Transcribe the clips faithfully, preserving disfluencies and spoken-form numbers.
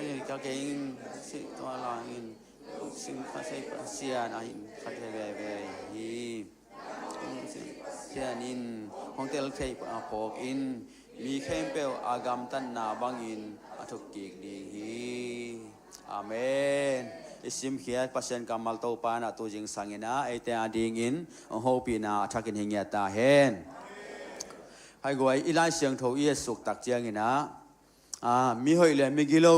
Ka kei in si tua langin, sing kha sei Pasian a hin kha thei veve hi. Sian in hong tel thei a phawk in, mi khempeuh a gamtatna bangin a thuk kik ding hi. Amen. I simkhiat Pasian kammal Topa in a tu zingsang in ah eite a dingin hong hopihna a thakin hi ngiat ta hen. Hai guai, i Lai Siangtho i et suk tak ciangin ah, a, mihoih le migilo,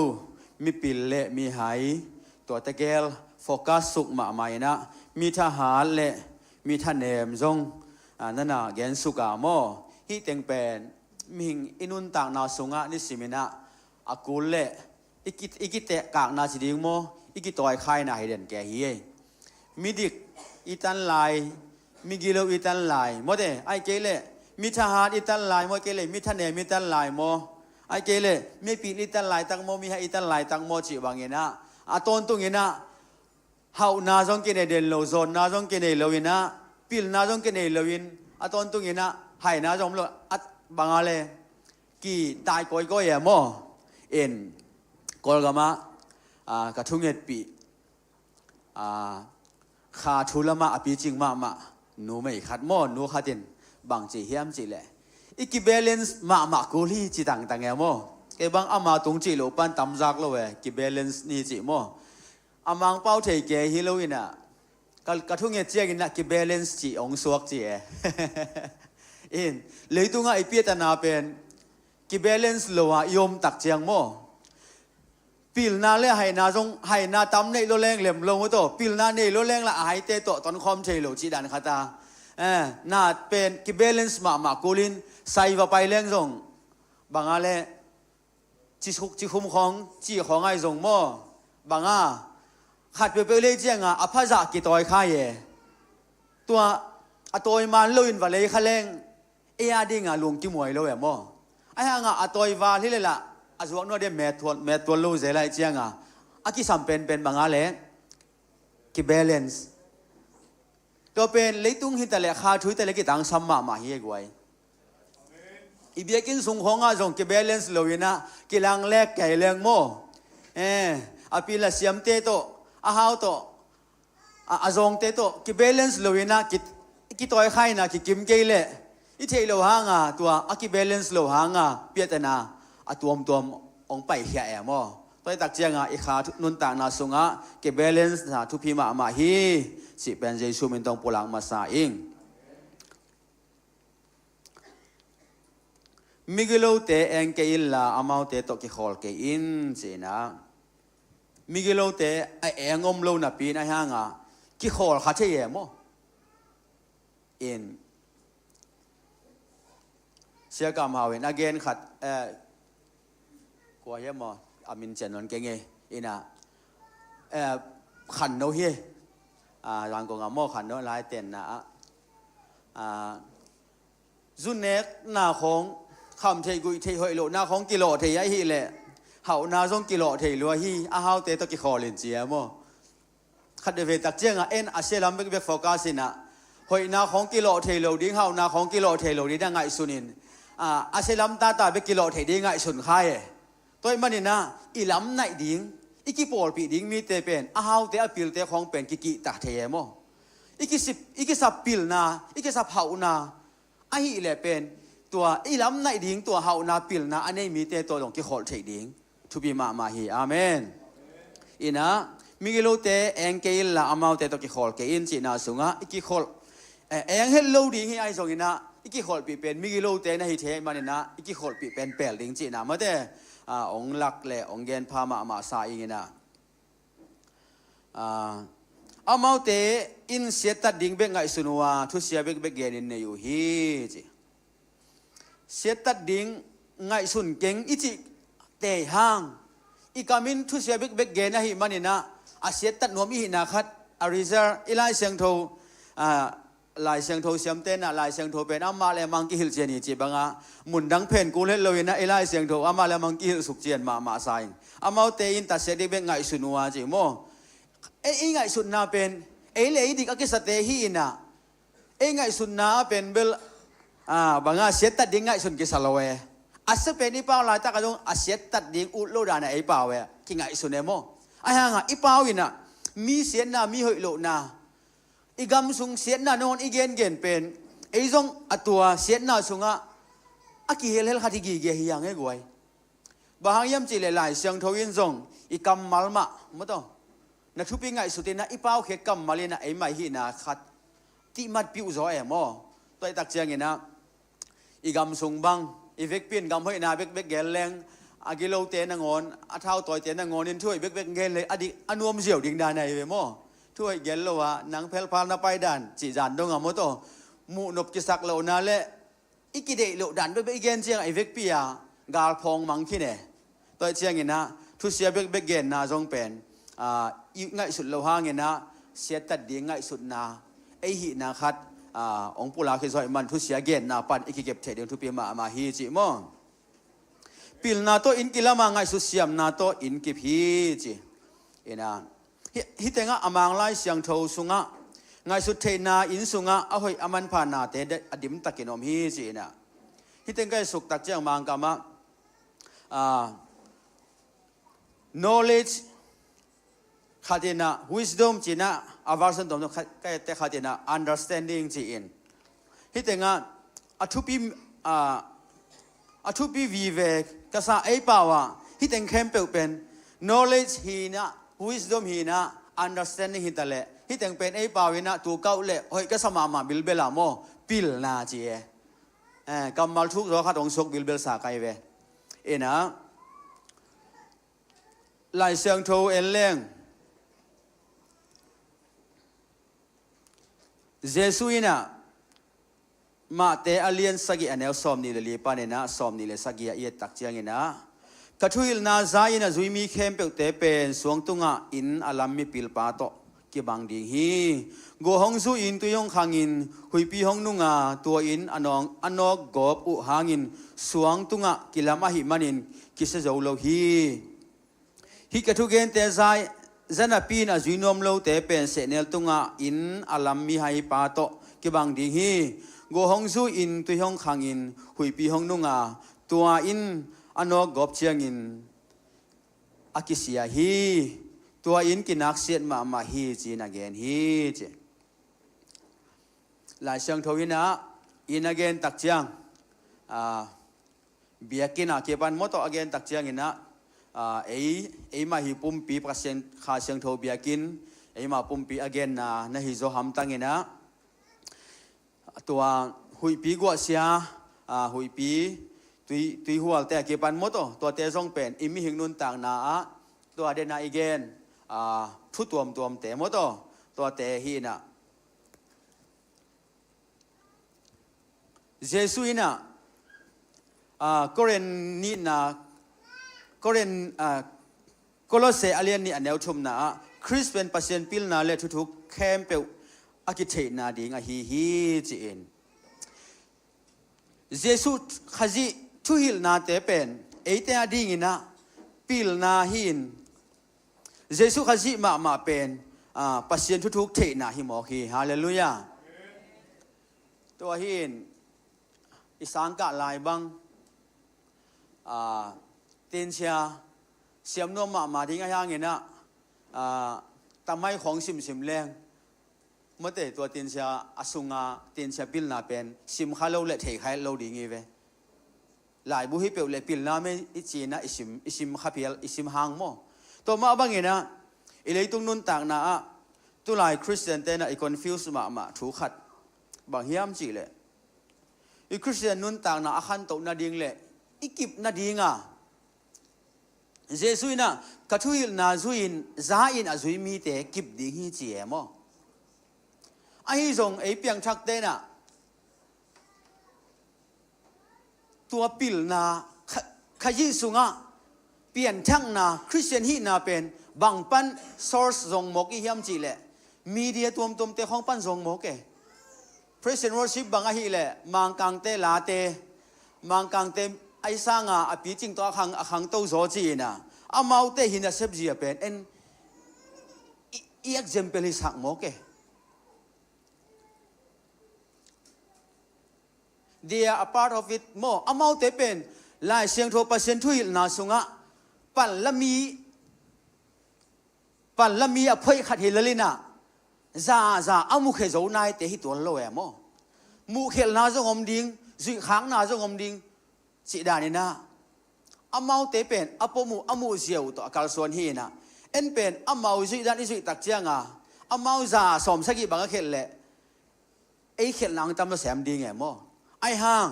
mipil le mihai, tua tegel focus suk mahmah in ah, mi thahat le mi thanem zong, a, nana gen suk a maw? Hih teng pen mihing i nuntakna sungah nisim in ah a kul le i ki, i kitekakna ci ding maw, i kitawikhaina hi den kei hi ei. Midik i tan lai, migilo i tan lai maw te, ai kei le mi thahat i tan lai maw, ai kei le mi thanem i tan lai maw, ai kei le mipil i tan lai tak maw, mihai i tan lai tak maw cih bangin ah, a tawntung in ah hauhna zong kinei den lo, zawnna zong kinei lo in ah, pilna zong kinei lo in, a tawntung in ah haina zong om lo, a bang a le kitai kawikawi e maw? In Kawlgam ah, a, ka thungetpih, a, kha thu lamah a picing mahmah numei khat maw, nu khat in bang ci hiam cih leh, i kibalance mahmah kul hi ci tangtang e maw? Kei bang ama tung cih loh pan tamzak lo e, kibalance ni cih maw? A Mangpau thei kei hi lo in ah, ka, ka thunget ciangin ah kibalance cih hong suak ci e. In, leitungah i piatana pen kibalance lo a i om tak ciang maw? Pilna le haina zong, haina tam nei lo leng lem lo maw taw, pilna nei lo leng la a haite tawh tonkhawm thei lo cih dan khat a. Eh, na pen kibalance mahmah kulin sai va pai leng zong bang a le ci suk, ci khum khawng, ci khawng ai zong maw? Bang a, khat peuhpeuh lei cianga a phazah kitawi khai e. Tua a tawi man loin va lei kha leng ei a dinga lung kimuai lo e maw? Ai hanga a tawi val hi le lah a zuak nuah dia met tual, met tual lo zel ai cianga a kisam penpen bang a le kibalance. Tua pen leitung hi ta le, kha thu hi ta le kitangsam mahmah hi e guai. I biakinn sung khawngah zong kibalance lo in ah kilang lek kei leng maw? Eh, a pil a siamte tawh, a hau tawh, a, a zawngte tawh kibalance lo in ah ki, kitawi khaina kikim kei leh i theih lo hanga, tua a kibalance lo hanga piatana a tuamtuam hong paikhia e maw? Tua i tak cianga i kha thu, nuntakna sungah kibalance na thupi mahmah hi cih pen Jesu min tawh pulak masa ing. Migilote eng kei inla amaute tawh kikhawl kei in ci-in ah, migilote a eng om lo napi in a hanga kikhawl kha thei e maw? In Sia Kam Hau in a gen khat, eh, kua hiam maw, a min cian non kei ngei in ah, eh, khan no hi. Ah, Zangkong a maw khan no lai tenna ah, ah, zu nekna khawng kham thei guih thei hoih lohna khawng kilawh thei ahi leh hauhna zong kilawh thei lua hi, a haute tawh kikhawl in ci e maw? Khat veve tak cianga en a sia lam bekbek focus in ah hoihna khawng kilawh thei lo ding, hauhna khawng kilawh thei lo ding a ngaihsun in, ah, a sia lam tata bek kilawh thei ding ngaihsun khai e. Tua ahih manin ah i lam naih ding, i kipawlpih ding mite pen a haute a pilte khawng pen kikihtak thei e maw? I kisip, i kisap pilna, i kisap hauhna ahih leh pen tua i lam naih ding, tua hauhna pilna a nei mite tawh zong kikholh theih ding thupi mahmah hi. Amen. In ah migilote eng kei inla amaute tawh kikhawl kei in cihna sungah i kikholh, eh, eng het lo ding hi ahi zongin ah i kikholhpih pen migilote na hi thei ahih manin ah i kikholhpih pen pel ding cihna mate, ah, hong lak le hong gen pha mahmah sa ing in ah. Ah, amaute in siattat ding bek ngaihsun uh a, thusia bekbek genin nei uh hi ci. Siattat ding ngaihsun keng i cih tei hang, i kamin thusia bekbek gen ahih manin ah a siattat nuam i hihna khat, a result, i Lai Siangtho, ah, Lai Siangtho siamte in ah Lai Siangtho pen amah le amah hong kihilh cian hi cih banga, mun dang phen kul het lo in ah i Lai Siangtho amah le amah hong kihilh suk cian mahmah sa ing. Amaute in tatsiat ding bek ngaihsun uh a ci maw? Ei, ei ngaihsutna pen ei le ei dik a kisate hi in ah, ei ngaihsutna pen bel, ah, banga siattat ding ngaihsun kisa lo e. A sia pen i pau laitak a zong a siattat ding ut lo dan a ei pau e kingaihsun e maw? Ahi hangah i pau in ah mi siatna, mi hoih lohna, i gam sung siatna nangawn i gengen pen ei zong a tua siatna sungah a kihelhel khat hi gige hi hang e guai. Bang hang hiam cihleh Lai Siangtho in zong i kammal mah maw taw, na thupi ngaihsut in ah i pau khek kammal in ah eimah i hihna khat tihmat piuh zaw e maw? Tua i tak ciangin ah i gam sung bang, i vekpi in gam hoihna bekbek gel leng, a gilote nangawn, a thautawite nangawn in thu hoih bekbek gel leng a dik, a nuam ziau ding dan ahi ve maw? Thu hoih gel lo ah nang phelphal na pai dan cih zan dong a maw taw, muhnop kisak lohna le i kideih loh dan bekbek i gen ciangah i vekpi a galphawng mang khin e. Tua i ciangin ah thusia bekbek genna zong pen, ah, i ngaihsut loh hangin ah siattat ding ngaihsutna ei hihna khat, ah, hong pulak hi zaw ahih man thusia genna pan i kikep theih ding thupi mahmah hi cih maw? Pilna tawh inn kilam a, ngaihsut siamna tawh inn kip hi ci. Ina, hi, hi tengah a Mang Lai Siangtho sungah ngaihsut theihna inn sungah a hoih a manpha nate de-, a dimtakin om hi ci ina. Hi teng ka i suktak ciang Mangkam ah, ah, knowledge khat in ah, wisdom ci in ah, a version tuamtuam khat, ka ette khat in ah understanding ci in. Hi tengah a thupi, ah, a thupi vive ka sa ei pau ah, hi teng khempeuh pen knowledge hi in ah, wisdom hi in ah, understanding hi ta leh, hi teng pen ei pau in ah tu kauh leh hoih ka sa mahmah bilbel ah maw, pilna ci e. Eh, kammal thuk zaw khat hong suak bilbel sa kai ve. Ina, Lai Siangtho en leng, Jesuh in ah Mahte a lian sagih a neu sawmnih le li pan in ah sawmnih le sagih ah i et tak ciangin ah, ka thuhilhna za in a zui mi khempeuhte pen suang tungah inn a lam mipilpa tawh kibang ding hi. Gua hong zu in, tui hong khang in, huihpi hong nung a, tua inn a nawng, a nawk gawp uh hangin suang tungah kilam ahih manin kisia zo lo hi. Hih ka thugente za, za napi in a zui nuam lote pen sehnel tungah inn a lam mihaipa tawh kibang ding hi. Gua hong zu in, tui hong khang in, huihpi hong nung a, tua inn a nawk gawp ciangin a kisia hi. Tua inn kinaksiat mahmah hi ci-in a gen hi ci. Lai Siangtho in ah, inn a gen tak ciang, ah, biakinn a kipan maw taw a gen tak ciangin ah, ah, ei, eimah hi pumpi, Pasian Kha Siangtho biakinn, eimah pumpi a genna na hi zaw hamtang in ah, tua huihpi guahsia, ah, huihpi tui, tuihualte a kipan maw taw, tuate zong pen i mihing nuntakna ah tua den a i gen, ah, thu tuamtuamte maw taw, tuate hi in ah. Jesuh in ah, ah, Korin nihna, Korin, ah, Kolose a lian nih a neu thumna ah, Khrist pen Pasian pilna le thuthuk khempeuh a kitheihna ding ahi hi ci-in. Jesuh Khazih thuhilhnate pen eite a dingin ah pilna hi in, Jesuh Khazih mahmah pen, ah, Pasian thuthuk theihna hi mawk hi. Halleluiah. Tua hi in i sangkah lai bang, ah, tinsia siam nuam mahmah ding ahi hangin ah, ah, tamai khawng simsim leng, mate tua tinsia a sunga tinsia pilna pen sim kha lo le thei kha lo ding hi ve. Laibu hi peuh le pilna mei i ci-in ah i sim, i sim kha phial, i sim hang maw? Tua mah bangin ah i leitung nuntakna ah tulai Khristiante in ah i confuse mahmah thu khat bang hiam cihleh, i Khristian nuntakna a khantoh nading le i kip nading a, Jesuh in ah ka thuhilhna zui in, za in a zui mite kip ding hi ci e maw? Ahi zong ei piangthakte in ah tua pilna, Kha-, Khazih sungah pianthakna, Khristian hihna pen bang pan source zong mawk i hiam cihleh, media tuamtuamte khawng pan zong mawk e. Praise and worship bang ahih leh Mangkangte late, Mangkangte ahi sanga a picing tawh a khang, a khangto zaw ci-in ah, amaute hi nasep zia pen en i, i example hi sak mawk e. They are a part of it maw. Amaute pen Lai Siangtho Pasian thuhilhna sungah panlami, panlami a phoih khat hi lel inah zaza a mukhia zo naite hi tuan lo e maw? Muhkhialhna zong om ding, zuihkhakna zong om ding, cih dan inah amaute pen a pom uh a muh ziau uh tawh a kalsuan hi inah, en pen amau zuih dan i zuih tak cianga amau za sawm sagih bang a khelh leh ei khelhna ang tam nasem ding e maw? Ahi hang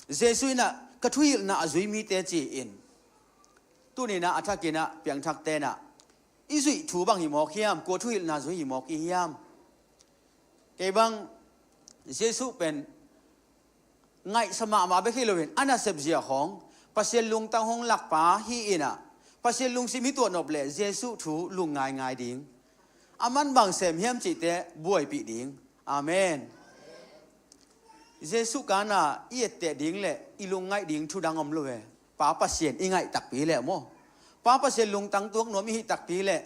Jesuh inah ka thuhilhna a zui mite ci-in tuni inah a thak inah piangthakte inah i zuih thu bang hi mawk hiam? Kua thuhilhna zui hi mawk i hiam? Kei bang Jesuh pen ngaihsa mahmah bek hi loin a nasep zia khawng Pasian lungtang hong lakpa hi inah, Pasian lungsim hi tuahnop le Jesuh thu lung ngaingai ding, a man bang sem hiam cihte buaipih ding. Amen. Jesuh kana i etteh ding le i lungngaih ding thu dang om lo e. Pa Pasian i ngaih takpi le maw? Pa Pasian lungtang tuak nuam i hih takpi le,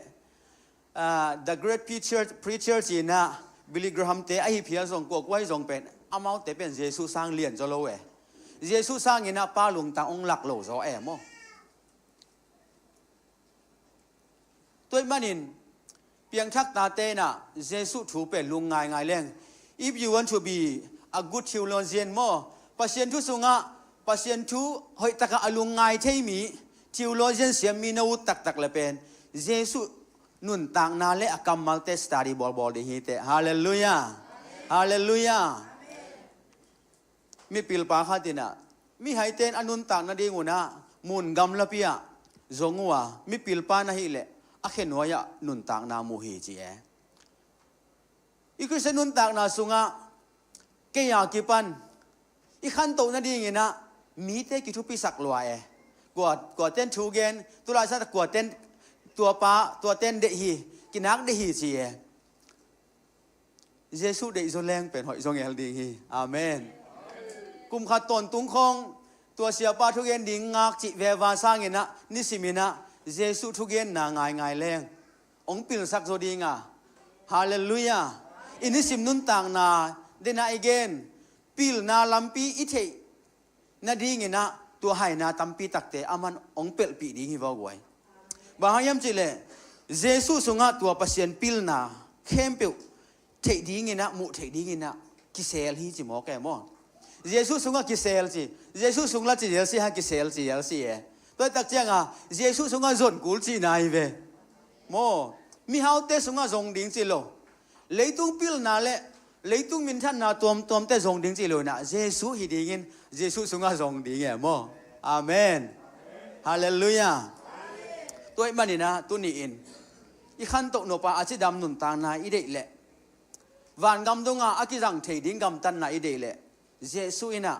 ah, the great preacher, preacher cihna Billy Graham te ahi phial zong kuakua hi zong pen amaute pen Jesuh sang lian zaw lo e. Jesuh sang inah Pa lungtang hong lak lo zaw e maw? Tua ahih manin piangthak tate inah Jesuh thu pen lung ngaingai leng. If you want to be a good theologian maw, Pasian thu sungah Pasian thu hoih takah a lung ngai thei mi, theologian siam mi na ut taktak le pen Jesuh nuntakna le a kammalte study bawlbawl ding hi teh. Halleluiah. Halleluiah. Mipilpa khat inah mihaite in a nuntak nading unah mun gamlapi ah zong uh a, mipilpa na hih leh a khenuai ah nuntakna mu hi ci e. I Khristian nuntakna sungah kei a kipan i khantoh nading inah mite kithupisak lua e. Kua, kuaten thu gen, tulaisan kuaten, tuapa tuaten deih hi, kinak deih hi ci e. Jesuh deih zaw leng pen hoih zaw ngel ding hi. Amen. Kum khat tawntung khawng tua siapa thugen ding ngak cih veva sang inah nisim inah Jesuh thugenna ngaingai leng hong pilsak zaw ding a. Halleluiah. I nisim nuntakna dena i gen pilna lampi i theih nading inah tua haina tampi takte aman hong pelhpih ding hi vaw guai. Bang hang hiam cih leh Jesuh sungah tua Pasian pilna khempeuh theih ding inah, muh theih ding inah kisel hi ci mawk e maw? Jesuh sungah kisel ci, Jesuh sung la ci zel si ha, kisel ci zel si e. Tua tak cianga Jesuh sungah zon kul cihna hi ve maw? Mihaute sungah zong ding ci lo. Leitung pilna le leitung minthanna tuamtuamte zong ding ci lo inah Jesuh hi dingin Jesuh sungah zong ding e maw? Amen. Halleluiah. Tua ahih manin ah tuni-in i khantoh nop a a cidam nuntakna i deih leh, vangam dongah a kizang thei ding gamtatna i deih leh, Jesuh inah,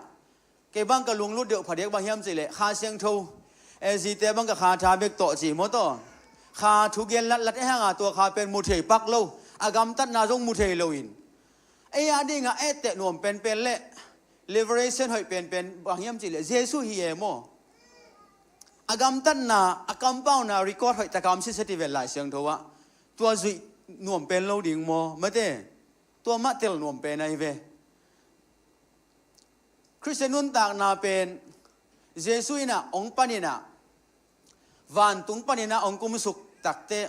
kei bang ka lunglut deuh phadiak bang hiam cih leh Kha Siangtho, eh, zite bang ka kha tha bek tawh ci maw taw? Kha thugen latlat e hanga tua kha pen mu thei pak lo, a gamtatna zong mu thei loin ei a dingah etteh nuam penpen le liberation hoih penpen bang hiam cih leh Jesuh hi e maw? A gamtatna, a kampauna record hoih taka om sitset hi ven Lai Siangtho ah. Tua zuih nuam pen lo ding maw? Mate, tua mah tel nuam pen ahi ve. Khristian nuntakna pen Jesuh inah hong paninah, vantung paninah hong kumsuk takte,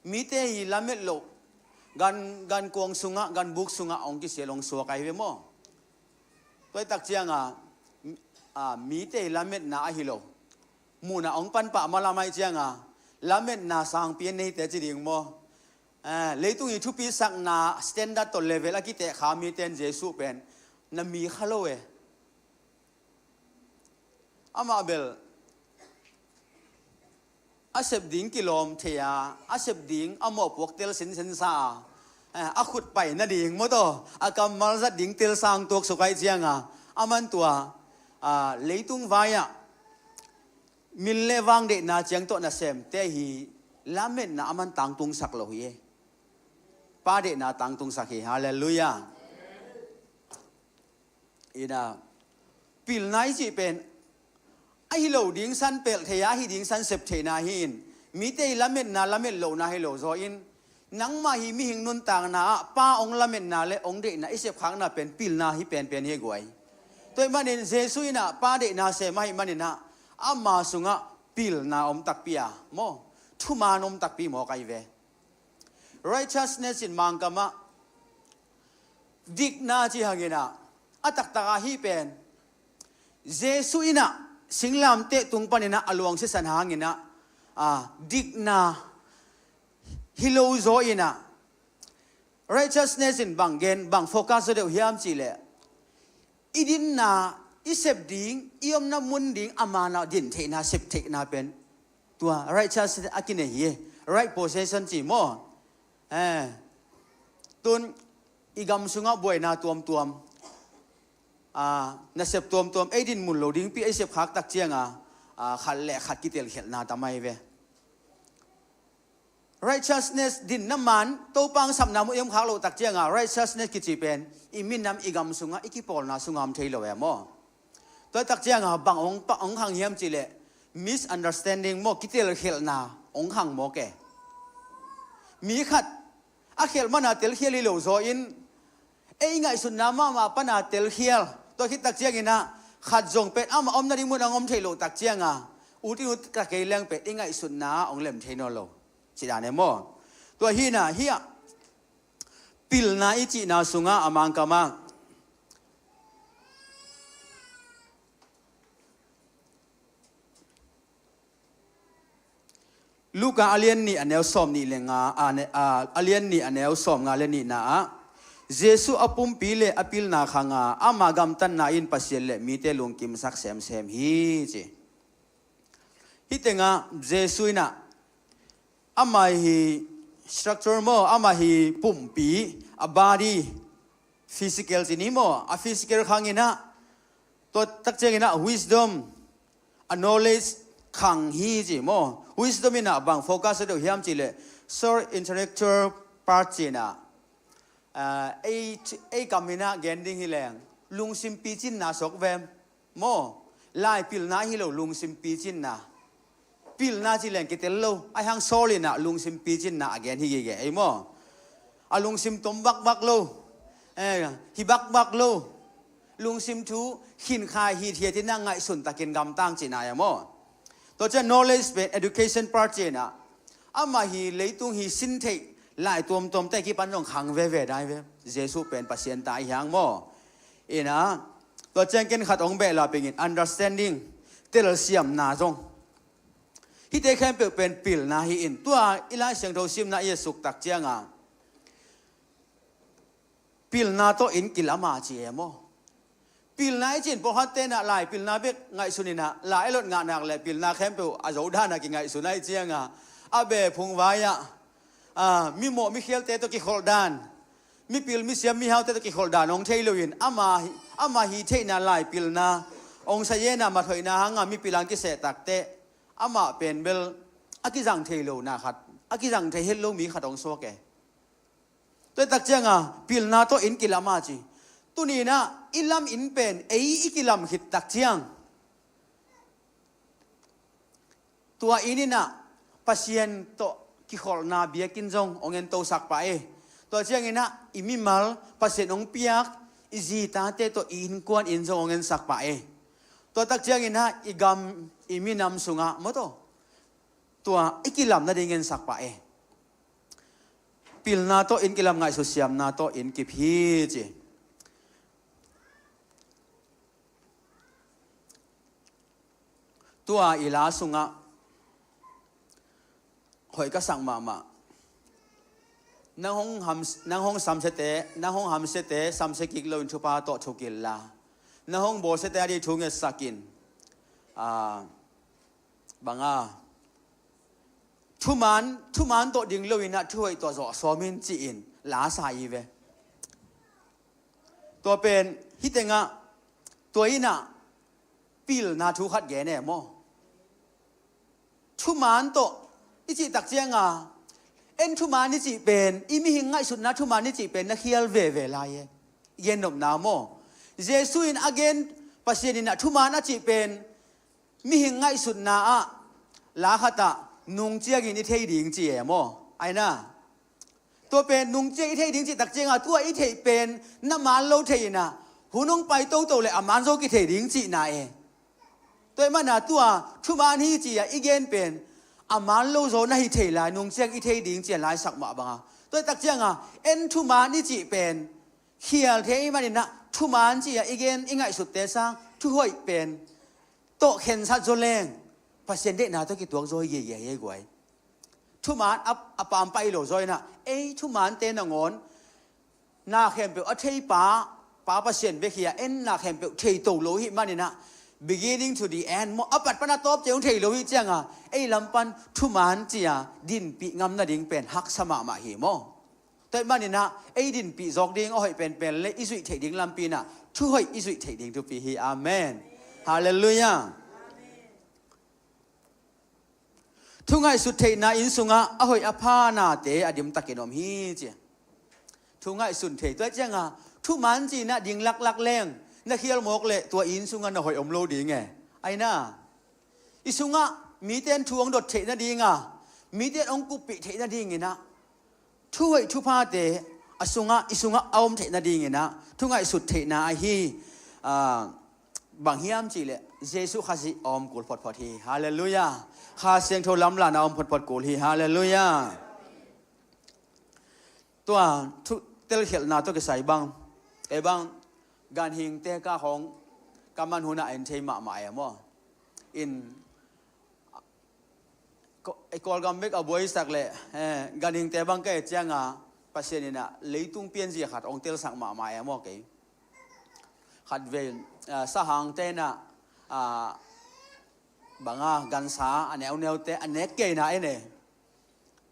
mite hi lamet loh, gan, gankuang sungah, ganbuk sungah hong kisial hong suak ahi ve maw? Tua tak cianga, a, mite hi lametna ahi lo, munah hong panpah malam ahi cianga lametna sangpi a neite ci ding maw? Eh, leitung i thupisakna standard tawh level a kitehkha mite in Jesuh pen na mi kha lo e. Amah bel a sep ding kilawm thei a, a sep ding a mawhpuak tel sinsensa a, eh, a khut pai nading maw taw, a kammal zat ding tel sang tuaksuk ahi cianga, a man tua, ah, leitung vai-ah min le vang deihna ciang tawh nasemte hi lametna a man tangtungsak lo hi e. Pa deihna tangtungsak hi. Halleluiah. Inah, pilna i cih pen ahi lo ding san pelh thei a, ahi ding san sep theihna hi-in, mite i lametna lamet lohna hi lo zaw in, nangmah hi mihing nuntakna ah Pa hong lametna le hong deihna i sepkhakna pen pilna hi penpen hi guai. Tua ahih manin Jesu in ah Pa deihna sem ahih manin ah ama sungah pilna om takpi a maw, thuman om takpi mawk ahi ve. Righteousness in Mangkam ah dikna ci hangin ah, a taktak ah hih pen Jesu in ah singlamteh tung panin ah a luang sisan hangin ah, a, dikna hi lo zaw in ah, righteousness in bang gen, bang focus zaw deuh hiam cih leh, i dinna, i sep ding, i omna mun ding a man ah din theihna, sep theihna pen tua righteousness a kinei hi. Right possession ci maw? Eh, tun i gam sungah buaina tuamtuam, ah, nasep tuamtuam ei dinmun lo dingpi ei sep khak tak ciangin, ah, khat le khat kitelkhialhna tam ahi ve. Righteousness, dinna man, Topa hong sapna mun i om khak loh tak ciangin righteousness kici pen i minam, i gam sungah, i kipawlna sungah om thei lo e maw? Tua tak ciangin bang hong pa, hong khang hiam cih leh misunderstanding maw, kitelkhialhna hong khang mawk e. Mi khat a khialh man a telkhial hi lo zaw in, ei ngaihsutna mahmah pan a telkhial. Tua khit tak ciangin ah khat zong pen amah omna ding mun ah hong om theih loh tak ciangin, ut in ut ka kei leng pen i ngaihsutna ah hong lem thei nawn lo. Ci dan e maw? Tua hi in ah, hih ah pilna i cihna sungah a Mangkam ah Luka a lian nih a neu sawm nih le nga, a ne-, a, a lian nih a neu sawm nga le nihna ah, Jesu a pumpi le a pilna khang a, ama gamtatna in Pasian le mite lungkimsak semsem hi ci. Hih tengah Jesu in ah, ama hi structure maw, ama hi pumpi, a body, physical ci ni maw, a physical khang in ah, tua tak ciangin ah wisdom, a knowledge khang hi ci maw. Wisdom in ah bang focus a deuh hiam cih leh, soul intellectual part ci in ah, ah, ei, ei kam in ah gen ding hi leng, lungsim picinna suak vem maw. Lai pilna hi lo, lungsim picinna. Pilna ci leng kitel lo, a hang Saul in ah lungsim picinna a gen hi gige ei maw. A lungsim tom bakbak lo, eh, hi bakbak lo. Lungsim thu khinkhai hithiat in ah ngaihsun takin gamtang cihna e maw. Tua ciang knowledge pen education part ci in ah, ama hi leitung hi sin theih lai tuamtuam te kipan zong khang veve dai ve. Jesu pen Pasian ta hi hang maw. In ah, tua ciang ken khat hong beh la pingin understanding, telsiamna zong. Hihte khempeuh pen pilna hi in, tua i Lai Siangtho simna i a suk tak ciangin pilna tawh inn kilam a ci e maw. Pilna i cih in pawlkhatte in ah lai pilna bek ngaihsun in ah, lai a lot ngah nak le pilna khempeuh a zo dan a kingaihsun ahih ciangin, a be phungvai ah, a, mimawh mikhialte tawh kikholh dan, mipil misiam mihaute tawh kikholh dan hong thei lo in, ama hi, ama hi theihna lai pilna hong sa yen a, mathoihna hang a mipil hang kiseh tak teh, amah pen bel a kizang thei lo na khat, a kizang thei het lo mi khat hong suak e. Tua tak ciangin pilna tawh inn kilam a ci. Tuni in ah i lam inn pen ei i kilam khit tak ciang, tua inn in ah Pasian tawh kikholhna biakinn zong hong entosak pah e. Tua ciangin ah i mimal, Pasian hong piak i zi tate tawh i innkuan inn zong hong ensak pah e. Tua tak ciangin ah i gam, i minam sungah maw, tua, tua i kilam nading ensak pah e. Pilna tawh inn kilam, ngaihsut siamna tawh inn kip hi ci. Tua i la sungah hoih ka sak mahmah. Nang hong ham, nang hong samsiate, nang hong hamsiate samsia kik loin thupha tawh thukil la. Nang hong bawlsiate a ding thu ngetsak in. Ah, bang a, thuman, thuman tawh ding lo in ah thuhoih tawh zawh sawm in ci-in la sa hi ve. Tua pen hih tengah, tua in ah pilna thu khat gen e maw. Thuman tawh i cih tak ciangin, en thuman i cih pen, i mihing ngaihsutna thuman i cih pen na khial veve lai e. I gen nopna maw. Jesu in a gen, Pasian in ah thuman a cih pen mihing ngaihsutna ah la khat ah nung ciangin i thei ding ci e maw. Ai na. Tua pen nung ciang i thei ding cih tak ciangin, tua i theih pen na man lo thei in ah, Hun hong pai toto le a man zaw kithei ding cihna e. Tua ahih manin ah tua thuman hi ci-a i gen pen a man lo zaw na hi thei lai, nung ciang i thei ding ci-a laisak mah bang a. Tua ahih tak ciangin en thuman i cih pen khial thei ahih manin ah thuman ci-a i gen i ngaihsutte sang thuhoih pen tawh khensat zaw leng Pasian deihna tawh kituak zaw hi gige hi ei guai. Thuman a, a pampai lo zaw in ah ei thumante nangawn na khempeuh a thei pa, pa Pasian bek hi a, en na khempeuh thei to lo hi manin ah beginning to the end maw, a pat pan a tawp ciang thei lo hi ciangin ei lam pan thuman ci-a dinpih ngam nading pen haksa mahmah hi maw. Tua ahih manin ah ei dinpih zawk ding a hoih penpen le i zuih theih ding lampi in ah thuhoih i zuih theih ding thupi hi. Amen. Halleluiah. Thu ngaihsut theihna inn sungah a hoih a pha nate a dimtakin om hi ci. Thu ngaihsun thei tua ciangin thuman ci-in ah ding laklak leng na khial mawk leh tua inn sungah na hoih om lo ding e. Aina i sungah mite in thu hong dot theih nading a, mite in hong kuppih theih nadingin ah thuhoih thuphate a sungah, i sungah a om theih nadingin ah thu ngaihsut theihna ahi, ah, bang hiam cihleh Jesuh Khazih a om kul photphot hi. Halleluiah. Kha Siangtho lamlahna a om photphot kul hi. Halleluiah. Tua thu telkhialhna tawh kisai bang, ei bang ganhingte ka hong ka man hunah en thei mahmah e maw. In Ko-, i Kawlgam bek a buaisak leh, eh, ganhingte bang ka et ciangin Pasian in ah leitung pianzia khat hong telsak mahmah e maw kei. Khatvei, ah, sahangte in ah, ah, bang a gansa a neuneute a nek kei na en e.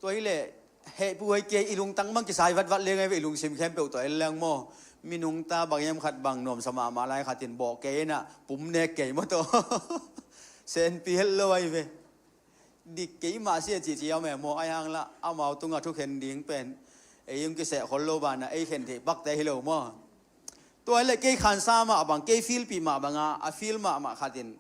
Tua hileh hehpih huai kei, i lungtang bang kisai vatvat leng ei ve, i lungsim khempeuh tua en leng maw. Minung ta bang hiam khat bang nuamsa mahmah lai khat in bawh kei in ah pum nek kei maw tawh. Senpi het lo ei ve. Dik kei mah sia cici a om e maw, ahi hang lah amau tungah thukhen ding pen ei hong kiseh khol lo banah ei khen theih pakte hi lo maw. Tua hileh kei khansa mah bang, kei filpih mah bang a, a fil mahmah khat in,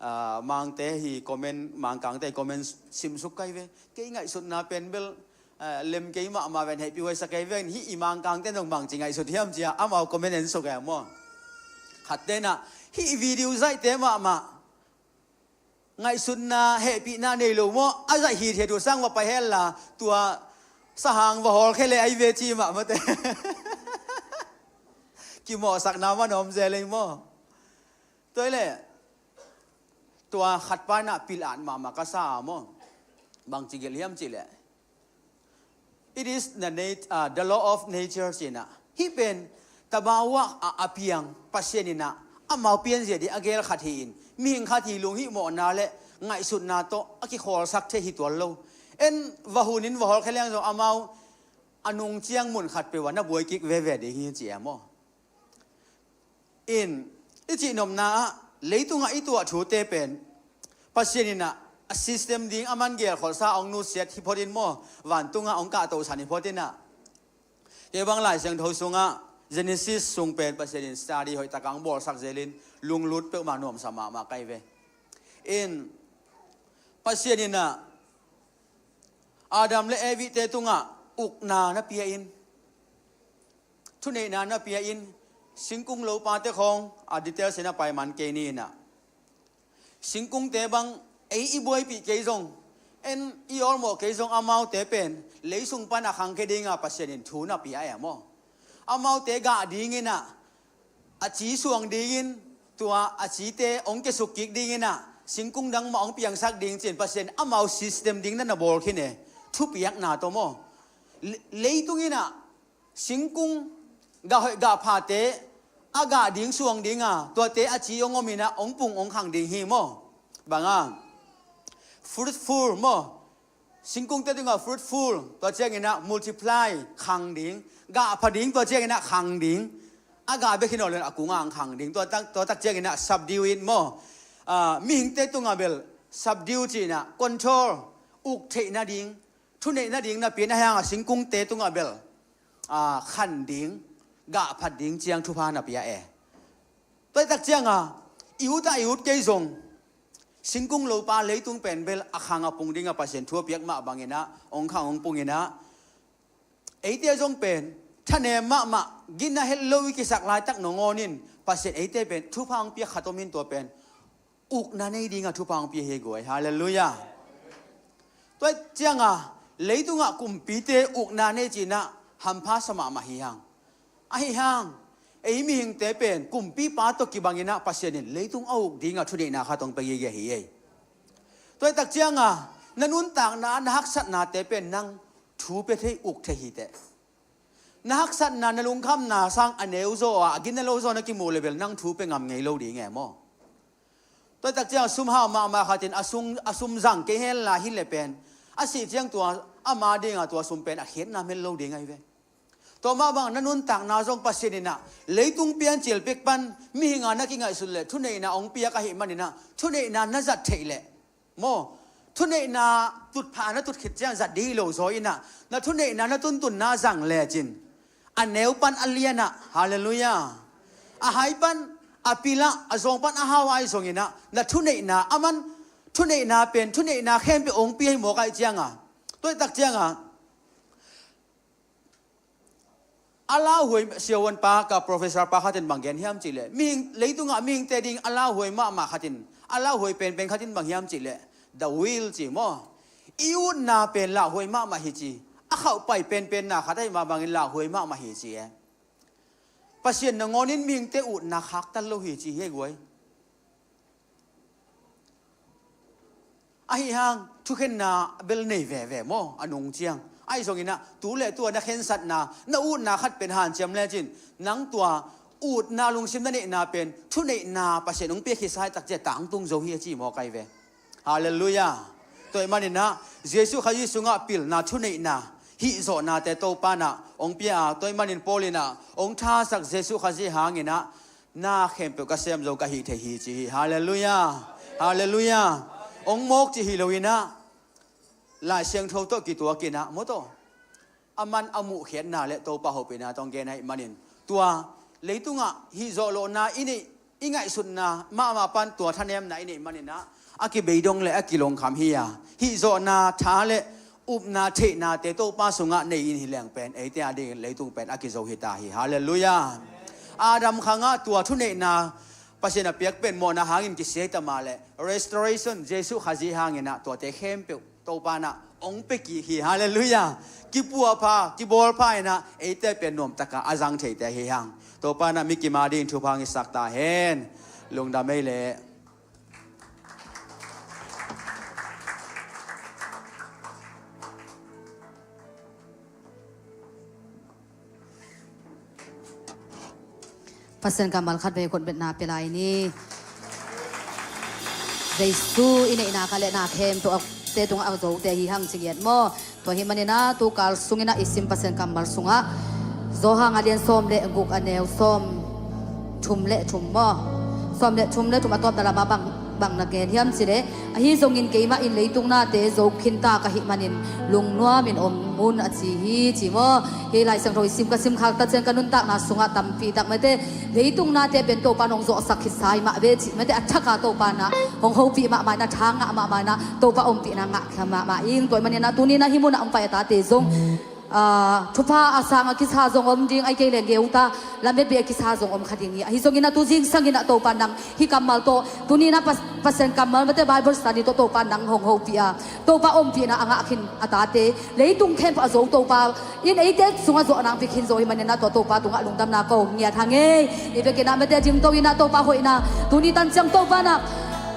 ah, Mangte hi comment, Mangkangte hi comment simsuk kai ve. Kei ngaihsutna pen bel, ah, lem kei mahmah ven, hehpih huaisak kei ven, hih i Mangkangte in zong bangci ngaihsut hiam ci-a amau comment ensuk e maw. Khatte in ah hih video zaihte mahmah ngaihsutna, hehpihna nei lo maw, a zaih hithiat uh sang va pai hen la, tua sahang va hawlkhia leh ai ve ci mah mate. Kimawhsakna man a om zel ei maw. Tua hileh tua khat pa in ah pil-at mahmah ka sa a maw. Bangci gelh hiam cihleh It is the nat-, ah, the law of nature ci-in ah. Hih pen tabau ah a, a piang Pasian in ah amau pianzia ding a gel khat hi-in, mihing khat hi lunghihmawhna le ngaihsutna tawh a kikhawlsak thei hi tuan lo. En va hun in va hawlkhia leng zong amau a nung ciang mun khat peuh ah na buai kik veve ding hi ci e maw. In, i cihnopna ah leitungah i tuah thute pen Pasian in ah a system ding a man gelkholhsa hong nusiat hi phot in maw, vantungah hong kahtohsan hi phot in ah. Kei bang Lai Siangtho sungah Genesis sung pen Pasian in study hoihtak hong bawlsak zelin lunglut peuhmah nuamsa mahmah kai ve. In, Pasian in ah Adam le Evite tungah ukna na pia in, thuneihna na pia in, singkung lopate khawng a details in a paiman kei ni in ah. Singkungte bang ei i buaipih kei zong, en i awlmawh kei zong amaute pen leisung pan a khangkhia dinga Pasian in thu na pia e maw. Amaute gah dingin ah, a ci suang dingin, tua a cite hong kiasuk kik dingin ah, singkung dang mah hong piangsak ding ci-in Pasian amau system ding na na bawl khin e, thupiakna tawh maw. Le-, leitung in ah, singkung gah hoih gah phate, a gah ding suang ding a, tuate a ci hong om in ah, hong pung hong khang ding hi maw. Bang a, fruitful maw. Singkungte tungah fruitful, tua ciangin ah multiply, khang ding, gah pha ding, tua ciangin ah khang ding, a gah bek hi nawn lo in a kung ah hong khang ding, tua tak, tua tak ciangin ah subdue it maw. Ah, mihingte tungah bel subdue ci-in ah control, uk theih nading, thuneih nading na pia in, ahi hang a singkungte tungah bel, ah, khan ding, gah phat ding ciang thupha na pia e. Tua tak ciang a, i ut a i ut kei zong, singkung lopa leitung pen bel a khang a pung ding a Pasian thu a piak mah bangin ah, hong khang hong pung in ah, eite zong pen thanem mahmah, gina het lo i kisak laitak nangawn in Pasian eite pen thupha hong piak khat om in, tua pen ukna nei dinga thupha hong pia hi guai. Halleluiah. Tua cianga leitungah kumpite ukna nei cinah hampha sa mahmah hi hang. Ahi hang ei mihingte pen kumpipa tawh kibanginah Pasian in leitung a uk dinga thuneihna khat hong pia gige hi ei. Tua tak cianga na nuntakna, na haksatnate pen nang thu pia thei, uk thei hi teh. Na haksatna, na lungkhamna sang a neu zaw a, a gina lo zaw na kimuh le bel nang thu pia ngam ngei lo ding e maw? Tua tak ciang sum hau mahmah khatin a sum, a sum zang kei hen la hi le pen a sih ciang tua ama dinga tua sum pen a khiatna mel lo ding ahi ve. Tua mah bang na nuntakna zong Pasian inah leitung piancil pek pan mihinga na kingaihsun le thuneihna hong piak ahi maninah thuneihna na zat theih leh maw, thuneihna tutphah na tut khit ciang zat dih lo zaw inah na thuneihna na tuntunna zang lecin a neu pan a lianah, halleluiah, a hai pan a pilah, a zawng pan a hau ahi zonginah na thuneihna a man, thuneihna pen thuneihna khempeuh hong pia hi mawk ahi cianga, tua tak cianga a lauhuai siavuanpa ka professor pa khatin bang gen hiam cihleh, mihing, leitungah mihingte ding a lauhuai mahmah khatin, a lauhuai penpen khatin bang hiam cihleh, the will ci maw? I utna pen lauhuai mahmah hi ci. A khauhpai penpenna khat ahi mah bangin lauhuai mahmah hi ci e. Pasian nangawnin mihingte utna khaktan lo hi ci hi guai. Ahi hang thukhenna bel nei veve maw a nung ciang? Ahi zonginah tu le tua na khensatna, na utna khat pen hanciam lecin nang tua utna lungsim na neihna pen thuneihna Pasian hong piakhia sai takcia tangtung zo hi a ci maw kai ve? Halleluiah. Tua ih maninah Jesuh Khazih sungah pilna, thuneihna, hihzawhnate Topa inah hong pia a, tua ih manin Paul inah hong thasak Jesuh Khazih hanginah na khempeuh ka sem zo ka hih thei hi ci hi. Halleluiah. Halleluiah. Hong mawk ci hi loinah Lai Siangtho tawh kituakinah maw tawh a man a muhkhiatna le Topa hopihna tawh hong gen ahi manin tua leitungah hihzawh lawhna i neih, i ngaihsutna mahmah pan tua thanemna i neih maninah a kibeidong le a kilongkham hi a, hihzawhna tha le upna theihnate Topa sungah nei in hi leng pen eite a dingin leitung pen a kizo hi ta hi. Halleluiah. Adam khangah tua thuneihna Pasian a piak pen mawhna hangin kisia hi ta mah le restoration Jesuh Khazih hanginah tuate khempeuh Topa inah hong pia kik hi. Halleluiah. Kipuahpha, kibawlpha inah eite pen nuamtaka a zang theite hi hang. Topa inah mi kim a dingin thupha hong hisak ta hen. Lungdam ei leh. Pasian kammal khatvei khutbetna pia lai ni. Jesu i neihna kha le na khempeuh a te tungah a zote hi hang ci ngiat maw? Tua hi maninah tukal sunginah i sim Pasian kammal sungah Johan a lian sawm le guk a neu sawm thum le thum maw? Sawm le thum le thum a tawpna lamah bang, bang na gen hiam cileh, ahi zongin keimah in leitung nate zo khinta ka hih manin lungnuamin om un a ci hi ci maw? Hi Lai Siangtho i sim ka sim khak ta ciang ka nuntakna sungah tampi tak mate leitung nate pen Topa in hong zawhsak khit sai mah ve cih mate a thaka Topa inah hong hopih mahmah inah tha ngah mahmah inah Topa ompihna ngah khia mahmah ing. Tua ih maninah tuni inah hih munah hong pai a tate zong Aa, thupha a sang a kisa zong om ding, ahi kei le geuta lametbei a kisa zong om kha ding hi. Ahi zongin a tu zingsangin a Topa nang hih kammal tawh, tuni na Pas-, Pasian kammal mate Bible study tawh Topa nang hong hopih a, Topa ompihna a ngah khin a tate, leitung khempeuh a zo Topa in eite sungah zawhna hong pia khin zo hi manin a tua Topa tungah lungdamna ko ngiat hang ei. I biakinn ah mate dingto in a Topa hoihna, tuni tan ciang Topa na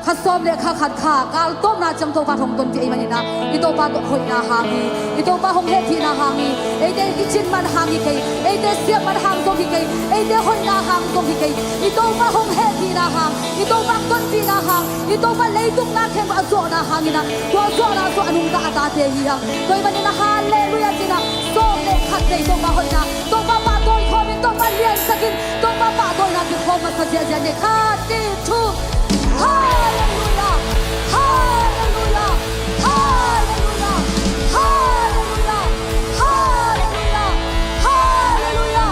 kha sawm le kha khat kha kal tawpna ciang Topa thong tonpih ahih manin ah, i Topa tawh hoihna hang hi, i Topa hong hehpihna hang hi. Eite i cin man hang hi kei, eite siap man hang zong hi kei, eite hoihna hang zong hi kei. I Topa hong hehpihna hang, i Topa tonpihna hang, i Topa leitung na khempeuh a zawhna hangin ah, tua zawhna tawh a nungta a tate hi hang. Tua ahih manin ah halleluiah ci-in ah, sawm le khat vei Topa hoihna, Topa pahtawi khawmin, Topa liansakin, Topa pahtawina pia khawm masa ziahziah ni. Khat, nih, thum. Halleluiah! Halleluiah! Halleluiah! Halleluiah!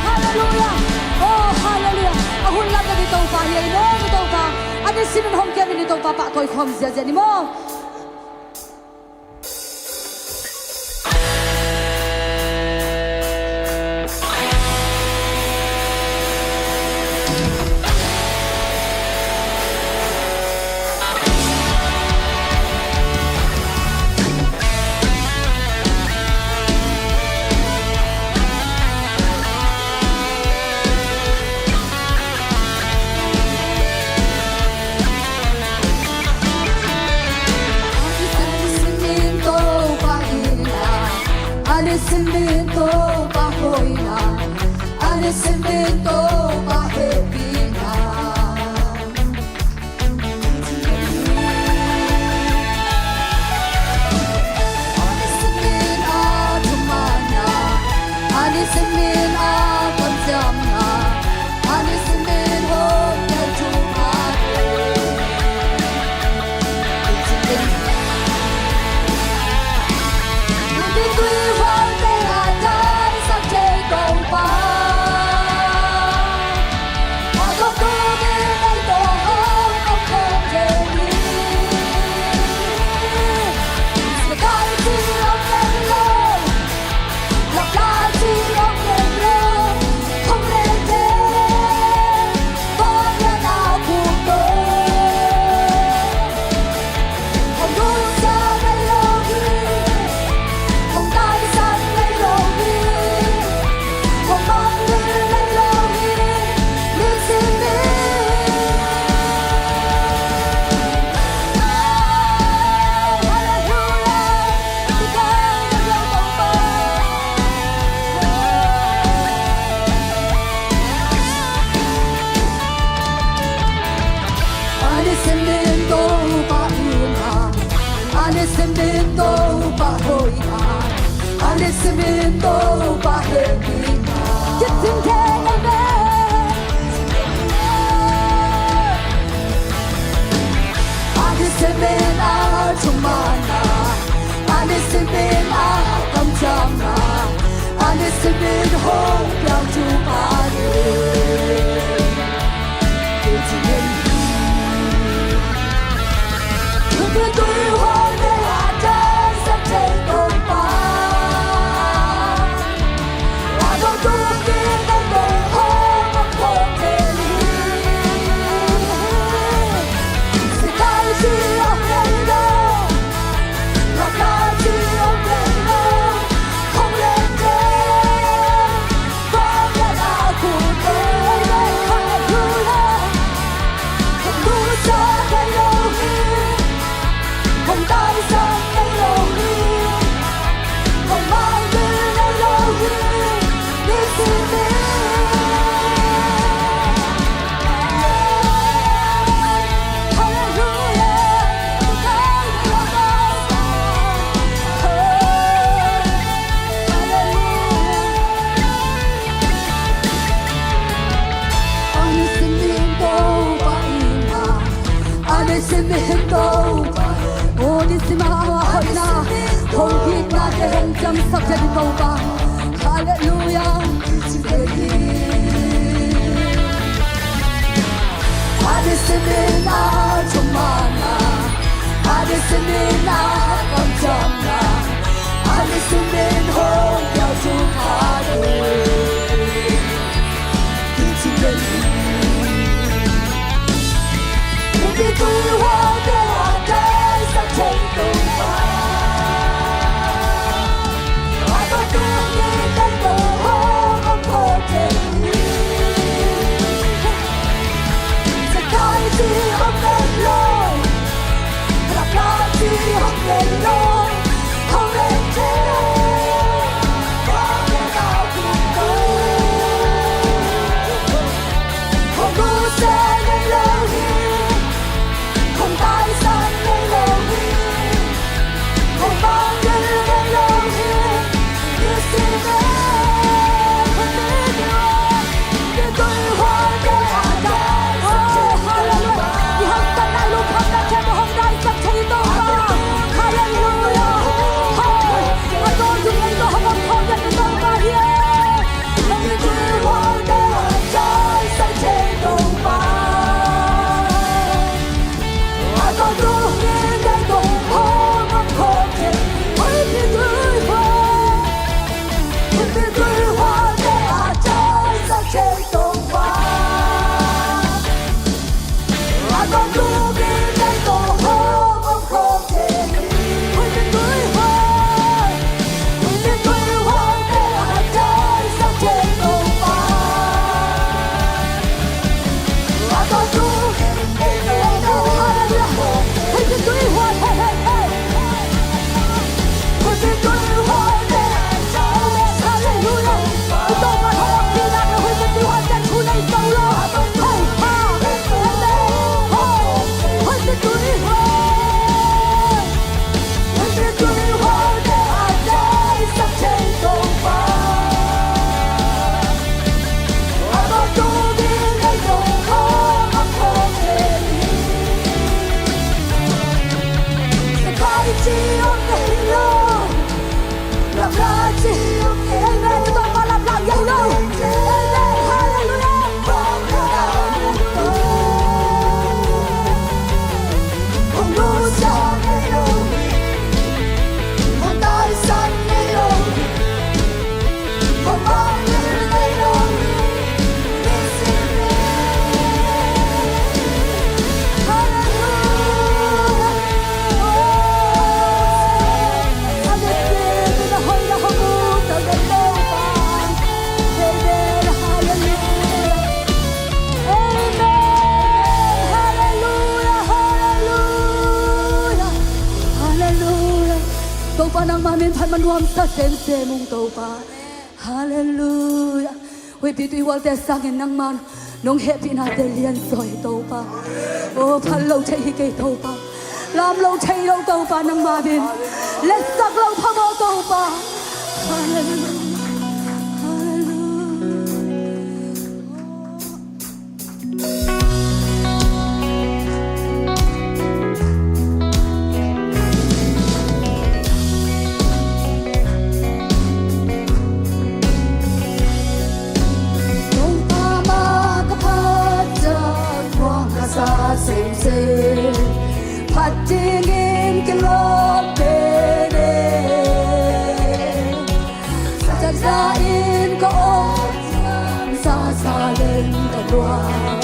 Halleluiah! Oh, halleluiah! Simin hong kiam in i Topa pahtawi khawm ziazia ni maw? A leh simin Topa hoihna, a leh simin Topa hehpihna. A leh simin a thumanna, a leh simin a kamciamna, a leh simin hong piak thupha. A leh simin Topa hoihna, a leh simin Topa hehpihna. Kitin thei amen. A leh simin a thumanna, a leh simin a kamciamna, a leh simin hong piak thupha. Aw, nisim a hoihna, hong itna te hong ciamsak den Topa. Halleluiah. A leh simin a thumanna, a leh simin a kamciamna, a leh simin hong piak thupha. Phat ma nuamsa semsem ung Topa. Halleluiah. Huihpi tuihualte sangin nangmah nong hehpihnate lianzaw hi Topa. O, phal lo thei hi kei Topa. Lam lo thei lo Topa nangmah in. Letsak lo phamawh Topa. Halleluiah. Halleluiah. Topa mah ka phat ciang, khuang ka sa semsem, phat dingin kilawm pen e. Zatla in ka om ciang, sasa leng ka nuam,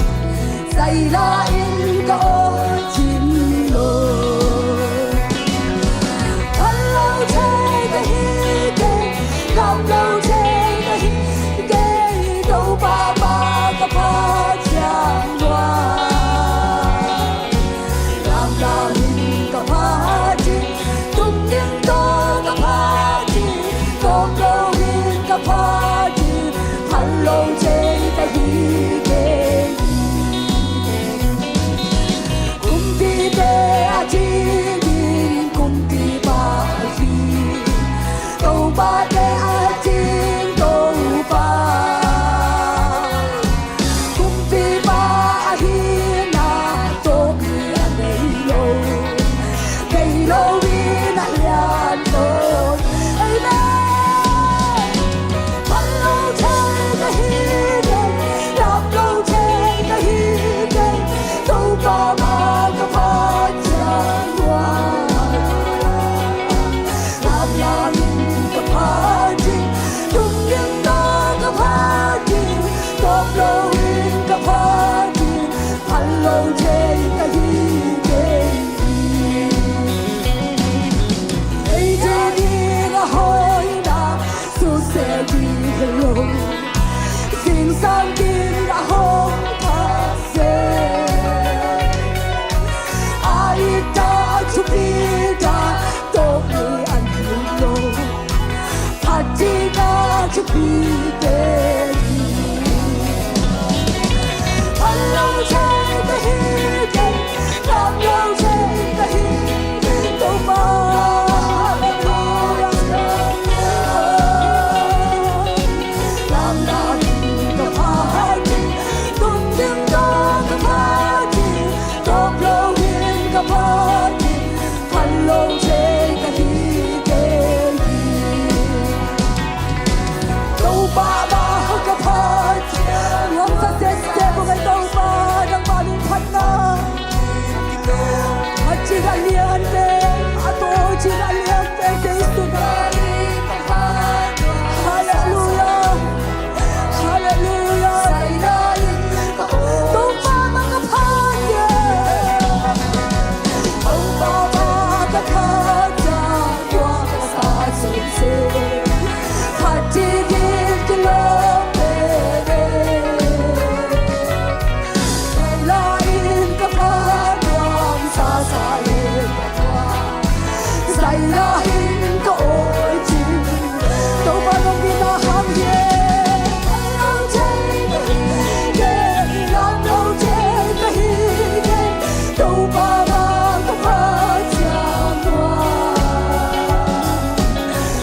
zaila in ka om cin lo. Phal lo thei ka hi kei, ngam lo thei ka hi kei, Topa mah ka phat ciang nuam. Lamlam in ka phat ding, tum ding tawh ka phat ding, tawp lo in ka phat ding, phal lo thei ka hi kei. Kumpite a dingin kumpipa ahi, Topate a ding Topa. Kumpipa ahihna tawh mi a nei lo, nei lo in a lian tawn. Amen. Phal lo thei ka hi kei, ngam lo thei ka hi kei, Topa mah ka phat ciang nuam. Lamlam in ka phat ding, tum ding tawh ka phat ding, tawp lo in ka phat ding, phal lo thei ka hi kei. Ei te ding a hoihna susia ding hi lo, zingsang ding a hong pha se. A it a thupi ta tawh mi an hih lo, phat ding a thupi te hi. Phal lo thei ka hi kei, ngam lo thei ka hi kei, Topa. Lamlam in ka phat ding, tum ding tawh ka phat ding, tawp lo in ka phat ding, phal lo thei ka hi kei. Topa mah ka phat ciang nuam. Sa sese bu ngai Topa, nangmah min phatna. A cing a lian pen, a to cing a lian pen Jesu na. Halleluiah. Halleluiah. Topa mah ka phat ciang, Topa mah ka phat ciang, tua ka sa sese, phat dingin kilawm pen e. Zaila in ka phat nuam, sasa in ka nuam, zaila in ka om cin. Topa nong itna hang hi e. Ngam lo thei ka hi kei, ngam lo thei ka hi kei, Topa mah ka phat ciang nuam.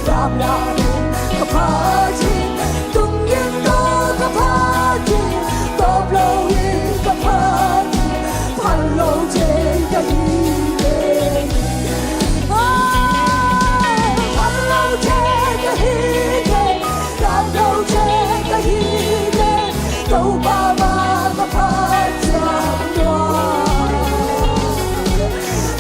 Lamlam in ka phat ding, tum ding tawh ka phat ding, tawp lo in ka phat ding, phal lo thei ka hi kei. Ah, phal lo thei ka hi kei, ngam lo thei ka hi kei, Topa mah ka phat ciang nuam.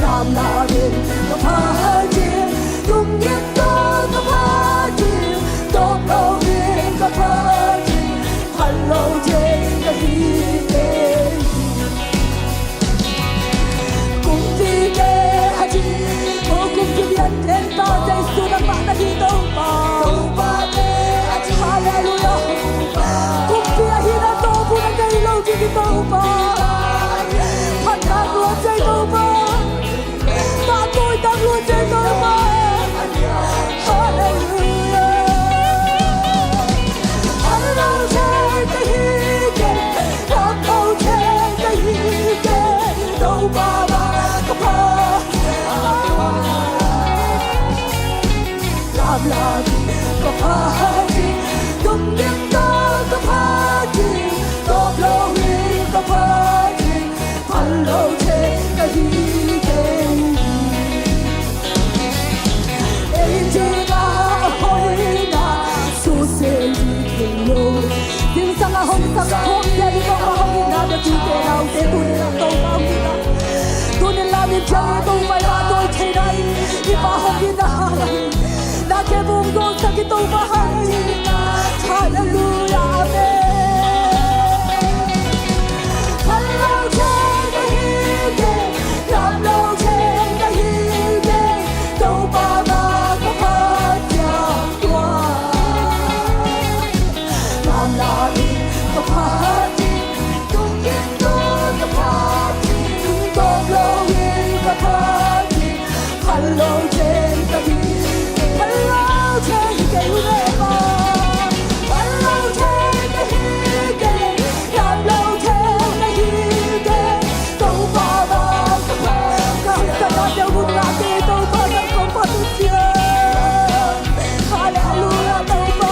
Lamlam in ka phat ding, tum ding tawh ka phat ding, tawp lo in ka phat ding, phal lo thei ka hi kei. Kumpite a ding, o kumpi lian teng ta, Jesu nangmah na hi Topa. Halleluiah. Kumpi ahihna tawh bu na Ka phat ding, tawp lo hi ka phat ding, phal lo thei ka hi kei. Ei dinga a hoihna susia ding thei lo. Zingsang a hong sak khawm thei ding a hong itna bia tute naute tuni lam Topa hong itna. Tuni lam in thiang i Topa i mah tawi theihna in i Pa hong itna. Na khe bung dawngsak i Topa hang. Halleluia, amen. Phal lo thei ka hi kei, dam lo thei ka hi kei, Topa mah ka phat ciang tua. Lam lam in ka phat ding, tung in tung ka phat ding, tawp lo in ka phat ding. Phal lo thei ka hi, phal lo thei ka hi kei u le pa. Phal lo thei ka hi kei, dam lo thei ka hi kei. Topa mah ka phat, ka, ka, ka, ka, hun late Topa nang kong phat uh ciang. Halleluia, Topa.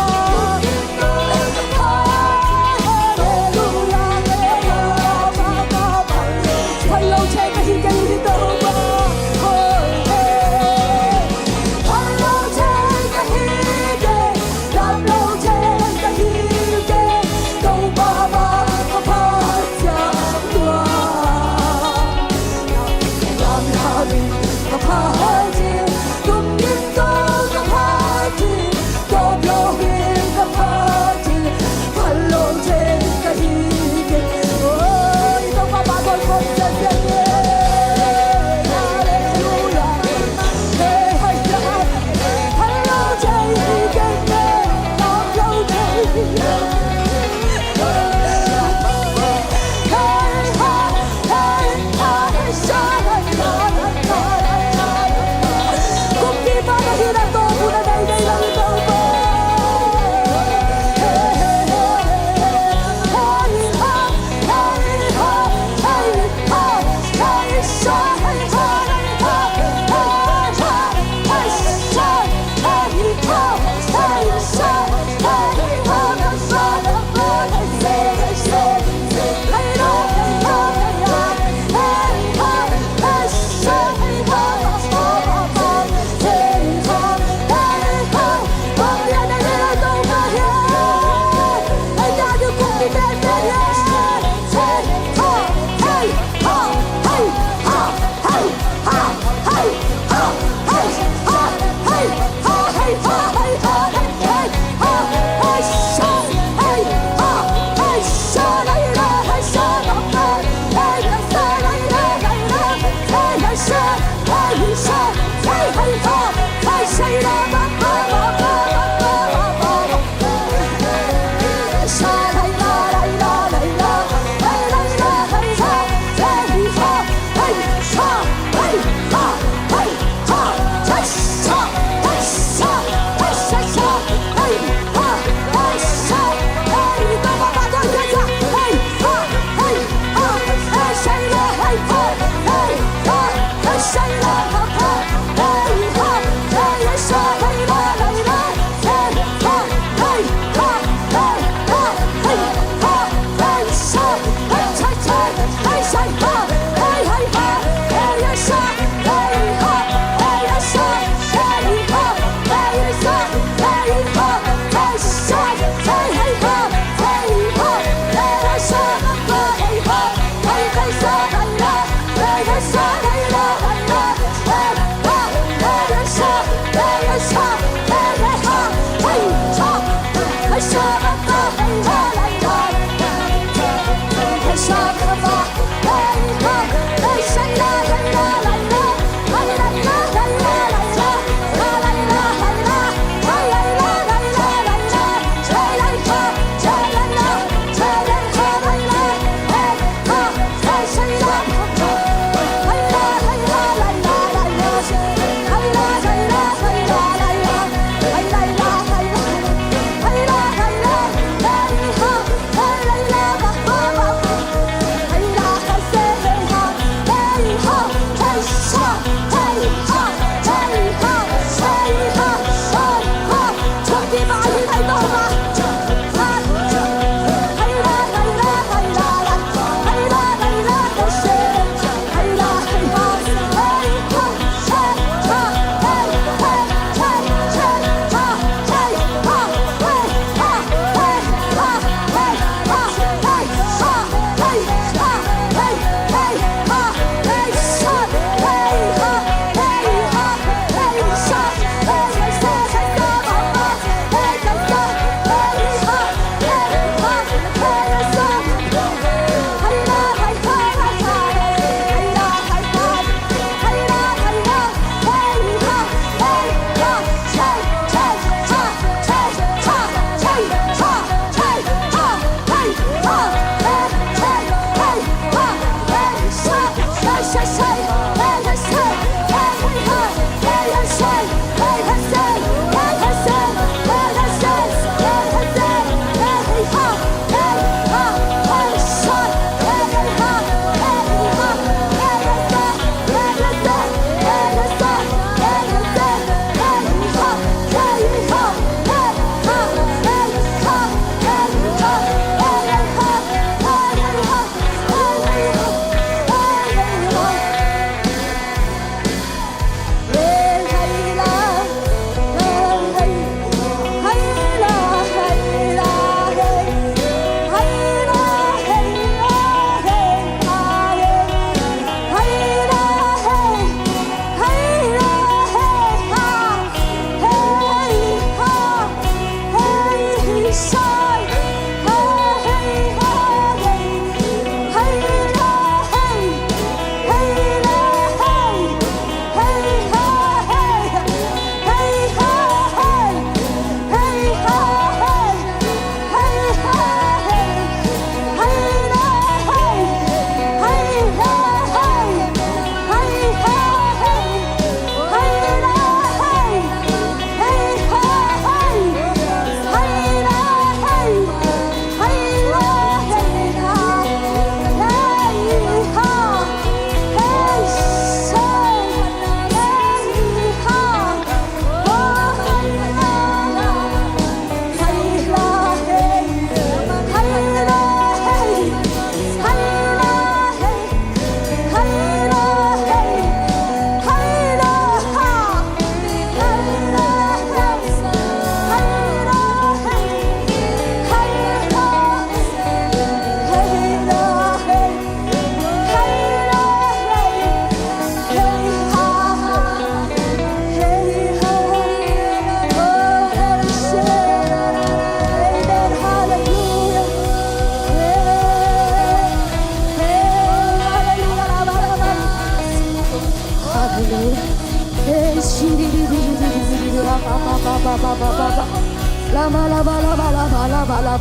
Hey,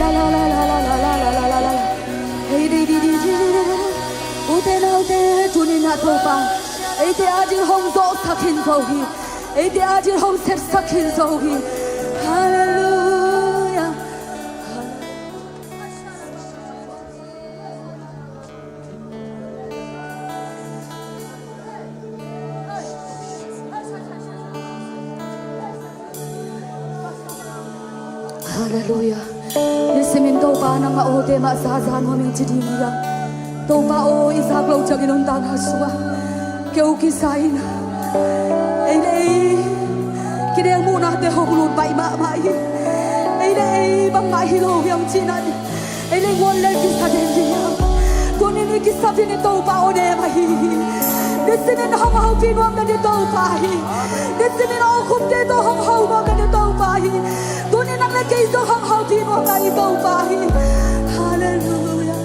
la, la, la. Hey, di, di, di, di, di, di. Ute naute, tuni-in ah Topa eite ading hong zawhsak khin zo hi. Eite ading hong sepsak khin zo hi. Halleluiah. Halleluiah. Nisimin Topa nangmah awte mah zaza nuam ing ci ding hi a. Topa aw, i zak loh ciangin hong tang ha sua. Keu kisa in. Ei le ei kinelmuhnate hong lut baih mahmah hi. Ei le ei bangmah hi lo hiam cihna ding. Ei le ei guan le kisa den ding hiam. Tunin i kisapin i Topa aw ne mah hi. Nisimin hong haupih nuam na di Topa hi. Nisimin aw khumte tawh hong hau nuam na di Topa hi. Tunin nang le kei zong hong haupih nuam na di Topa hi. Halleluiah.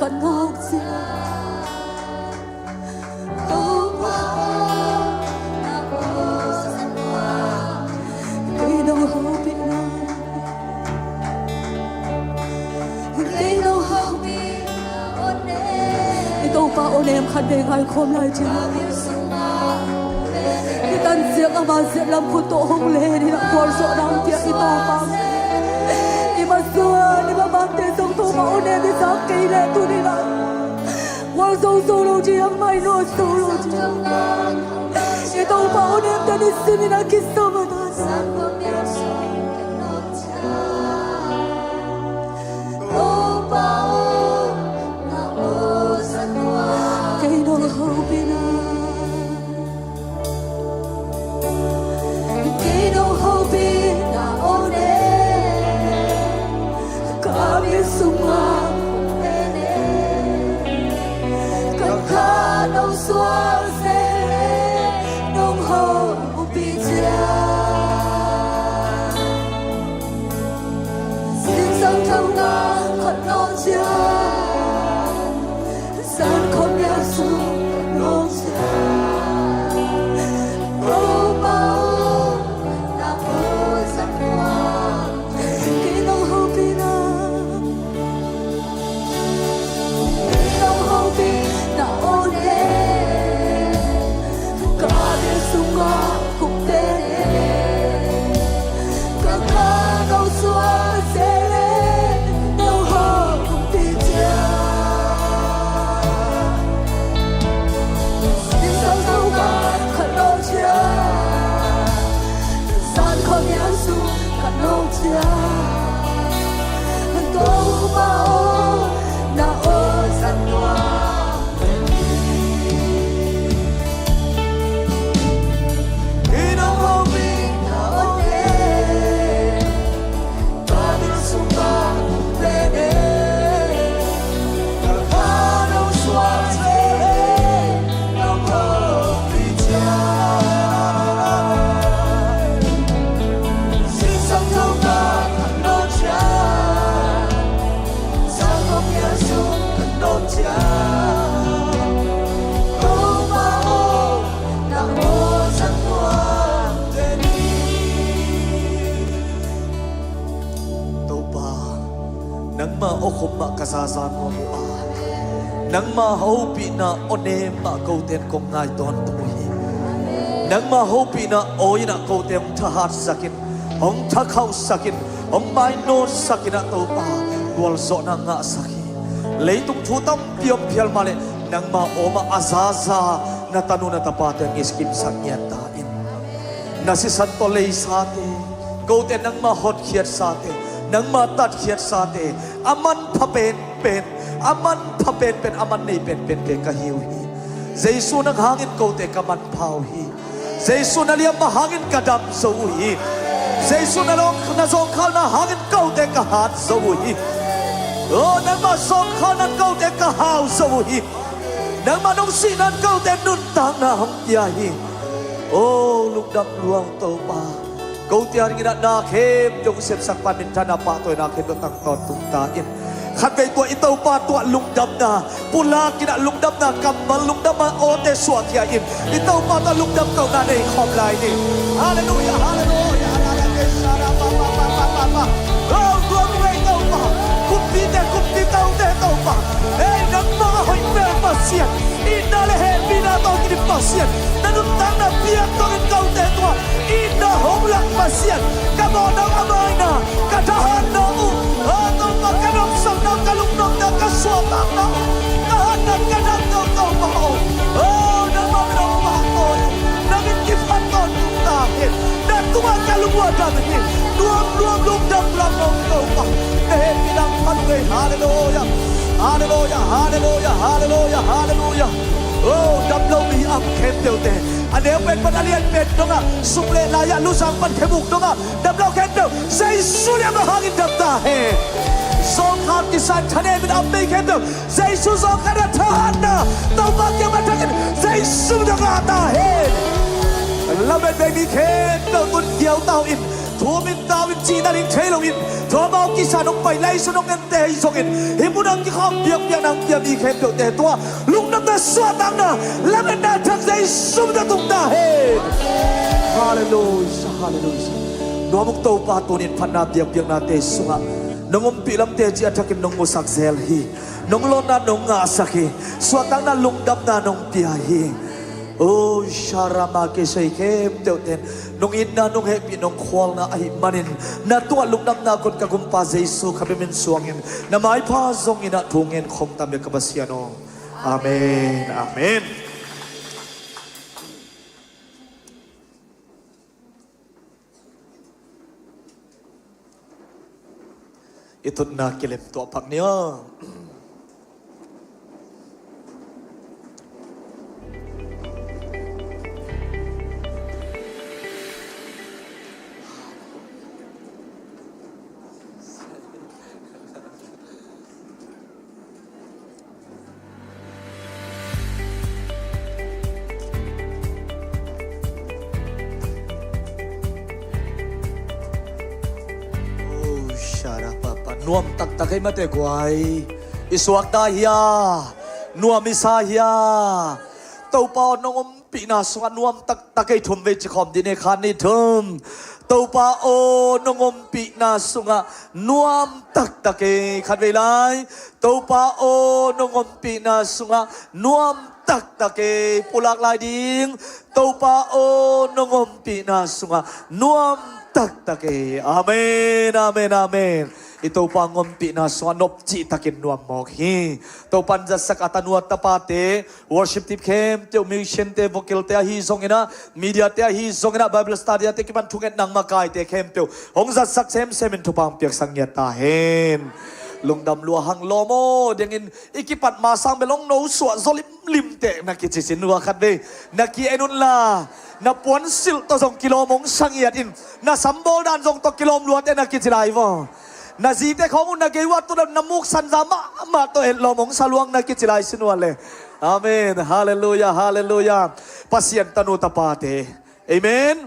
Ka nawk ciang Topa aw, na aw zang ua, kei nong hopihna, kei nong hopihna aw nem. I Topa aw nem khat vei ngaikhawm lai ciang, i tan ziak ama ziak lam khut tawh hong len in a khualzawhna hong pia i Topa. I masuan i mamate zong Topa aw nem i zak kei leh tuni-in ah khual zo zo lo ding, mai nuam zo lo ding. I Topa aw nemte nisim in a kisam a ta. Topa aw, na aw zang ua, kei nong hopihna, kei nong hopihna aw nem. Ka bil sungah ka kha nong suak se, nong hopih ciang, zingsang thongkam khat nawk ciang, zan khawm nial sung ka nawk ciang, Topa aw, na aw zang ua, kei nong hopihna, kei nong hopihna aw nem. Ka bil sungah kong pen e, ka kha nong suak se leh, nong hopih ciang, zingsang thongkam khat nawk ciang, zan khawm nial sung ka nawk ciang, Topa aw, na aw zang ua, kei nong hopihna aw nem. Ka bil sungah kong pen e, ka kha nong suak se leh, nong hopih ciang, zingsang thongkam khat nawk ciang, zan khawm nial sung ka nawk ciang, Topa aw, na aw zang ua, tuni-in Topa, nangma awkhop mah ka zaza nuam uh a, nangma hopihna aw nem mah kote in kong ngai tawntung uh hi. Nangma hopihna awi in ah kote hong thahatsak in, hong thakhauhsak in, hong mainawtsak in ah Topa, khualzawhna ngahsak hi. Leitung thu tampi om phial mah leh nangma aw mah a zaza na tanu na tapate hong ngitkhiatsak ngiat ta in. Na sisan tawh leisate, kote nangma hotkhiatsate, nangma tatkhiatsate, a manpha penpen, a manpha penpen, a man nei penpenpen ka hi uh hi. Jesu, nang hangin kote ka manpha uh hi. Jesu, na liamma hangin ka dam zo uh hi. Jesu, na zawng, na zawngkhalna hangin kote ka hat zo uh hi. O, nangma zawngkhalna in kote ka hau zo uh hi. Nangma nong sihna in kote nuntakna hong pia hi. O, lungdam lua ung Topa. Kote adingin ah na khempeuh hong sepsak pan minthanna, pahtawina khempeuh tang tawntung ta in. Khatvei tua i Topa tungah lungdamna pulak in ah, lungdamna kammal, lungdamna awte suahkhia in, i Topa tungah lungdam kohna nei khawm lai ni. Halleluiah, halleluiah, halleluiah. O, tua mi vei Topa, kumpite, kumpi taute Topa, ei, nangmah a hoih mel Pasian, itna le hehpihna tawh kidim Pasian, na nuntakna piak tawh in kote tungah itna hong lak Pasian, ka mawhna a maina, ka thahatna uh, o Topa, ka nopsakna uh, ka lungnopna uh, ka suahtakna uh, ka hatna, ka damna uh Topa aw, o nangmah min hong pahtawi uh, nang in kiphat tawntung ta hen. Na tungah ka lungua dam hi. Nuam nuam lungdam lam hong Topa, na hehpihna hong phat uh ei. Halleluiah, halleluiah, halleluiah, halleluiah, halleluiah. O, damlo mi a om khempeuhte, a neu pen pan a lian pen dongah, sum le lai-ah, luzang pan khe buk dongah damlo khempeuh, Jesu liamma hangin dam ta hen. Zawngkhal kisa in thanem in a om mi khempeuh, Jesu zawngkhalna, thahatna Topa kiangah thak in, Jesu dong a ta hen. Lamet vei mi khempeuh tun kiau tau in, Thumin tau in cihna ding thei loin, tua amau kisa nong pai lai sung nong ente hi zongin, hih munah kikhawm biakpiakna hong pia mi khempeuhte tungah lungdamna, suahtakna, lametna thak Jesu min tawh tungta hen. Halleluiah, halleluiah. Nuam ung Topa, tunin phatna biakpiaknate sungah nong ompih lamte cih a thakin nong musak zel hi. Nong lawnna nong ngahsak hi. Suahtakna, lungdamna nong pia hi. O Sharama, kisei khempeuhte in nong itna, nong hehpih, nong khualna ahih manin na tungah lungdamna kong ka Kumpa Jesu khat bek min suangin, na maipha zongin ah thu ngen khawm ta hen, ka Pasian aw. Amen, amen. I tutna kilem tuah pak ni aw. Oh, shara papa. Nuam taktak ei mate guai. I suakta hia? Nuam i sa hia? Topa aw, nong ompihna sungah nuam taktak ei, thum vei ci khawm dih ni, khat, nih, thum. Topa aw, nong ompihna sungah nuam taktak ei, khat vei lai. Topa aw, nong ompihna sungah nuam taktak ei, pulak lai ding. Topa aw, nong ompihna sungah nuam taktak ei. Amen, amen, amen. I Topa hong ompihna sungah nop cihtakin nuam mawk hi. Topa in zatsak a tanu a tapate, worship team khempeuh, musician-te, vocal-te ahi zongin ah, media-te ahi zongin ah, Bible study-ate kipan thungetna hong makaite khempeuh hong zatsak semsemin thupha hong piaksak ngiat ta hen. Lungdam lua hang lawm aw, dengin i kipat ma sang bel hong nosuah zaw limlim teh na kici sin lua khat vei. Na ki-en un la, na puansilh tawh zong kilawm hong sa ngiat in, na sambawl dan zong tawh kilawm lua teh na kici lai vaw. Na zite khawng un na gei uah tudan na muk sanza mahmah tawh etlawm hong sa luang na kici lai sin uh a le. Amen. Halleluiah, halleluiah. Pasian tanu tapate. Amen.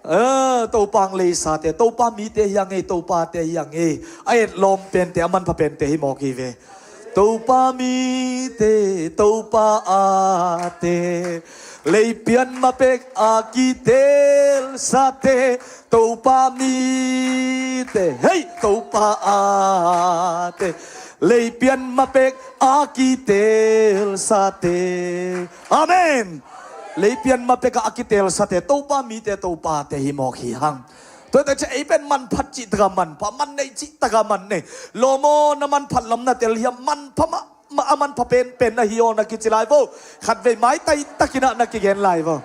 Ah, Topa hong leisate, Topa mite hi hang ei, Topate hi hang ei. A etlawm pente, a manpha pente hi mawk hi ve. Topa mite, Topa ate, leipian ma pek a kitelsate, Topa mite, hei, Topa ate, leipian ma pek a kitelsate. Amen. Leipian ma pek a kitelsate, Topa mite, Topate hi mawk hi hang. Tua teh ciah ei pen manphat cihtak a manpha, man neih cihtak a man nei. Lawm aw, na manphat lam na tel hiam? Manpha mah, mah, a manpha penpen na hi aw na kici lai vaw. Khat vei maitai takin ah na kigen lai vaw.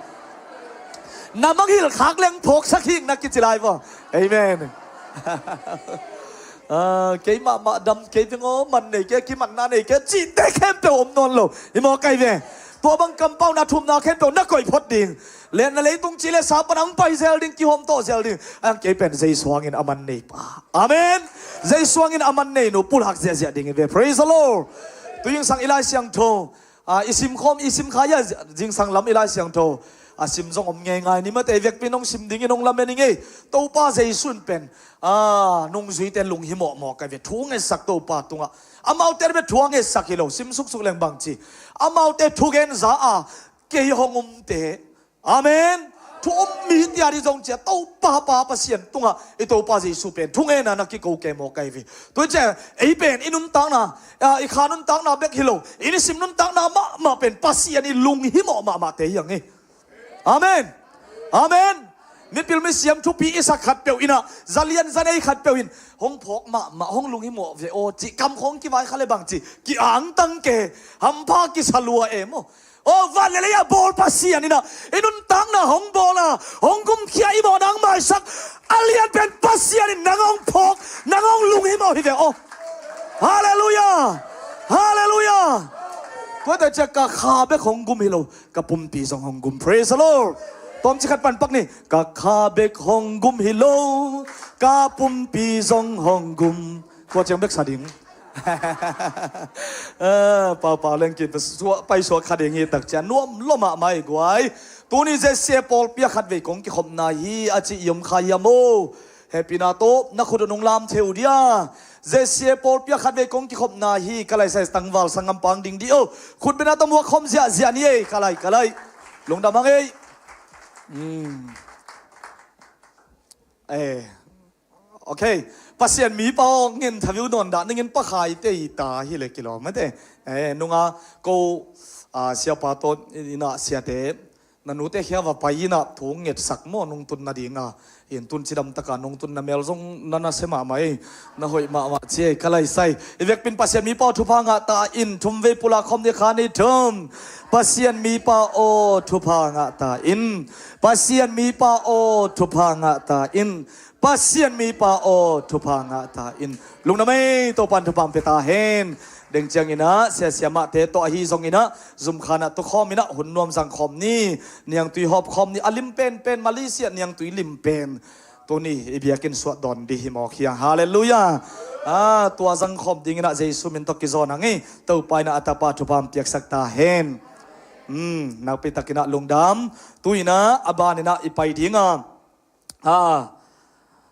Na mangngilh khak leng phawksak hing na kici lai vaw. Amen. Ah, keimah mah dam kei veng aw, man nei kei, kimanna nei kei cihte khempeuh om nawn lo. Hi mawk ei ve. Tua bang kampau na thumna khempeuh na koih phot ding. Lianna leitung cih le sa pan hong pai zel ding, kihawm tawh zel ding. Ang kei pen Jesu hangin a man nei pa. Amen. Jesu hangin a man nei nu pulak ziahziah ding hi ve. Praise the Lord. Tu zingsang i Lai Siangtho, ah, i sim khawm, i sim kha ia, zingsang lam i Lai Siangtho a sim zong om ngeingai ni mate, vekpi in hong sim dingin hong lamen ing ei. Topa Jesu in pen, ah, nungzuite lunghimawh mawk ei ve. Thu ngetsak Topa tungah. Amaute bek thu a ngetsak hi lo, sim suksuk leng bang ci. Amaute thugen za a kei hong umte. Amen. Thu um mi tia di zong cia Topa Pa Pasian tungah i Topa Jesu pen thungenna na kiko kei mawk ei ve. Tua cia ei pen i nuntakna, ah, i kha nuntakna bek hi lo, i nisim nuntakna mahmah pen Pasian i lunghimawh mahmahte hi hang ei. Amen. Amen. Mipil misiam thupi i sak khatpeuh in ah, zalian zanei khatpeuh in hong phawk mahmah, hong lunghimawh ve aw cih kam khawng kivai kha le bang ci, ki-angtang ke, hampha kisa lua e maw. Aw, van le lei a bawl Pasian in ah i nuntakna hong bawl a, hong gumkhia, i mawhna hong maisak a lian pen Pasian in nang hong phawk, nang hong lunghimawh hi ve aw. Halleluiah. Halleluiah. Tua teh ciah ka kha bek hong gum hi lo, ka pumpi zong hong gum. Praise the Lord. Tawmcik khat pan pak ni. Ka kha bek hong gum hi lo, ka pumpi zong hong gum. Tua ciang bek sa ding. Ah, Pau Pau leng ki suah, pai suak kha ding hi tak cia nuam lua mahmah ei guai. Tuni Z C A pawlpi ah khatvei kong kikhopna hi a ci i om kha hiam aw? Hehpihna tawh na khut uh nong lam thei uh dia. Z C A pawlpi ah khatvei kong kikhopna hi, ka lai sai tangval sanggam pang ding dih aw. Khut bena tawh muak khawm ziahziah ni ei, ka lai, ka lai. Lungdam hang ei. Hmm. Eh. Ok. Pasian mipa aw, ngen thaviu nawn dah, na ngen pakhai te hi ta hi le kilawm mate. Eh, nunga ko, ah, siapa tawh inn ah siate, na nute khia va pai inn ah thu ngetsak maw, nungtun nadinga. Inn tun cidam taka nungtun na mel zong na nasia mahmah ei. Na hoih mahmah ci ei, ka lai sai. I vekpin Pasian mipa aw, thupha ngah ta in, thum vei pulak khawm ni, khat, nih, thum. Pasian mipa aw, thupha ngah ta in. Pasian mipa aw, thupha ngah ta in. Pasian mipa aw, thupha ngah ta in. Lungdam ei, Topan thupha hong pia ta hen. Deng ciangin ah, sia siamahte tawh ahi zongin ah, zumkhan ah tukhawm in ah, hun nuam zang khawm ni. Niangtui hawp khawm ni, a lim penpen, Malaysia niangtui lim pen. Tuni i biakinn suah dawn dih hi mawk hi hang. Halleluiah. Ah, tua zang khawm dingin ah Jesu min tawh kizawn hang ei. Topa in ah a tapa thupha hong piaksak ta hen. Hmm, nakpi takin ah lungdam. Tu-in ah a banin ah i pai ding a. Ah,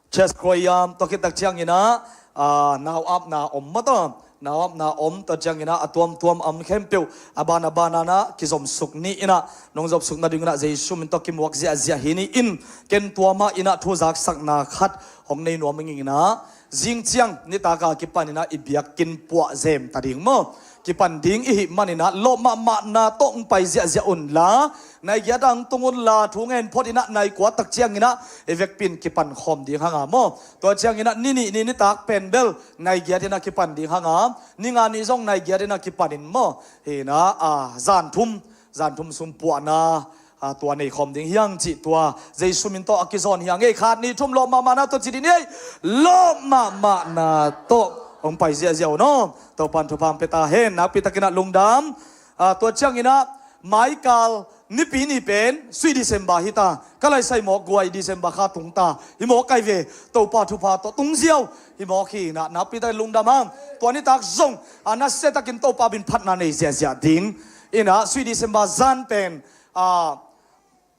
chest choir tua khit tak ciangin ah, ah, nau apna om maw tua. Nau apna om, tua ciangin ah a tuamtuam a om khempeuh a ban a ban ah kizomsuk ni in ah, nong zopsuk nadingin ah Jesu min tawh kimuak ziahziah hi ni in, ken tua mah in ah thu zaksakna khat hong nei nuam ing in ah, zing ciang nitak a kipan in ah i biakinn puah zem ta ding maw? Kipan ding i hih manin ah, lawp mahmahna tawh hong pai ziahziah un la, nai giat ah hong tung un la, thu ngen phot in ah nai kua tak ciangin ah i vekpin kipan khawm ding hang a maw? Tua ciangin ah ni nih ni nitak pen bel nai giat in ah kipan ding hang a, ni nga ni zong nai giat in ah kipan in maw? Hi in ah, ah, zan thum, zan thum sung puahna, ah, tua nei khawm ding hi hang cih tua Jesu min tawh a kizawn hi hang ei. Khat, nih, thum, lawp mahmahna tawh ci dih ni ei. Lawp mahmahna tawh hong pai ziahziah un aw. Topan thupha hong pia ta hen. Nakpi takin ah lungdam. Ah, tua ciangin ah maikal nipi ni pen sui December hi ta. Ka lai sai mawk, guai December kha tung ta hi mawk ai ve. Topa thupha tawh tung ziau hi mawk hi in ah, nakpi takin lungdam hang. Tua nitak zong, ah, nasia takin Topa min phatna nei ziahziah ding in ah, sui December zan pen, ah,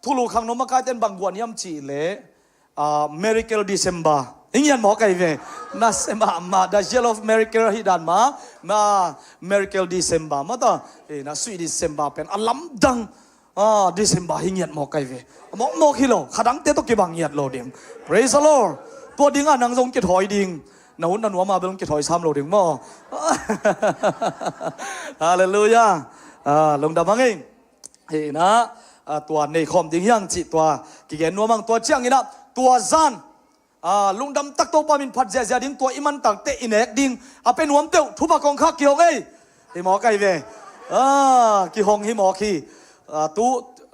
thulu khangno makaite in bang guan hiam cih leh, ah, Miracle December. I ngiat mawk ai ve. Nasia mahmah, the year of miracle hi dan mah, ma, Miracle December maw tua. Eh, na sui December pen a lamdang, ah, December hi ngiat mawk ai ve. Mawkmawk hi lo, khadangte tawh kibang ngiat lo ding. Praise the Lord. Tua ding a nang zong kithawi ding. Na hun na nuam a bel kithawi sam lo ding maw. Halleluiah. Ah, lungdam hang ei. Hi in ah, ah, tua nei khawm ding hi hang cih tua kigen nuam hang. Tua ciangin ah, tua zan, ah, lungdam tak Topa min phat ziahziah ding, tua i man tak teh i nek ding a pia nuam peuh, thupha kongkhak kihong ei. Hi mawk ai ve. Ah, kihong hi mawk hi. Ah, tu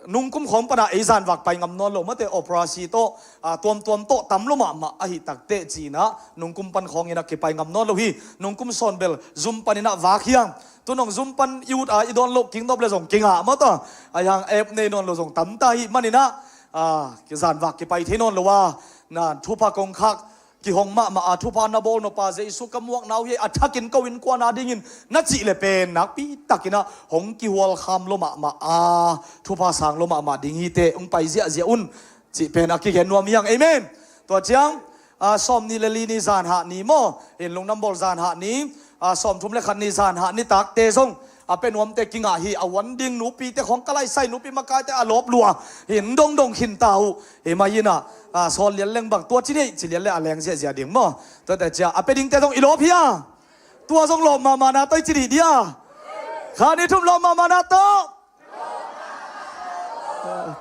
nungkum khawng pan ah ei zan vak pai ngam nawn lo mate, operasi tawh, ah, tuamtuam tawh tam lo mahmah ahi tak teh ci in ah, nungkum pan khawng in ah kipai ngam nawn lo hi. Nungkum sawn bel zum pan in ah vak hi hang. Tu nong zum pan i ut a i dawn loh kik nop le zong kingah maw tua. Ahi hang ep nei nawn lo zong tam ta hi manin ah, ah, kizan vak kipai thei nawn lo a, na thupha kongkhak kihong mahmah a, thupha na bawl nop a, Jesu ka muakna uh hi a, thakin ko innkuan a dingin na cih le pen nakpi takin ah hong kihual kham lo mahmah a, thupha sang lo mahmah ding hi teh, hong pai ziahziah un. Cih pen a kigen nuam hi hang. Amen. Tua ciang, ah, sawm nih le li ni zan hah ni maw? Hin lungdam bawl zan hah ni, ah, sawm thum le khat ni zan hah nitakte zong a pia nuamte kingah hi. A huan ding nupite khawng ka lai sai, nupi makaite a lawp lua. Hin dongdong khin ta uh. Hi mah in ah, ah, sawl lian leng bang tua ci dih, ci lian le a leng ziahziah ding maw? Tuate cia a pia dingte zong i lawp hi a. Tua zong lawp mahmahna tawh i ci dih dia. Khat, nih, thum, lawp mahmahna tawh.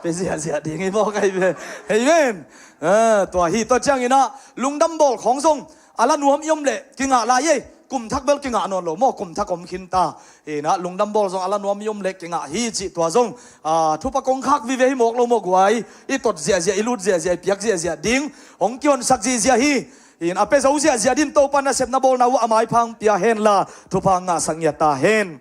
Pe ziahziah ding hi mawk ai ve. Amen. Ah, tua hi, tua ciangin ah lungdam bawl khawng zong a la nuam i om leh kingah lai ei. Kum thak bel kingah nawn lo maw, kum thak om khin ta. Hi in ah lungdam bawl zong a la nuam i om leh kingah hi cih tua zong, ah, thupha kongkhak vive hi mawk lo maw guai. I tot ziahziah, i lut ziahziah, i piak ziahziah ding hong kihonsak ziahziah hi. Hi in a pia zo ziahziah ding Topa nasepna bawlna uh a maipha hong pia hen la, thupha ngahsak ngiat ta hen.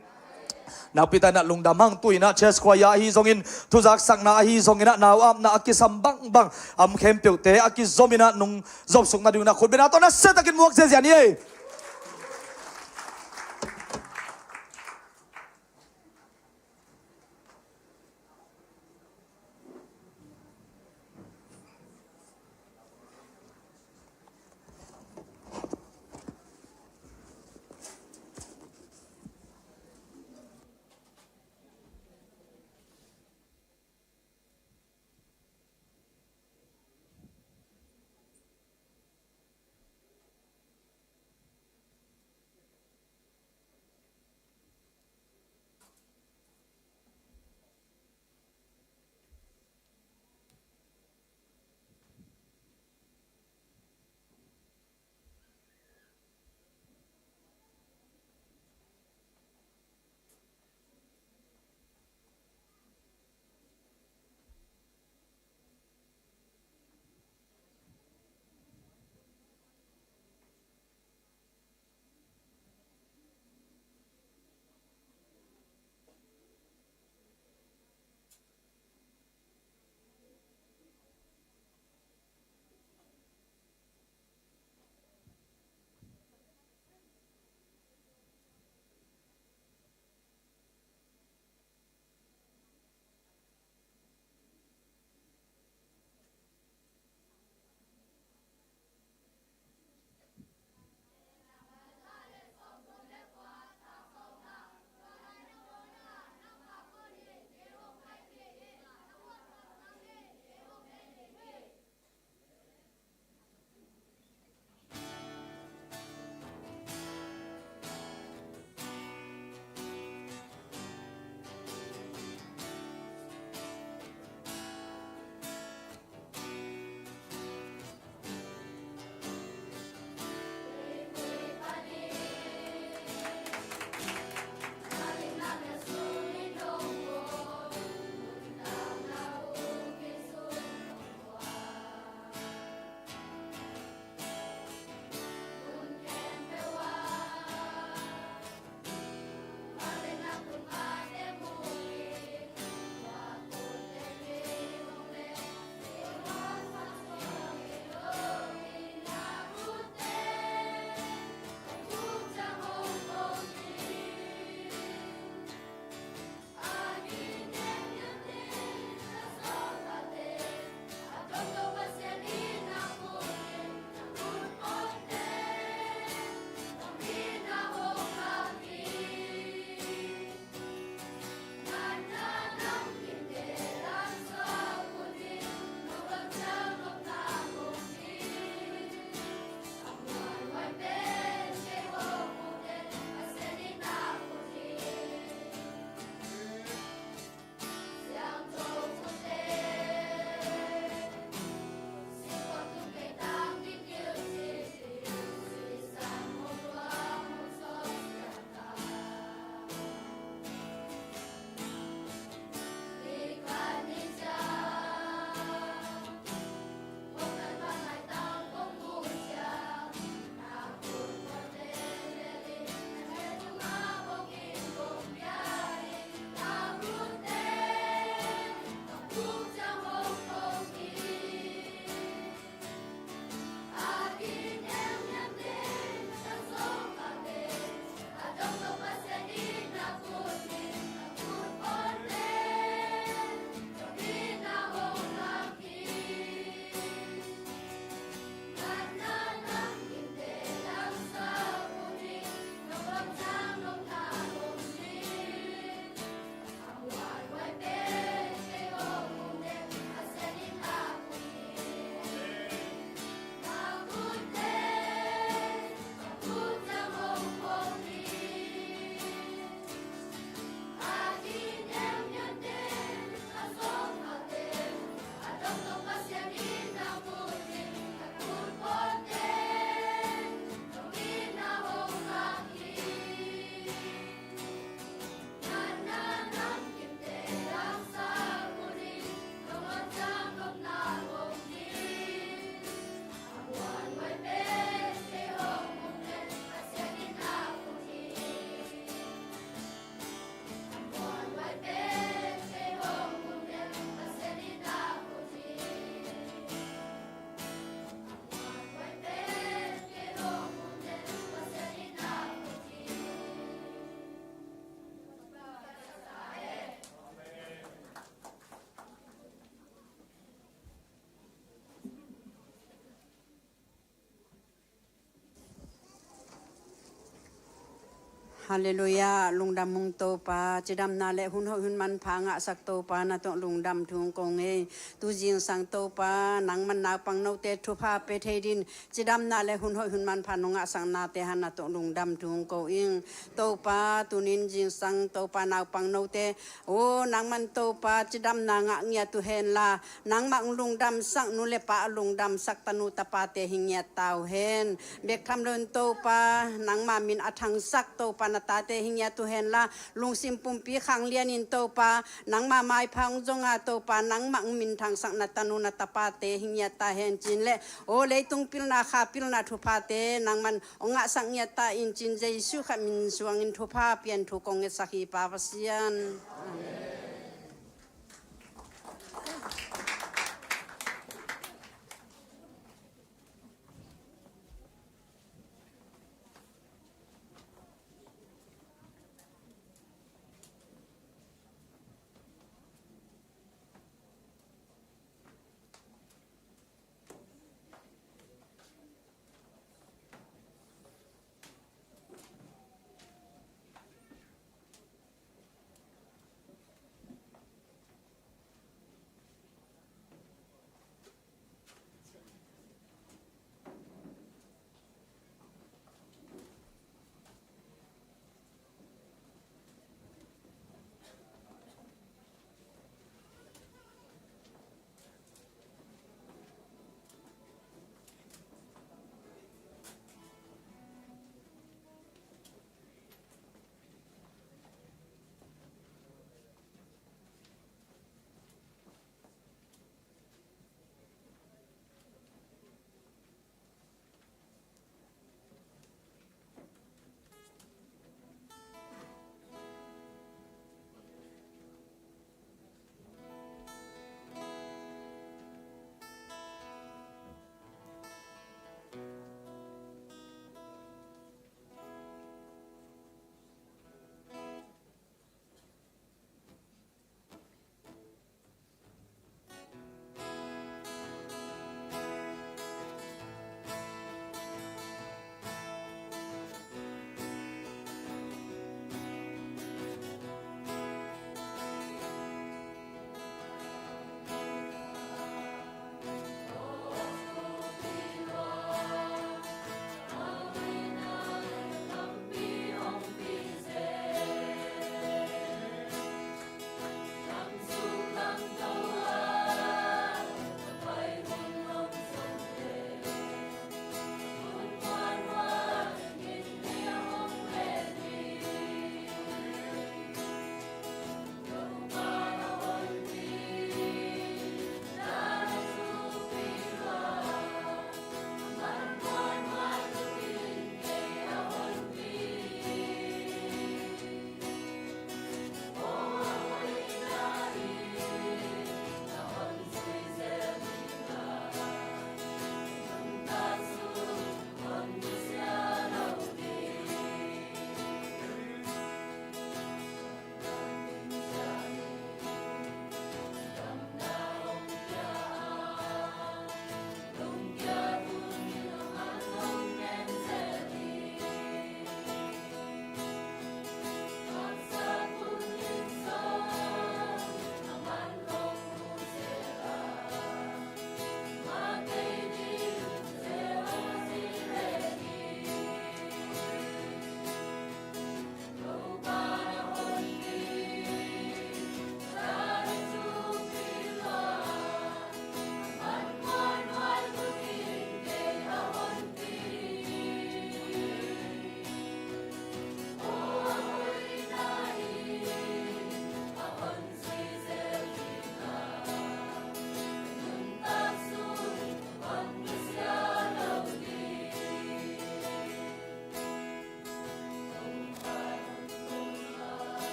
Nakpi takin ah lungdam hang. Tu-in ah church choir ahi zongin, thuzaksakna ahi zongin ah, nau apna a kisam bangbang a om khempeuhte a kizom in ah nong zopsuk nadingin ah khut bena tawh nasia takin muak ziahziah ni ei. Halleluiah, lungdam ung Topa, cidamna le hun hoih hun manpha ngahsak Topa, na tawh lungdam thu ung ko ngei. Tu zingsang Topa, nangman naupang note thupha pe thei din, cidamna le hun hoih hun manpha nong ngahsaknate han na tawh lungdam thu ung ko ing. Topa, tunin zingsang Topa naupang note, o nangman Topa, cidamna ngah ngiat uh henla, nangmah ong lungdamsak nu le pa, a lungdamsak tanu tapate hi ngiat ta uh hen. Bek tham loin Topa, nangma min a thangsak Topa, na tate hi ngiat uh henla, lungsim pumpi khang lianin Topa, nangma maipha ong zonga Topa, nangmah ong min thangsak na tanu na tapate hi ngiat ta hen cin le, o leitung pilna kha pilna thuphate nangman ong ngahsak ngiat ta in cin, Jesu kha min suangin thupha pian thu kong ngetsak hi Pa Pasian. Amen.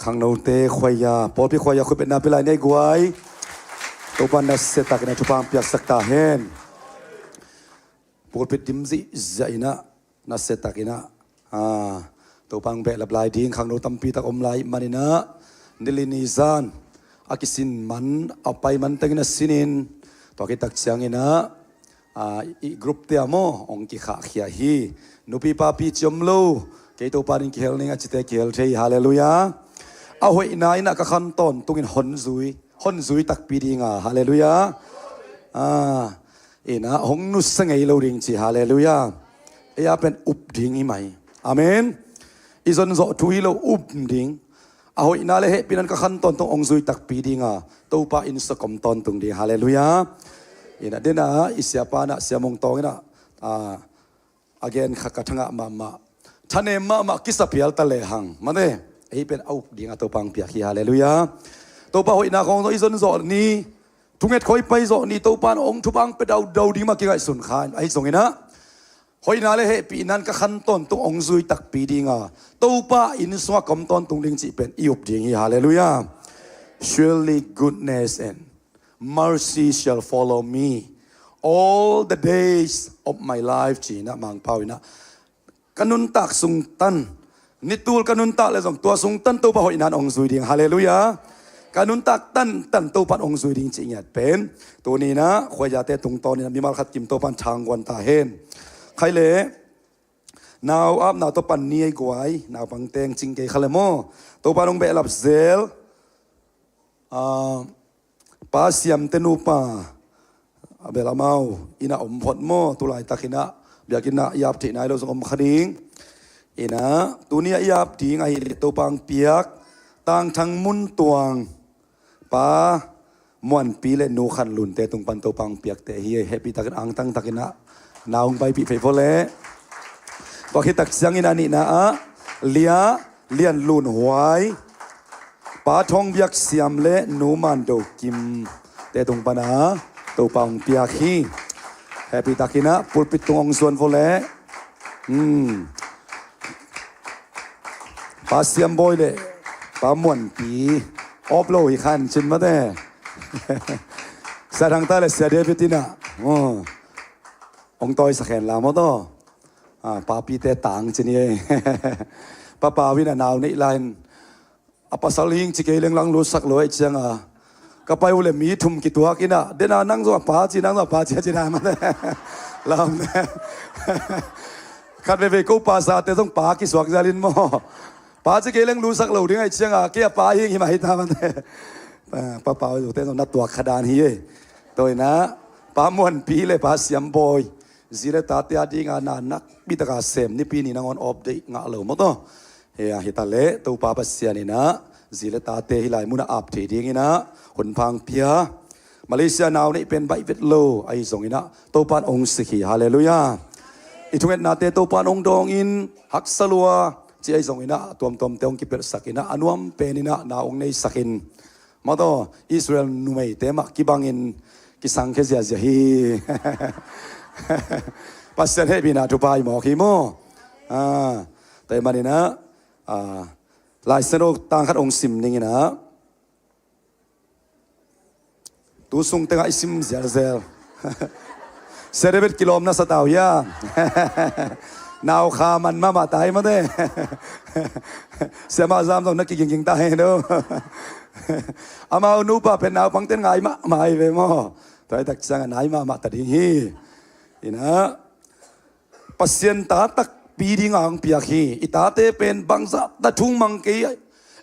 Khangnote khuaia, pawlpi khuaia khutbetna pia lai ni ei guai. Topa nasia takin a thupha piaksak ta hen. Pulpit dim zihziah inah, nasia takin ah, ah, Topa hong behlap lai ding khangno tampi tak om lai manin ah, nili ni zan a kisin man, a pai man tengin a sinin, tua khit tak ciangin ah, ah, i group te ah maw hong kikhahkhia hi. Nupi papi ci om lo, kei Topa ding kihel ning a cite kihel thei hi. Halleluiah. A hoihna inah ka khan tawntungin hon zui, hon zui takpi dinga. Halleluiah. Ah, inah hong nusia ngei lo ding ci. Halleluiah. Ei a pen up ding hi mai. Amen. I zonzawh thu hi lo, up ding. A hoihna le hehpihna in ka khan tawntung hong zui takpi dinga, Topa inn sung ah ka om tawntung ding. Halleluiah. Inah dena i siapa inah, Sia Mung Tawng inah, ah, a gen kha ka thangah mahmah, thanem mahmah kisa phial ta lehang mate, ei pen a up dinga Topa hong piak hi. Halleluiah. Topa hoihna khawng zong i zonzawh ni, thunget khawng i pai zawh ni, Topa in hong thupha hong pia daudau ding mah kingaihsun kha. Ahi zongin ah, hoihna le hehpihna in ka khan tawntung hong zui takpi dinga, Topa inn sung ah ka om tawntung ding cih pen i up ding hi. Halleluiah. Surely goodness and mercy shall follow me all the days of my life, ci inah Mangpau inah, ka nuntak sung tan, ni tul ka nuntak le zong tua sung tan Topa hoihna in hong zui ding. Halleluiah. Ka nuntak tantan Topa in hong zui ding cih ngiat pen tuni inah khuaiate tungtawn inah mimal khat kim Topa in thangguan ta hen. Khai le nau apna tawh pan ni ei guai, naupang teng cing kei kha le maw. Topa in hong behlap zel. Ah, Pa Siamte nupa, a bel amau inah om phot maw, tu laitak inah biakinn ah i ap theih nai lo zong om kha ding. Inah tuni a i ap ding ahi Topa hong piak Tangthang Mun Tuang, Pa Muanpi le Nu Khan Lunte tung pan Topa hong piakte hi. Hehpih takin angtang takin ah nau hong paipih phei phot leh. Tua khit tak ciangin a nihna ah Lia Lian Lun Huai, Pa Thawng Biak Siam le Nu Man Do Kimte tung pana Topa hong piak hi. Hehpih takin ah pulpit tung hong zuan vo leh. Hmm. Pa Siam Bawi le Pa Muanpi awp lo hi khan cin mate. Sia Thang Ta le Sia David inah, oh, hong tawisak hen la maw taw. Ah, papite tang cin hi ei. Pa Pau inah nau neih lai-in, a pasal hing ci kei leng lang lutsak lo ei cianga, ka pai uh le mi thum kituak inah, dena nang zong a pa ci, nang zong a pa ci a ci dan mate. Lam khat veivei ko pasate zong pa kisuak zialin maw. Pa ci kei leng lutsak lo ding ei cianga, kei a pa hing hi mah hi ta mate. Pa, Pa Pau zute zong na tuak kha dan hi ei. Tua inah Pa Muanpi le Pa Siam Bawi, zi le tate a dinga na nakpi taka sem, Nipi ni nangawn awp deih ngah lo maw taw. Hia, hi ta leh Topa Pasian inah zi le tate hih lai munah ap thei ding inah hun pha hong pia. Malaysia nau neih pen baih vet lo ahi zong inah Topa in hong sik hi. Halleluiah. I thungetnate Topa in hong dawng in, haksa lua ci ahi zong inah tuamtuamte hong kipelhsak inah a nuam pen inah nau hong neisak in, maw taw, Israel numeite mah kibangin kisangkhia ziazia hi. Pasian hehpihna thupha hi mawk hi maw. Ah, tua ahih manin ah, ah, Lai Siangtho tang khat hong sim ning inah, tu sung tengah i sim zelzel. Sia David kilawm na sa ta uh hia? Nau kha man mahmah ta hi mate. Siamah Zam zong na kigingking ta hi do. Amau nupa pen naupangte in ngai mahmah hi ve maw. Tua hi tak ciangah nai mahmah ta ding hi. Inah Pasian ta takpi dinga hong piak hi. I tate pen bangzah ta thung mang kei,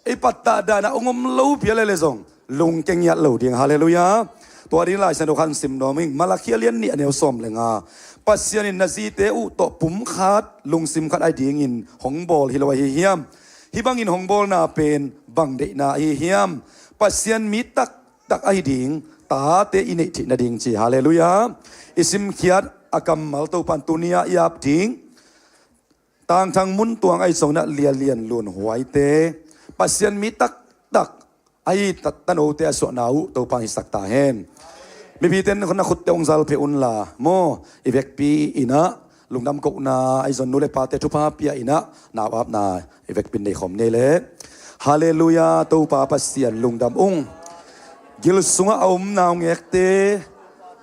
ei pattah danah hong om lo pia leh le zong lungkia ngiat lo ding. Halleluiah. Tua ding Lai Siangtho khan sim nuam ing. Malakhi a lian nih a neu sawm le nga. Pasian in na zite uh tawh pumkhat, lungsim khat ahi dingin hong bawl hi lo ahi hiam? Hih bangin hong bawlna pen bang deihna ahi hiam? Pasian mi taktak ahi ding tate i neih theih nading ci. Halleluiah. I simkhiat a kammal Topa in tuni-a i ap ding Tangthang Mun Tuang ahi zong inah Lia Lian Lun Huaite, Pasian mi taktak ahi ta, tanote a suahna uh Topa in hisak ta hen. Mipite in na khutte hong zal phei unla maw, i vekpi inah lungdam kohna ahi zong nu le pate thupha pia inah nau apna i vekpi in nei khawm ni ei leh. Halleluiah, Topa Pasian lungdam ung. Gil sungah a om naungekte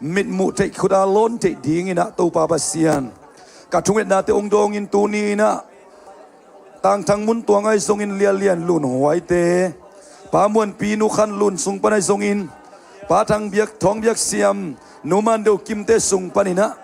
mitmuh theih, khut a lawn theih dingin ah Topa Pasian, ka thungetnate hong dawngin tuni in ah Tangthang Mun Tuang ahi zongin Lianlian Lun Huaite, Pa Muanpi Nu Khan Lun sung pan ahi zongin, Pa Thang Biak, Thawng Biak Siam, Nu Man Deuh Kimte sung panin ah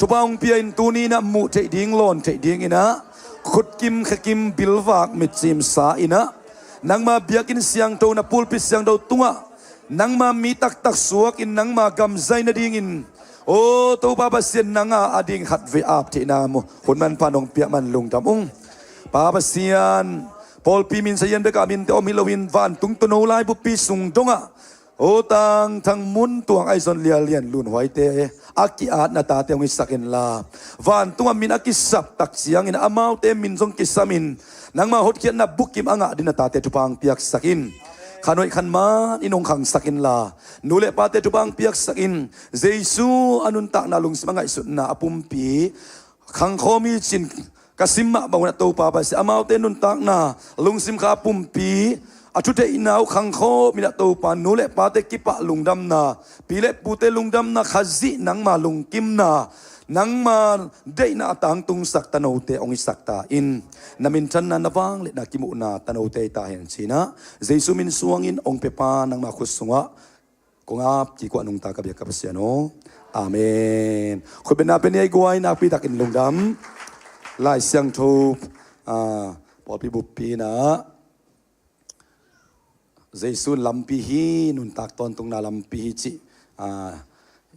thupha hong pia in tuni in ah muh theih ding, lawn theih dingin ah khutkim khekim, bilvak mitcim sa in ah nangma biakinn siangtho, na pulpit siangtho tungah nangma mi taktak suakin nangma gam zai nadingin, aw Topa Pasian, nang a ding khatvei ap theihna hun manpha nong piak man lungdam ung. Pa Pasian, pawlpi min, sayan bek a minte om hi loin vantung tuuno laibuppi sung dongah, aw Tangthang Mun Tuang ahi zong Lianlian Lun Huaite a ki-at na tate hong hisak inla, vantungah min a kisap tak ciangin amaute min zong kisamin nangma hotkhiatna bukim a ngah dingin na tate thupha hong piaksak in. Khan hoih khan man in hong khangsak inla, nu le pate thupha hong piaksak in. Jesu a nuntakna, lungsim a ngaihsutna, a pumpi khangkhawm hi cin ka sim mah bang un ah Topa Pasian, amaute nuntakna, lungsim kha, a pumpi, a thutheihna uh khangkhawm in ah Topa, nu le pate kipah lungdamna, pi le pute lungdamna, Khazih nangma lungkimna, nangma deihna a tangtungsak tanote hong hisak ta in. Na minthanna, na vangliatna kimuhna tanote hi ta hen ci-in ah Jesu min suangin hong pia Pa nangma khut sungah kong ap kikuah nungta ka biak ka Pasian aw. Amen. Khutbetna pia ni ei guai, nakpitakin lungdam. Lai Siangtho, ah, pawlpi buppi in ah Jesu lampi hi, nuntak tawntungna lampi hi cih, ah,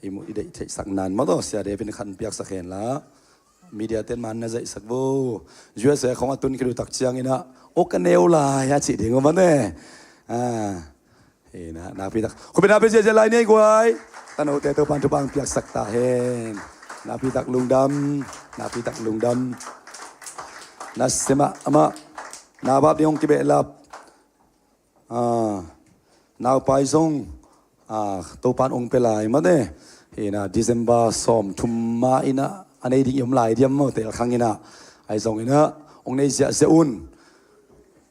i mu i deih theihsak nan maw taw, Sia David in khan piaksak henla, media ten man na zaihsak vo. U S A khong a tun khit uh tak ciangin ah, aw ka neu lai a cih ding uh maw ne. Ah, hi na, nakpitak. Khutbetna pia ziahziah lai ni ei guai. Tanote Topan thupha hong piaksak ta hen. Nakpitak lungdam, nakpitak lungdam. Na sim ah amah na vap ding hong kibehlap, ah, naupai zong, ah, Topan hong pia lai maw te. Hi na, December sawmthum ma in ah a nei ding i om lai diam maw, tel khang in ah. Ahi zongin ah hong nei ziahziah un.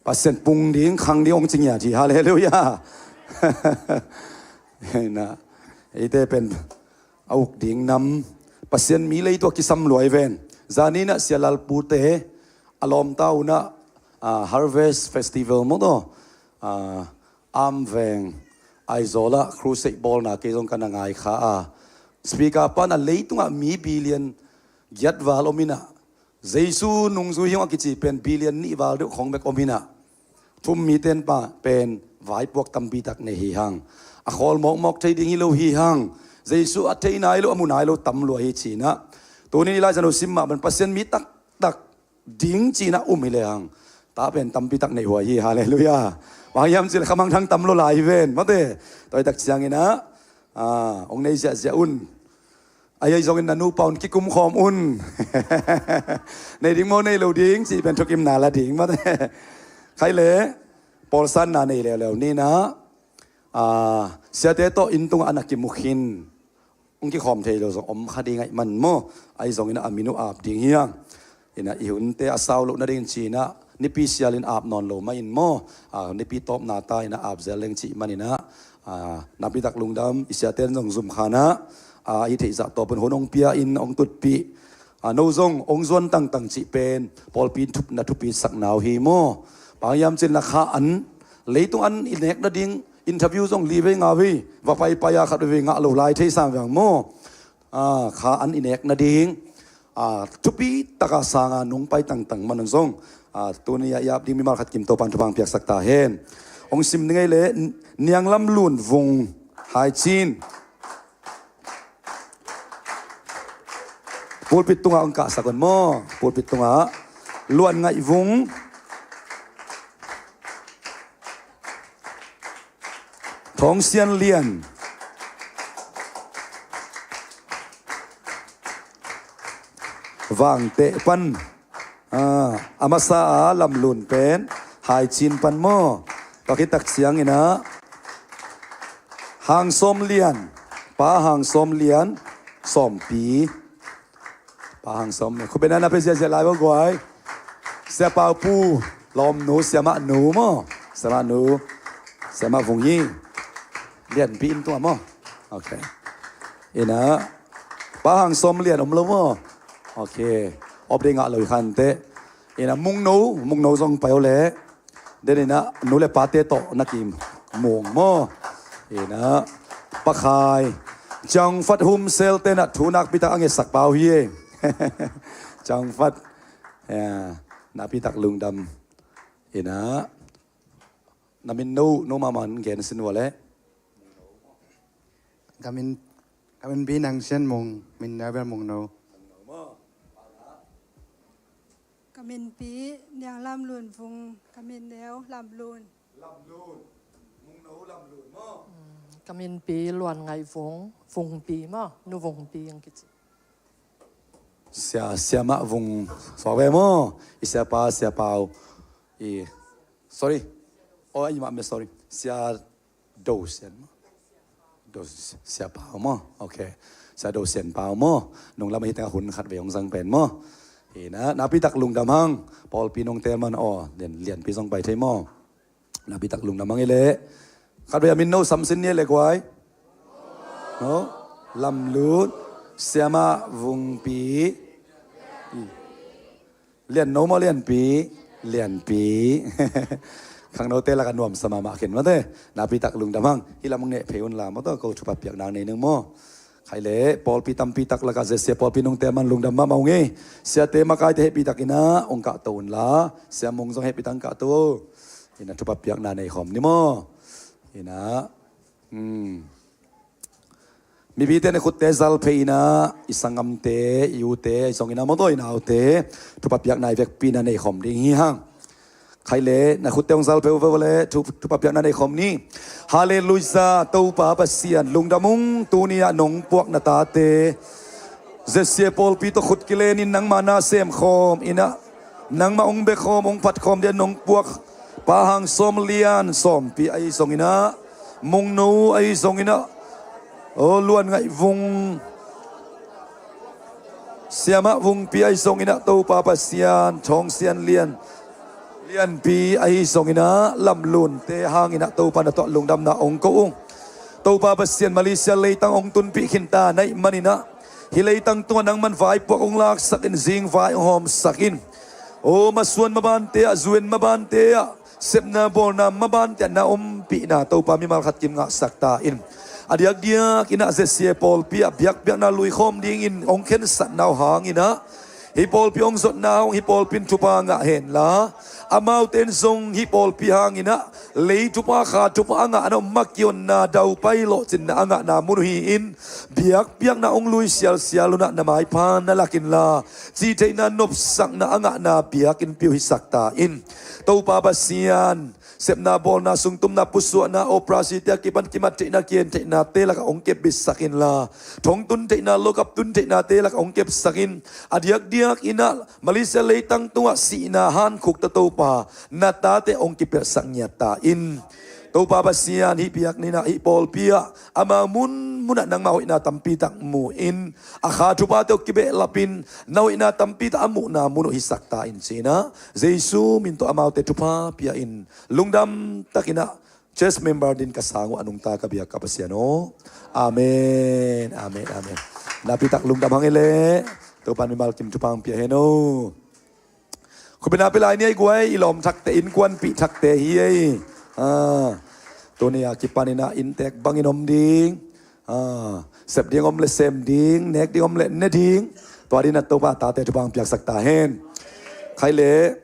Pasian pung ding, khang ding hong ci ngiat hi. Halleluiah. Hi na, eite pen a uk ding nam, Pasian mi lei tawh kisam lua hi ven. Zani in ah Sia Lal Pu te a lawmta un ah, ah, Harvest Festival maw taw, ah, Amveng Aizawl ah crusade bawlna kei zong ka na ngai kha a. Speaker pan ah leitungah mi billion giat val om in ah, Jesu nungzui hi ung a kici pen billion nih val deuh khong bek om in ah, thu-um mite in pen vaipuak tampi tak nei hi hang. A khawl mawkmawk thei ding hi lo hi hang. Jesu a thei nai lo, a mu nai lo tam lua hi ci-in ah. Tuni in i Lai Siangtho sim mah bang Pasian mi taktak ding ci-in ah um hi le hang, ta pen tampi tak neih huai hi. Halleluiah. Bang hiam cih leh khamangthang tam lua lai hi ven maw te. Tua hi tak ciangin ah, ah, hong nei ziahziah un. Ahi zongin na nupa un kikum khawm un. Nei ding maw, nei lo ding cih pen thukimna la ding maw te. Khai le, pawlsanna nei leuleu ni in ah, ah, siate tawh inn tungah a na kimu khin, hong kikhawm thei lo zong om kha ding ahih man maw. Ahi zongin ah a min uh ap ding hi hang. In ah i hunte a sau loh nading ci-in ah nipi sialin ap nawn lo mah in maw, ah, nipi tawpna ta in ah ap zel leng cih man in ah, ah, nakpitak lungdam. I siate in zong zum khan ah, ah, i theih zah tawpin hun hong pia in hong tutpih, ah, no zong hong zuan tangtang cih pen pawlpi in thup, na thupitsak na uh hi maw. Bang hiam cih leh na kha an, leitung an i nek nading interview zong li vei nga vei va paipai a, khat vei ngah lo lai thei sam veng maw. Ah, kha an i nek nading, ah, thupi taka sanga nong pai tangtang man un zong, ah, tuni a i ap ding mimal khat kim Topan thupha hong piaksak ta hen. Hong sim ding ei le, Nianglam Lun Vung, Haicin. Pulpit tungah hong kahsak un maw. Pulpit tungah Luan Ngaih Vung, Thawng Sian Lian, Vangteh pan, ah, a masa a Lam Lun pen Haicin pan maw. Tua khit tak ciangin ah Hang Sawm Lian, Pa Hang Sawm Lian, Sawmpi. Pa Hang Sawm Lian. Khutbetna na pia ziahziah lai vo guai. Sia Pau Pu, Lawmnu, siamah nu maw? Siamah nu. Siamah Vung hi. Lianpi inn tung ah maw? Ok. Ina, Pa Hang Sawm Lian om lo maw? Ok. Op ding ngah lo i khante. Ina, Mungno, Mungno zong pai o leh. Den ina, nu le pate tawh na kimung maw? Ina, Pa Khai. Ciang Fat Hum Sel te na thu nakpi tak a ngetsak pau hi e. Ciang Fat. Ya, nakpi tak lungdam. Ina, na min no, no mahmah gen sin vua leh. Ka min, ka min pi Nang Sian Mung, min neu bel Mung No. Ka min pi Niang Lam Lun Vung, ka min neu Lam Lun. Lam Lun. Mung No Lam Lun maw? Mm, ka min pi Luan Ngai Vung, Vung Pi maw, Nu Vung Pi ang kici. Sia, siamah Vung suak ve maw? I siapa, Sia Pau. I, sorry. Oh, i mah me, sorry. Sia Do Sian maw? Do Sia Pau maw? Ok. Sia Do Sian Pau maw? Nung lam hi teng a hun khat ve hong zang pen maw? Ina, nakpi tak lungdam hang. Pawlpi nong tel man aw. Lian, Lianpi zong pai thei maw? Nakpi tak lungdam hang i leh. Khat vei a min no samsin ni a leh guai. No? Lam Lut. Siamah Vung Pi. Lian No maw Lianpi? Lianpi. Khangnote lak a nuamsa mahmah khin mate. Nakpi tak lungdam hang. Hih lam hong neh phei un la maw tawh ko thupha piakna nei ning maw? Khai leh, pawlpi tampi tak lak a Z C A pawlpi nong tel man lungdam mahmah ung e. Siate makaite hehpih tak ina hong kahto un la. Sia Mung zong hehpih tak hong kahto. Ina thupha piakna nei khawm ni maw? Ina, hmm. Mipite na khutte zal phei ina, i sanggamte, i ute, i zong ina maw tawh i naute, thupha piakna i vekpi ina nei khawm ding hi hang. Khai leh, na khutte hong zal phei uh vua leh, thu, thupha piakna nei khawm ni. Halleluiah, Topa Pasian, lungdam ung, tuni ah nong puak na tate. Z C A pawlpi tawh khut kilenin nangmah na sem khawm ina, nangmah hong bia khawm, hong phat khawm ding a nong puak Pa Hang Sawm Lian, Sawmpi ahi zong ina, Mung No ahi zong ina, o Luan Ngai Vung, Siamah Vung Pi ahi zong ina, Topa Pasian, Thawng Sian Lian, Lianpi ahi zong ina, Lam Lun te hang ina, Topa na tawh lungdamna hong ko ung. Topa Pasian, Malaysia leitang hong tunpih khin ta na hih man ina, hih leitang tungah nangman vaipuak hong laksak in, zing vai hong hawmsak in. O masuan mabante ah, zu-en mabante ah, sepna bawlna mabante ah na ompihna Topa mimal khat kim ngahsak ta in. A diakdiak ina Z C A pawlpi ah biakpiakna luikhawm dingin hong khensatna uh hang ina, hih pawlpi hong zotna uh hih pawlpi in thupha ngah hen la, amaute in zong hih pawlpi hang ina lei thupha kha thupha a ngahna uh, ma kihonna, daupai lawhcinna a ngahna mun uh hi-in, biakpiakna hong lui sialsial un ah na maipha na lak in la, cihtheihna nopsakna a ngahna biakinnpi uh hisak ta in. Topa Pasian, sepna bawlna, sungtumna, pusuahna, operasi te a kipan kimat theihna, kihen theihna te lakah hong kepbitsak in la, thong tun theihna, lokap tun theihna te lakah hong kepsak in. A diakdiak ina Malaysia leitang tungah sihna hankhuk tawh Topa na tate hong kipelhsak ngiat ta in. Topa Pasian, hih biakinn ah, hih pawlpi ah, amau munmun ah nangmah hoihna tampi tak mu in, a kha thupha tawh kibehlap in, na hoihna tampi tak a muhna mun uh hisak ta in ci ina, Jesu min tawh amaute thupha pia in, lungdam tak ina church member dingin ka sang uh a nungta ka biak ka Pasian aw. Amen, amen, amen. Nakpi tak lungdam hang i leh. Topa'n mimal kim thupha hong pia hen aw. Khutbetna pia lai ni ei guai, i lawm thakte, innkuanpih thakte hi ei. Ah, tuni a kipan ina inntek bangin om ding. Ah, sep ding om leh sem ding, nek ding om leh ne ding. Tua dingin Topa tate thupha hong piaksak ta hen. Khai leh,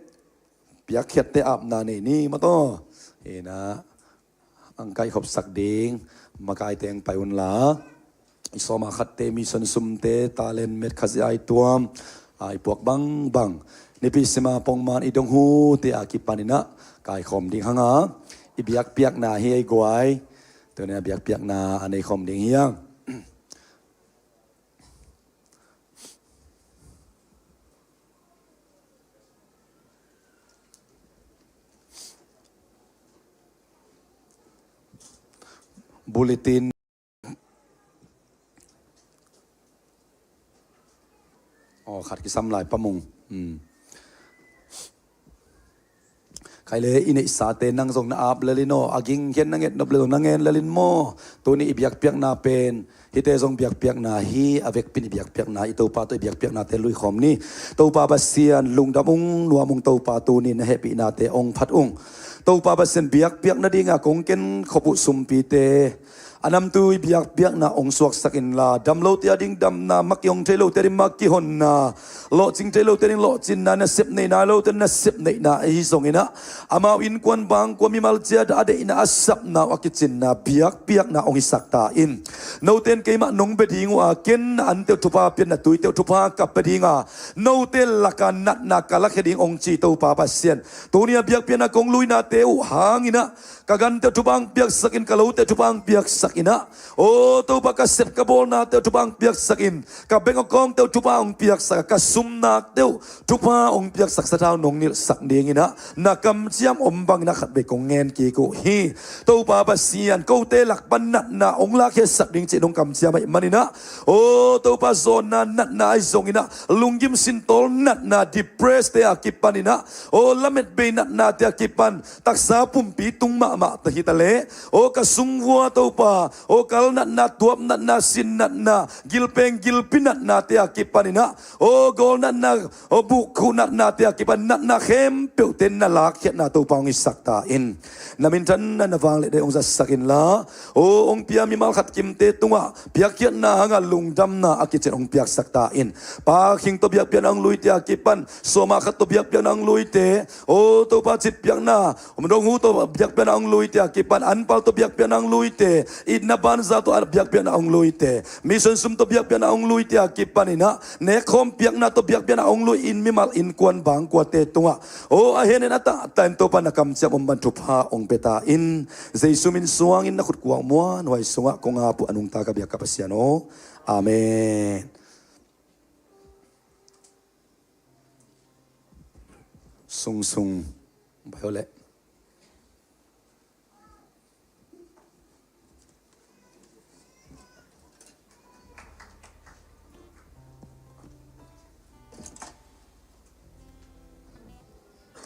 piakkhiatte apna nei ni maw tawh. Ina, ang kaihkhopsak ding, makaite hong pai un la. I sawma khatte, mission sumte, talent met, Kha zia i tuam, a, i puak bangbang, nipi sima pongman i dong hute a kipan ina kaikhawm ding hang a, i biakpiakna hi ei guai. Tuni a biakpiakna a neikhawm ding hi hang. Bulletin. Aw, khat kisam lai pamung. Hmm. Khaile, i neihsate nang zong na ap lel in aw, a gingkhen na nget nop le zong na ngen lel in maw. Tuni i biakpiakna pen hihte zong biakpiakna hi, a vekpi in i biakpiakna, i Topa tawh i biakpiaknate luikhawm ni. Topa Pasian lungdam ung, nuam ung, Topa tuni na hehpihnate hong phat ung. Topa Pasian biakpiak nadinga kong ken khop uh sumpite, a namtui biakpiakna hong suaksak inla, dam lote a ding damna, maki hong thei lote a ding maki honna, lawhcing thei lote a ding lawhcinna, nasep neihna lote nasep neihna ahi zongin ah, amau innkuan bangkua mimal ciat a deihna a sapna uh a kicinna biakpiakna hong hisak ta in. Note in keimah nong bia ding uh a, ken na ante uh thupha pia in, na tuite uh thupha ka pia ding a, note laka natna ka lakhia ding hong ci Topa Pasian, tuni a biakpiakna kong luinate uh hangin ah, ka gante uh thupha hong piaksak in, ka lote uh thupha hong piaksak in ah, aw Topa, ka sep ka bawlnate uh thupha hong piaksak in, ka bank account-te uh thupha hong piaksak a, ka sumnakte uh thupha hong piaksak, sathau nong nilhsak dingin ah, na kamciam om bangin ah khatvei kong ngen kik uh hi. Topa Pasian, kote lak pan natna hong lakhiasak ding cih nong kamciam ahih manin ah, aw Topa, zawnna natna ahi zongin ah, lunggim sintawl natna, depress-te a kipanin ah, aw lametbei natnate a kipan, taksa pumpi tung mahmah ta hi ta leh, aw ka sungvua Topa, aw kal natna, tuap natna, sin natna, gilpeng gilpi natnate a kipanin ah, aw gawl natna, aw bukkhuh natnate a kipan natna khempeuhte na lakkhiatna Topa hong hisak ta in. Na minthanna, na vangliatna hong zatsak inla, aw hong pia mimal khat kimte tungah piakkhiatna hangah lungdamna a kicin hong piaksak ta in. Pa Khing tawh biakpiakna hong luite a kipan, Suama Khat tawh biakpiakna hong luite, aw Topa, Citpiakna, Om Dong Hu tawh biakpiakna hong luite a kipan, Anpal tawh biakpiakna hong luite, Itna Banza tawh a biakpiakna hong luite, Mission Sum tawh biakpiakna hong luite a kipanin ah, nekkhawm piakna tawh biakpiakna hong lui in mimal innkuan bangkuate tungah, aw a henin a tahtah in Topa, na kamciam om bangin thupha hong pia ta in. Jesu min suangin na khutkuang muanhuai sungah kong ap uh, a nungta ka biak ka Pasian aw. Amen. Sungsung bai aw leh.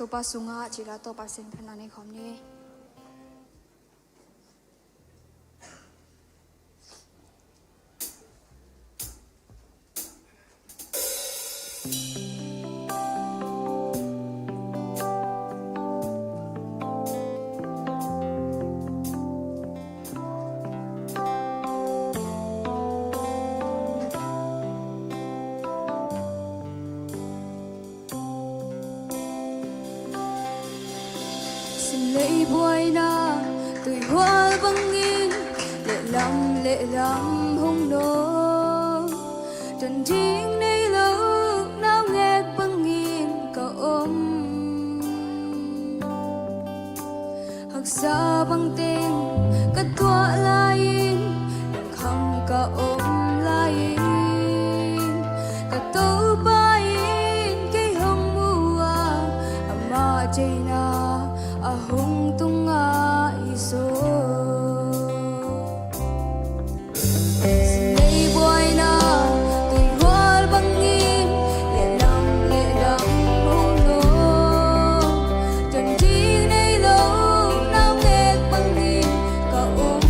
Topa sungah cila Topa sin phen a nei khawm ni. Sin lei buaina tuihual bangin lehlam lehlam hong nawk, tuan ding nei lo naungek bangin ka om. Haksa bangteng ka tuah lai-in, lungkham ka om lai-in, ka Topa in kei hong mu a, amah deihna a hong tung ahi zong. Sin lei buaina tuihual bangin lehlam lehlam hong nawk, tuan ding nei lo naungek bangin ka om.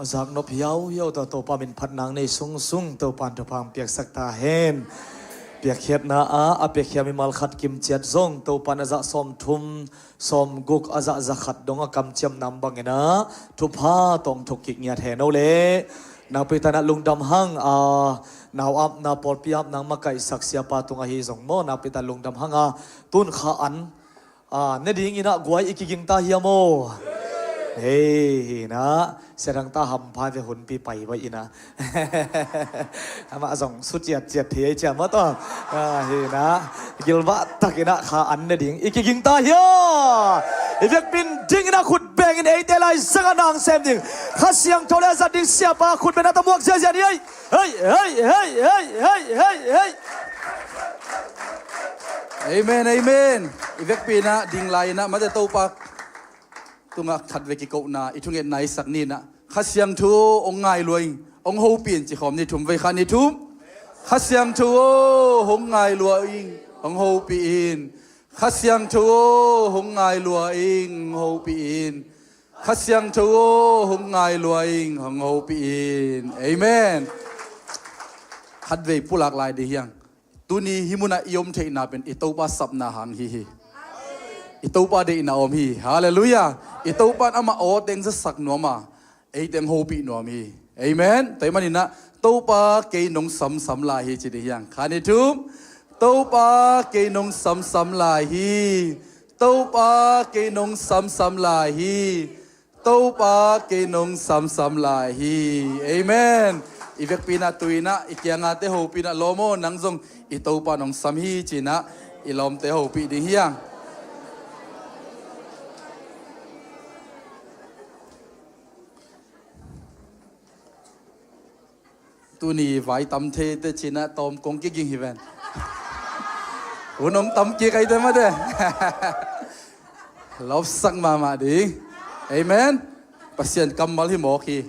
Zaknop hiauhiau tawh Topa min phatna nei sungsung Topan thupha piaksak ta hen. Piakkhiatna ah a piakhia mimal khat kimciat zong Topan a zah sawmthum sawmguk a zah zakhat dong a kamciam nam bangin ah thupha tawh thuk kik ngiat hen o le. Nakpi takin ah lungdam hang a nau apna pawlpi apna makaihsak siapa tung ahi zong maw nakpi takin lungdam hang a tun kha an a ne dingin ah guai i kiging ta hiam aw? Hei, hi na, Sia Thang ta hampha ve hunpi pai vai in ah. Amah zong su ciatciat hi ei ciam maw tawh. A, hi na, gilvah takin ah kha an ne ding i kiging ta hia? I vekpi in dingin ah khut bengin eite lai zangah nang sem ding Kha Siangtho le a zat ding siapa khut beng a tamuak ziahziah ni ei. Hei, hei, hei, hei, hei, hei, hei. Amen, amen. I vekpi in ah ding lai in ah mate Topa tungah khat vei kikohna i thungetna i sak ni in ah Kha Siangtho aw hong ngai lua ing, hong hopih in ci khawm ni thum vei kha ni thum. Kha Siangtho aw hong ngai lua ing, hong hopih in. Kha Siangtho aw hong ngai lua ing, hong hopih in. Kha Siangtho aw hong ngai lua ing, hong hopih in. Amen. Khat vei pulak lai ding hiang. Tuni hih munah i om theihna pen i Topa sapna hang hi hi. I Topa deihna om hi. Halleluiah. I Topa in amah aw teng zasak nuam a, ei teng hopih nuam hi. Amen. Tua ahih manin ah Topa kei nong samsam lai hi ci ding hiang. Kha ni thum. Topa kei nong samsam lai hi. Topa kei nong samsam lai hi. Topa kei nong samsam lai hi. Amen. I vekpi in ah tu in ah i kiangah te hopih in ah lawm aw nang zong i Topa nong sam hi ci in ah i lawmte hopih ding hiang. Tuni vai tam thei te ci in ah tawm kong kiging hi ven. Hun hong tam kik ai te mate. Lawpsak mahmah ding. Amen. Pasian kammal hi mawk hi.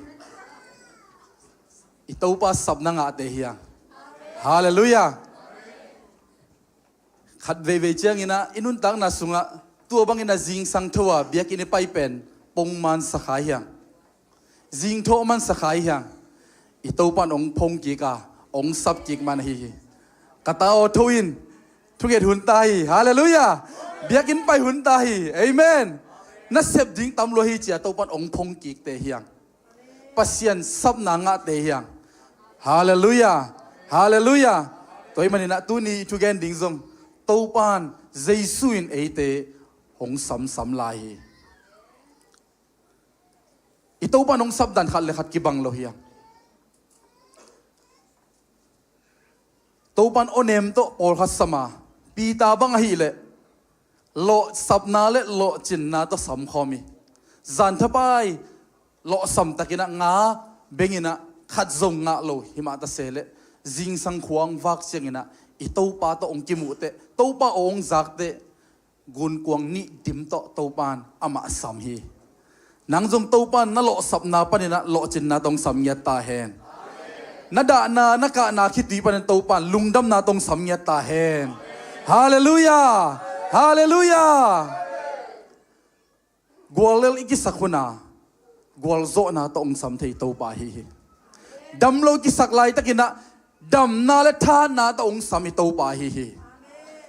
I Topa sapna ngahte hiang. Halleluiah. Khat veivei ciangin ah i nuntakna sungah tua bangin ah zingsang tho a biakinn i pai pen pongman sa kha hiang. Zingtho man sa kha hiang. I Topa in hong phong kik a, hong sap kik man ahi hi. Ka ta aw tho in, thunget hun ta hi. Halleluiah. Biakinn pai hun ta hi. Amen. Na sep ding tam lua hi ci a Topa in hong phong kikte hiang. Pasian sapna ngahte hiang. Halleluiah. Halleluiah. Tua ahih manin ah tuni i thugen ding zong Topa in Jesu in eite hong samsam lai hi. I Topa in hong sapdan khat le khat kibang lo hiang. Topa in awnem tawh pawlkhat sam a, Peter bang ahih leh lawhsapna le lawhcinna tawh sam khawm hi. Zanthapai lawhsam takin ah nga bengin ah khat zong ngah lo hi mah ta se leh zingsang khua hong vak ciangin ah i Topa tawh hong kimuh teh, Topa aw hong zak teh, gunkuang nih dim tawh Topa in amah sam hi. Nang zong Topa in na lawhsapna panin ah lawhcinna tawh hong sam ngiat ta hen. Na dahna, na kahna khitui panin Topa in lungdamna tawh hong sam ngiat ta hen. Halleluiah. Halleluiah. Guallel i kisak hun a gualzawhna tawh hong sam thei Topa ahi hi. Damlo i kisak laitakin ah damna le thahatna tawh hong sam i Topa ahi hi.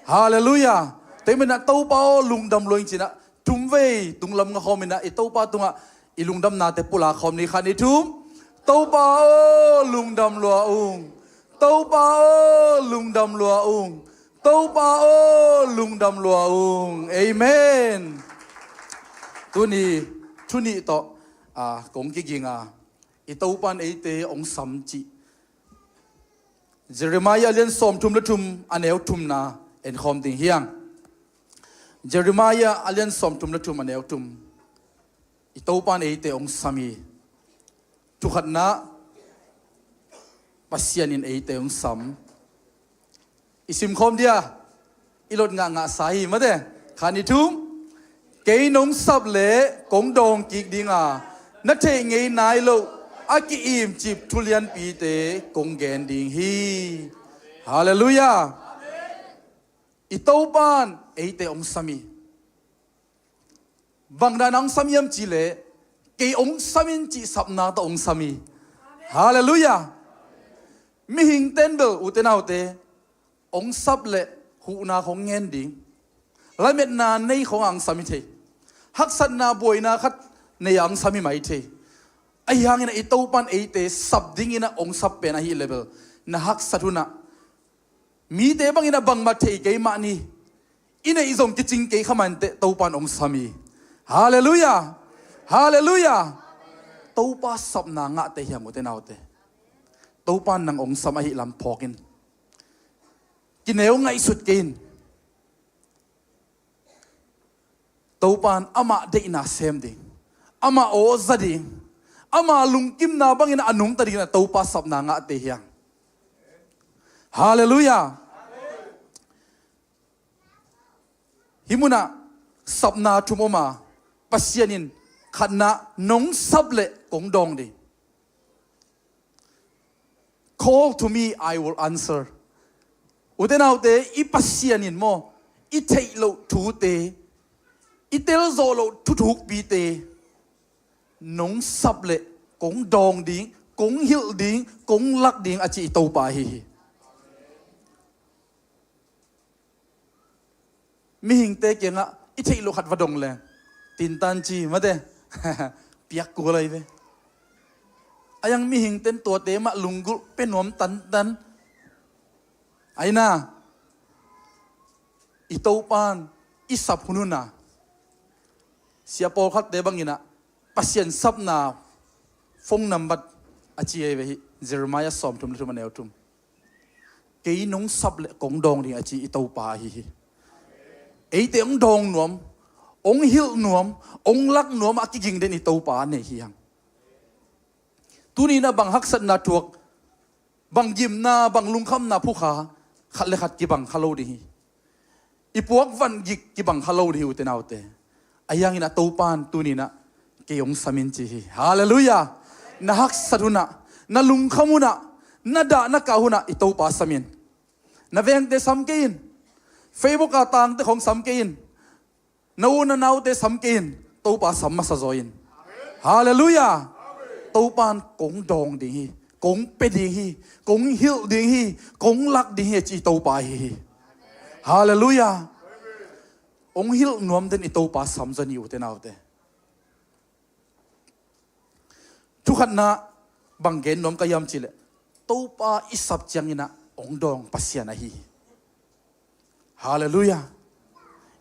Halleluiah. Tua ahih manin ah Topa aw lungdam lua ing ci in ah thum vei tunglam nga khawm in ah i Topa tungah i lungdamnate pulak khawm ni. Kha ni thum. Topa aw lungdam lua ung. Topa aw lungdam lua ung. Topa aw lungdam lua ung. Amen. Tuni thu nih tawh a kong kiging a, i Topa in eite hong sam cih Jeremiah a lian sawmthum le thum a neu thumna en khawm ding hiang. Jeremiah a lian sawmthum le thum a neu thum. I Topa in eite hong sam hi. Thukhatna, Pasian in eite hong sam. I simkhawm dia, i lot ngahngah sa hi mate. Kha ni thum. Kei nong sap le kong dawng kik ding a, na theih ngei nai loh a ki-imcip thulianpite kong gen ding hi. Halleluiah. I Topa in eite hong sam hi. Bang dan a hong sam hiam cih leh Kei ong sam in cih sapna tawh ong sam hi. Halleluiah. Mihing ten bel, ute naute, ong sap le huhna khong ngen ding, lametna nei khong ang sam hi thei. Haksatna buaina khat nei ang sam hi mai thei. Ahi hangin a i Topan eite sap dingin a ong sap pen ahi le bel, na haksat hunah mite bangin a bangmah thei kei mah ni. I neih zong kicing kei kha mah inteh Topan ong sam hi. Halleluiah. Halleluiah. Topa sapna ngahte hiam, ute naute? Topan nang ong sam ahi lam phawk in. Kineu ngaihsut kei in. Topan amah deihna sem ding, amah aw za ding, amah lungkimna bangin a nungta dingin a Topa sapna ngahte hiam? Halleluiah. Hih munah sapna thum om a, Pasian in khatna, nong sap le kong dawng ding. Call to me, I will answer. Ute naute, i Pasian in maw, i theih loh thute, i telzawh loh thuthukpite, nong sap le kong dawng ding, kong hilh ding, kong lak ding a ci i Topa ahi hi. Mihingte kiangah i theih loh khat va dong leng, tintan ci mate, piak kul ahi ve. A iang mihingten tuate mah lunggulh pia nuam tantan. Aina, i Topan i sap hunhun a, sia pawlkhatte banginah Pasian sapna phone nambat a ci ahi ve hi. Jeremiah sawmthum le thum a neu thum. Kei nong sap le kong dawng ding a ci i Topa ahi hi. Eite ong dawng nuam, ong hilh nuam, ong lak nuam a kiging den i Topa nei hi hang. Tuninah bang haksatna thuak, bang gimna, bang lungkhamna phukha, khat le khat kibang kha lo ding hi. I puak van gik kibang kha lo ding hi, ute naute. A iangin a Topan tuninah kei ong sam in ci hi. Halleluiah. Na haksat hunah, na lungkham hunah, na dah na kah hunah i Topa sam in. Na vengte sam kei in. Facebook a tangte khong sam kei in. Na u na naute sam kei in. Topa sam masa zaw in. Halleluiah. Topan kong dawng ding hi, kong pia ding hi, kong hilh ding hi, kong lak ding hi a ci i Topa ahi hi. Halleluiah. Ong hilh nuam den i Topa sam zaw ni, ute naute. Thukhatna bang gen nuam ka hiam cihleh, Topa i sap cianginah ong dawng Pasian ahi hi. Halleluiah.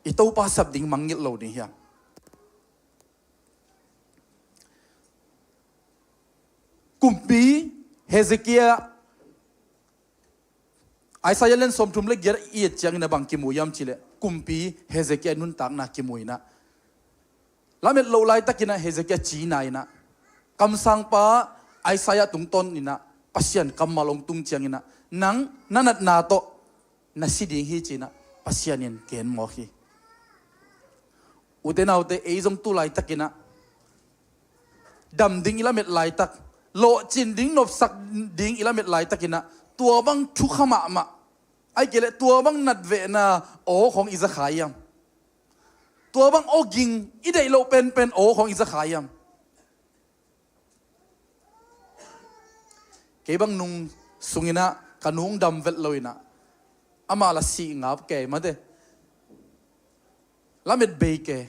I Topa sap ding mangngilh lo ding hiam? Kumpi Hezekiah, Isaiah lian sawmthum le giat i et ciangin a bang kimu hiam cihleh, kumpi Hezekiah nuntakna kimu inah, lamet loh laitakinah Hezekiah cina inah, kamsangpa Isaiah tungtawn inah Pasian kammal ong tung cianginah, nang na natna tawh na si ding hi cinah Pasian in gen mawk hi. Ute naute, ei zong tu laitakinah dam ding i lamet laitak, lawhcin ding, nopsak ding i lamet laitakinah tua bang thukha mahmah, ahih kei leh tua bang natvehna aw khong i za kha hiam? Tua bang awging, i deih loh penpen aw khong i za kha hiam? Kei bang nung sunginah ka nung dam vet loinah, amah la sih ngap kei mate. Lamet bei kei.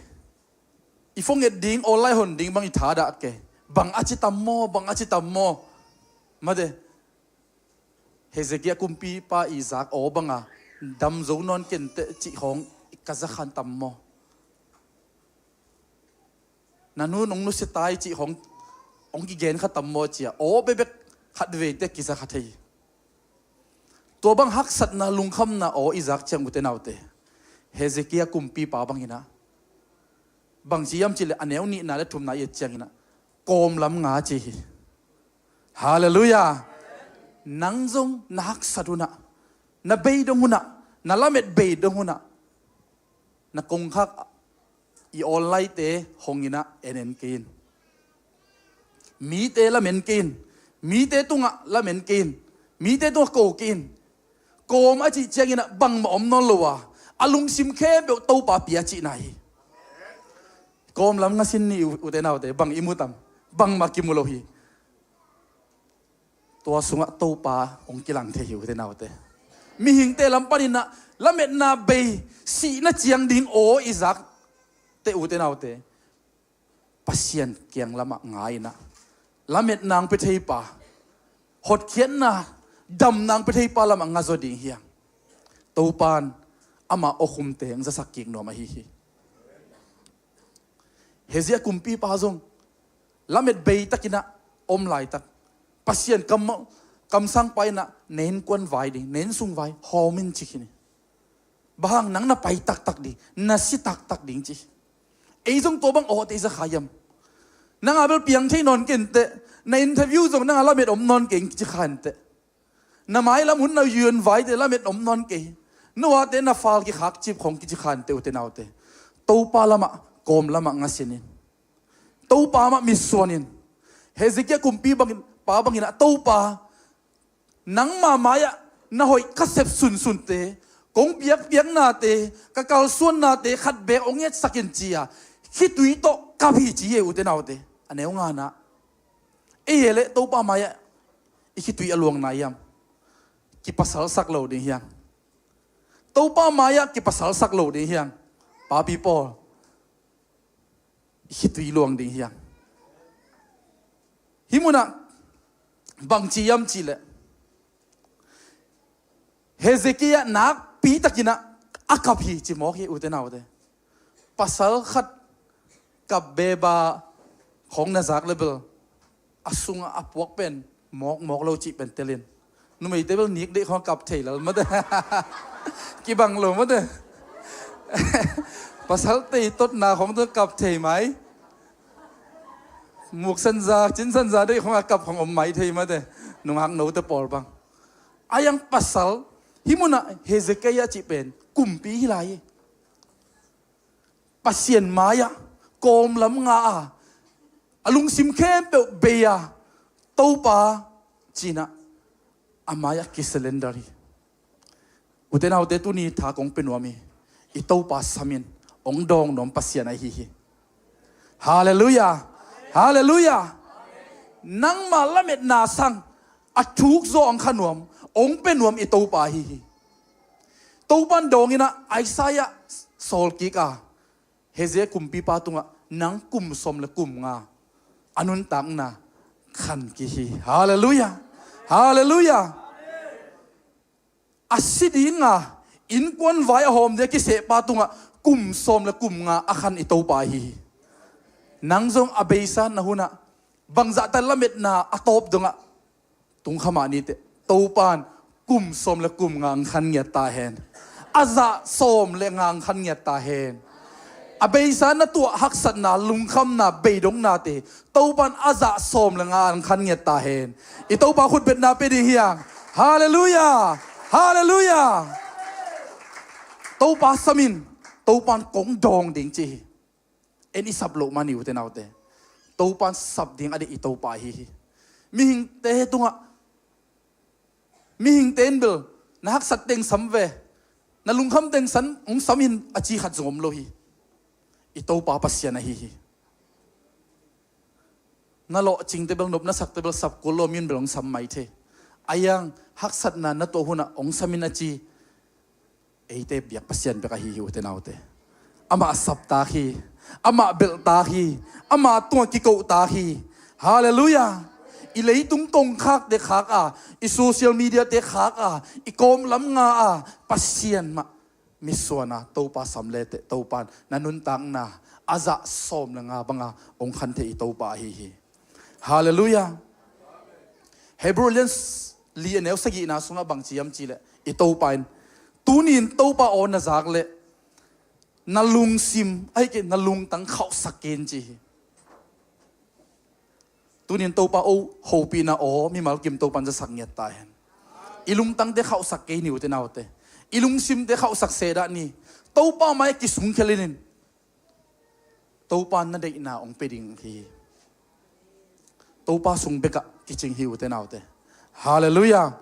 I phone et ding, online hon ding bang i thadah kei. Bang a ci tam maw, bang a ci tam maw? Mate. Hezekiah kumpipa i zak aw banga dam zo nawn kenteh cih khawng ka za khan tam maw? Na nu nong nusia tai cih khawng hong kigen kha tam maw cia, aw bekbek khat veite kiza kha thei hi. Tua bang haksatna, lungkhamna aw i zak ciang, ute naute, Hezekiah kumpipa banginah, bang ci hiam cihleh a neu nihna le thumna i et cianginah kawm lam nga ci hi. Halleluiah. Nang zong na haksat hunah, na bei dong hunah, na lamet bei dong hunah, na kongkhak i online-te honginah en en kei in. Mite lamen kei in. Mite tungah lamen kei in. Mite tungah ko kei in. Kawm a cih cianginah bangmah om nawn lo a, a lungsim khempeuh Topa pia cihna hi. Kawmlam ngasin ni, u-, ute naute, bang i mu tam? Bangmah kimu lo hi. Tua sungah Topa hong kilang thei hi, ute naute. Mihingte lam panin ah lametna bei, sihna ciang ding aw i zak teh, ute naute, Pasian kiang lamah ngai in ah, lametna hong pia thei pa, hotkhiatna, damna hong pia thei pa lamah nga zaw ding hi hang. Topa in ama awkhumte hong zasak kik nuam ahi hi. Hezekiah kumpipa zong lamet bei takin ah om laitak, Pasian kam, kamsangpa in ah, "Na innkuan vai ding, na innsung vai hawm in," ci khin hi. "Bang hang, nang na pai taktak ding, na si taktak ding," ci. Ei zong tua bang awte i za kha hiam? "Nang a bel piang thei nawn kei inteh, na interview zong nang a lamet om nawn kei," ci kha inteh. "Na mailam hun na yuan vaite lamet om nawn kei. No ate na fal kikhak cip khong," kici kha inteh, ute naute. Topa lamah, kawm lamah ngasin in. Topa mah mitsuan in. Hezekiah kumpi bangin, pa bangin ah, "Topa, nangma mai-ah na hoih ka sep sunsunte, kong biakpiaknate, ka kalsuannate khat beek hong etsak in," ci-a khitui tawh kap hi ci hi, ute naute. A neu ngana. Ei hi leh Topa mai-ah i khitui a luang nai hiam? Kipasalsak lo ding hi hang. Topa mai-ah kipasalsak lo ding hi hang. Papi pawl, i khitui luang ding hi hang. Hih munah bang ci hiam cih leh, Hezekiah nakpi takin ah a kap hi ci mawk hi, ute naute. Pasal khat kap beba khong na zak leh bel, a sungah a puak pen mawkmawk lo cih pen tel in. Numeite bel nik deih khong a kap thei lel mate. Kibang lo mate. Pasal tei totna khong tawh kap thei mai. Muk sanza, cin sanza deih khong a kap khong om mai thei mate. Nungak note pawl bang. A yang pasal, hih munah Hezekiah cih pen kumpi hi lai hi. Pasian mai-ah kawmlam nga a, a lungsim khempeuh bei a, "Topa," ci-in ah, a mai-ah kisurrender hi. Ute naute, tuni tha kong pia nuam hi. I Topa sam in, hong dawng nuam Pasian ahi hi. Halleluiah. Halleluiah. Nangma lametna sang a thuk zaw hong kha nuam, hong pia nuam i Topa ahi hi. Topa in dawng in ah, Isaiah sawl kik a, Hezekiah kumpipa tungah, "Nang kum sawm le kum nga a nuntakna khan kik hi." Halleluiah. Halleluiah. A si ding a, innkuan vai a hawm ding a kisehpa tungah kum sawm le kum nga a khan i Topa ahi hi. Nang zong a beisa na hunah, bangzahta lametna a tawp dongah tung kha mah ni teh, Topa in kum sawm le kum nga hong khan ngiat ta hen. A zah sawm le nga hong khan ngiat ta hen. A beisa na tuah haksatna, lungkhamna, beidongnate, Topa in a zah sawm le nga hong khan ngiat ta hen. I Topa khutbetna pia ding hi hang. Halleluiah. Halleluiah. Topa sam in, Topa in kong dawng ding ci hi. En i sap loh mah ni, ute naute. Topa in sap ding a deih i Topa ahi hi. Mihingte tungah, mihingte in bel, "Na haksat teng sam ve, na lungkham teng san hong sam in," a ci khat zong om lo hi. I Topa Pasian ahi hi. Na lawhcingte bel, nop na sakte bel sap kul lo, mi in bel hong sam mai thei. A yang haksatna na tuah hunah hong sam in a ci, eite biak Pasian bek ahi hi, ute naute. Amah saptak hi. Amah belhtak hi. Amah tungah kikohtak hi. Halleluiah. I leitung kongkhakte khak a, i social mediate khak a, i kawmlam nga a, Pasian mah mitsuan a, Topa sam leteh, Topa in na nuntakna a zah sawm le nga banga hong khan thei i Topa ahi hi. Halleluiah. Hebrew lian s-, li a neu sagihna sungah bang ci hiam cih leh, i Topa in, "Tuni in Topa aw na zak leh, na lungsim, ahih kei leh na lungtang khauhsak kei in," ci hi. Tuni in Topa aw, hopihna aw, mimal kim Topa in zasak ngiat ta hen. I lungtangte khauhsak kei ni, ute naute. I lungsimte khauhsak seh dah ni. Topa mai-ah kisungkhel in. Topa in na deihna hong pia ding hi. Topa sung bekah kicing hi, ute naute. Halleluiah.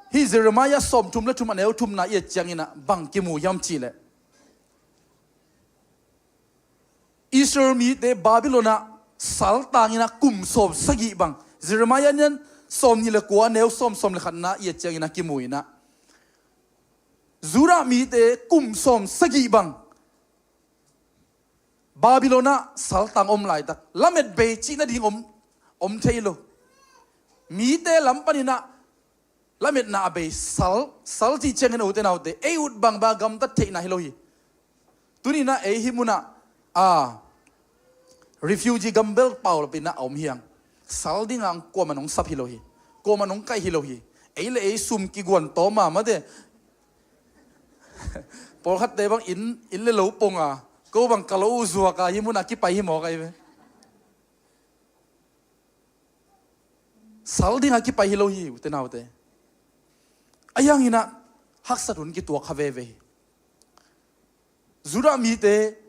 Hih Jeremiah sawmthum le thum a neu thumna i et ciangin ah bang kimu hiam cih leh, Tor mite Babylon ah saltang in ah kum sawm sagih bang, Jeremiah lian sawm nih le kua, neu sawm, sawm le khatna i et ciangin ah kimu in ah, Judah mite kum sawm sagih bang Babylon ah saltang om laitak, lamet bei cih nading om, om thei lo. Mite lam panin ah lametna a bei, sal, sal cih ciangin, ute naute, ei ut bangbang gamtat theihna hi lo hi. Tuni in ah ei hih munah, a, refugee gambel pau lapin ah a om hi hang. Sal dingah kuamah in hong sap hi lo hi. Kuamah in hong kaih hi lo hi. Ei le ei sum kiguan tawm a, mate. Pawlkhatte bang inn, inn le lo pong a, ko bang ka lo uh zuak a, hih munah kipai hi mawk ahi ve. Sal dingah kipai hi lo hi, ute naute. Ahi hangin ah haksat hun kituak kha veve hi. Judah mite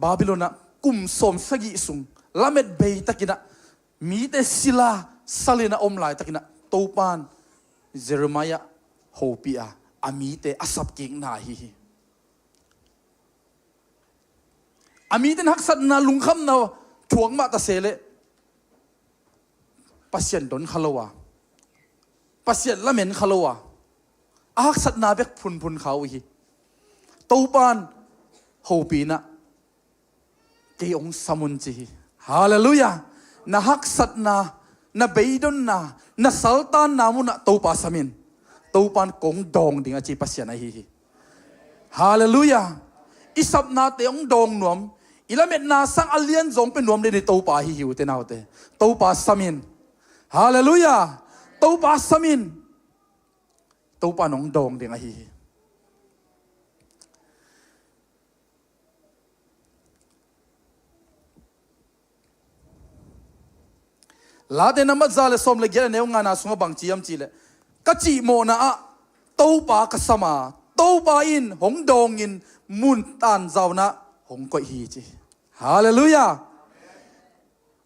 Babylon ah kum sawm sagih sung lamet bei takin ah, mite sila salin a om laitakin ah, Topa'n Jeremiah hopih a, a mite a sapkikna ahi hi. A mite in haksatna, lungkhamna thuak mah ta se leh, Pasian don kha lo a, Pasian lamen kha lo a, a haksatna bek phunphun kha uh hi. Topa'n hopih in ah, kei hong sam un, ci hi. Halleluiah. Na haksatna, na beidonna, na saltanna munah Topa sam in. Topa'n kong dawng ding, a ci Pasian ahi hi. Halleluiah. I sapnate hong dawng nuam, i lametna sang a lianzaw hong pia nuam den hi Topa ahi hi, ute naute. Topa sam in. Halleluiah. Topa sam in. Topa'n hong dawng ding ahi hi. Late number za le sawm le giat, a neu ngana sungah bang ci hiam cih leh, ka cihmawhna ah Topa ka sam a, Topa in hong dawngin mun tanzauna hong koih hi, ci. Halleluiah.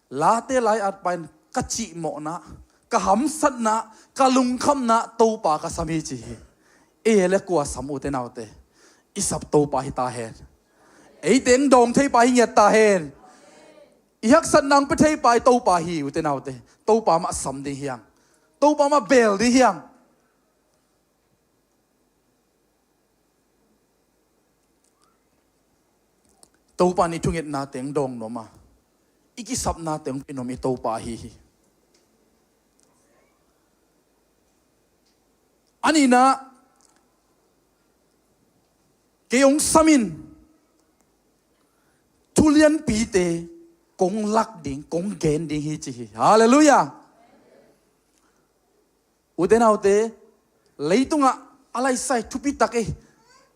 Late lai-atpa in ka cihmawhna, ka hamsatna, ka lungkhamna Topa ka sam hi, ci hi. Ei le kua sam, ute naute? I sap Topa hi ta hen. Ei teng dawng theipa hi ngiat ta hen. I haksatna hong pia theipa i Topa hi, ute naute. Topa mah sam ding hi hang. Topa mah bel ding hi hang. Topa'n i thungetna teng dawng nuam a, i kisapna teng pia nuam i Topa ahi hi. A nihna, kei hong sam in, thu lianpite kong lak ding, kong gen ding hi, ci hi. Halleluiah. Ute naute, leitungah a laisai thupi tak ei,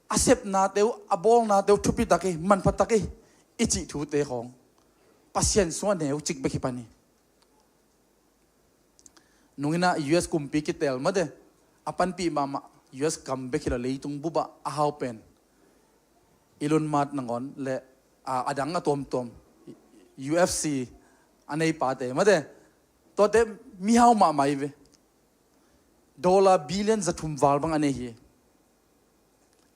a sepnate uh, a bawlnate uh thupi tak ei, manpha tak ei, i cih thute khawng Pasian sungah neucik bek hi pan hi. Nungin ah U S kumpi kitel mate, a panpih mahmah U S gam bek hi lo, leitung bupah a hau pen Elon Musk nangawn le, a, a dang a tuamtuam, U F C a nei pate mate, tuate mihau mahmah hi ve. Dollar billion za thum val bang a nei hi.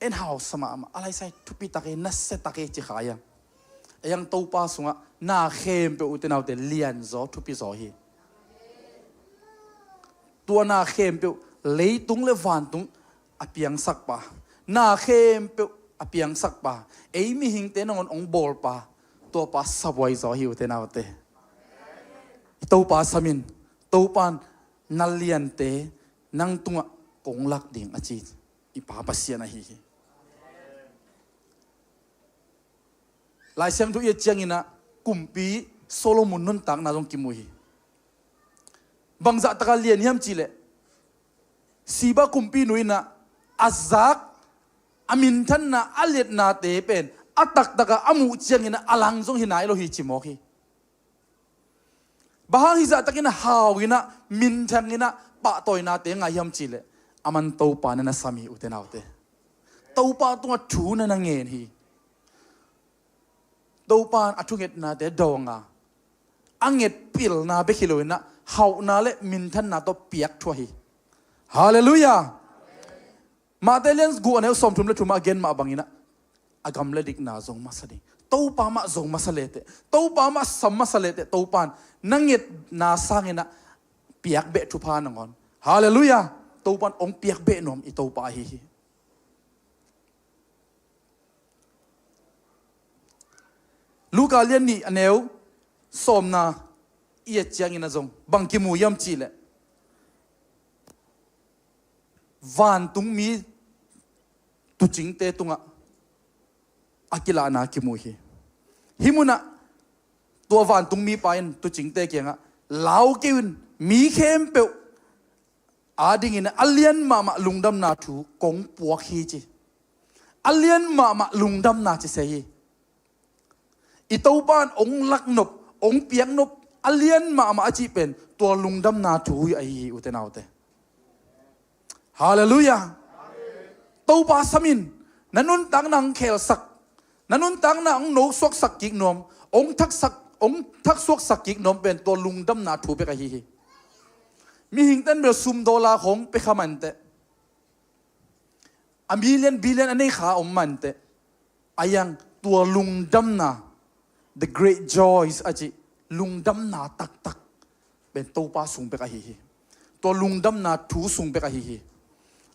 En hausa mahmah, a laisai thupi tak ei, nasia tak ei, ci kha hiam? Ei ang Topa sungah na khempeuh, ute naute, lianzaw, thupizaw hi. Tua na khempeuh, leitung le vantung a piangsakpa, na khempeuh a piangsakpa, ei mihingte nangawn hong bawlpa, tuapa sabuai zaw hi, ute naute. Topa sam in, Topa'n na liante nang tungah kong lak ding, a ci i Pa Pasian ahi hi. Laisiangtho i et ciangin ah kumpi Solomon nuntakna zong kimu hi. Bangzah taka lian hiam cih leh, Sheba kumpinu in ah a zak, a minthanna, a liatnate pen a taktak a a muh ciangin ah a lang zong hi nai lo hi, ci mawk hi. Bang hang hih zahtakin a hau in ah, minthang in ah, pahtawinate ngah hiam cih leh, aman Topa na na sam hi, ute naute. Topa tungah thu na na ngen hi. Topa in a thungetnate dawng a, a nget pilna bek hi lo in ah, hauhna le minthanna tawh piak thuah hi. Halleluiah. Matthai lian guk, a neu sawmthum le thum ah a gen mah bangin ah, a gam le dikna zong masa ding, Topa mah zo masa leteh, Topa mah sam masa leteh, Topa in na ngetna sangin ah piakbeh thupha nangawn. Halleluiah. Topa in hong piakbeh nuam i Topa ahi hi. Luka lian nih a neu sawmna i et ciangin a zong bang kimu hiam cihleh, vantungmi tuucingte tungah a kilahna kimu hi. Hih munah tua vantungmipa in tuucingte kiangah, "Lau kei un, mi khempeuh adingin a lian mahmah lungdamna thu kong puak hi," ci. A lian mahmah lungdamna ci se hi. I Topa in hong laknop, hong piaknop a lian mahmah a cih pen tua lungdamna thu hi ahi hi, ute naute. Halleluiah. Topa sam in, na nuntakna hong khelsak, na nuntakna hong nosuaksak kik nuam, hong thaksak, hong thaksuaksak kik nuam pen tua lungdamna thu bek ahi hi. Mihingte in bel sum dollar khawng pia kha mah inteh, a million billion a nei kha om mah inteh, a hiang tua lungdamna, the great joys a cih lungdamna taktak pen Topa sung bek ahi hi. Tua lungdamna thu sung bek ahi hi.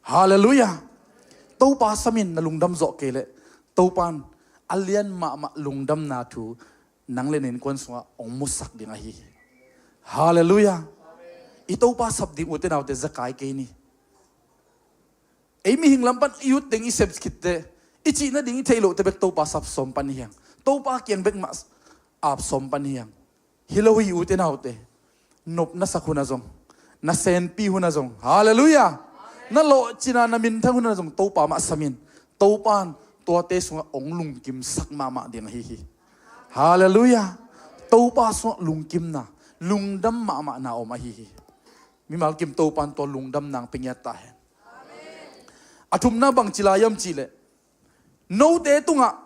Halleluiah. Topa sam in na lungdam zawh kei leh, Topa in a lian mahmah lungdamna thu nang le na innkuan sungah hong musak ding ahi hi. Halleluiah. I Topa sap ding, ute naute, zakai kei ni. Ei mihing lam pan i ut teng i sep khitteh, i cih nading i theih lohte bek Topa sap sawm pan hi hang. Topa kiang bek mah ap sawm pan hi hang. Hi lo hi, ute naute. Nop na sak hun ah zong, na senpi hun ah zong, halleluiah, na lawhcin a na minthang hun ah zong Topa mah sam in. Topa in tuate sungah hong lungkimsak mahmah ding ahi hi. Halleluiah. Topa sungah lungkimna, lungdam mahmahna om ahi hi. Mimal kim Topa in tua lungdamna hong pia ngiat ta hen. A thumna bangci lai hiam cihleh, note tungah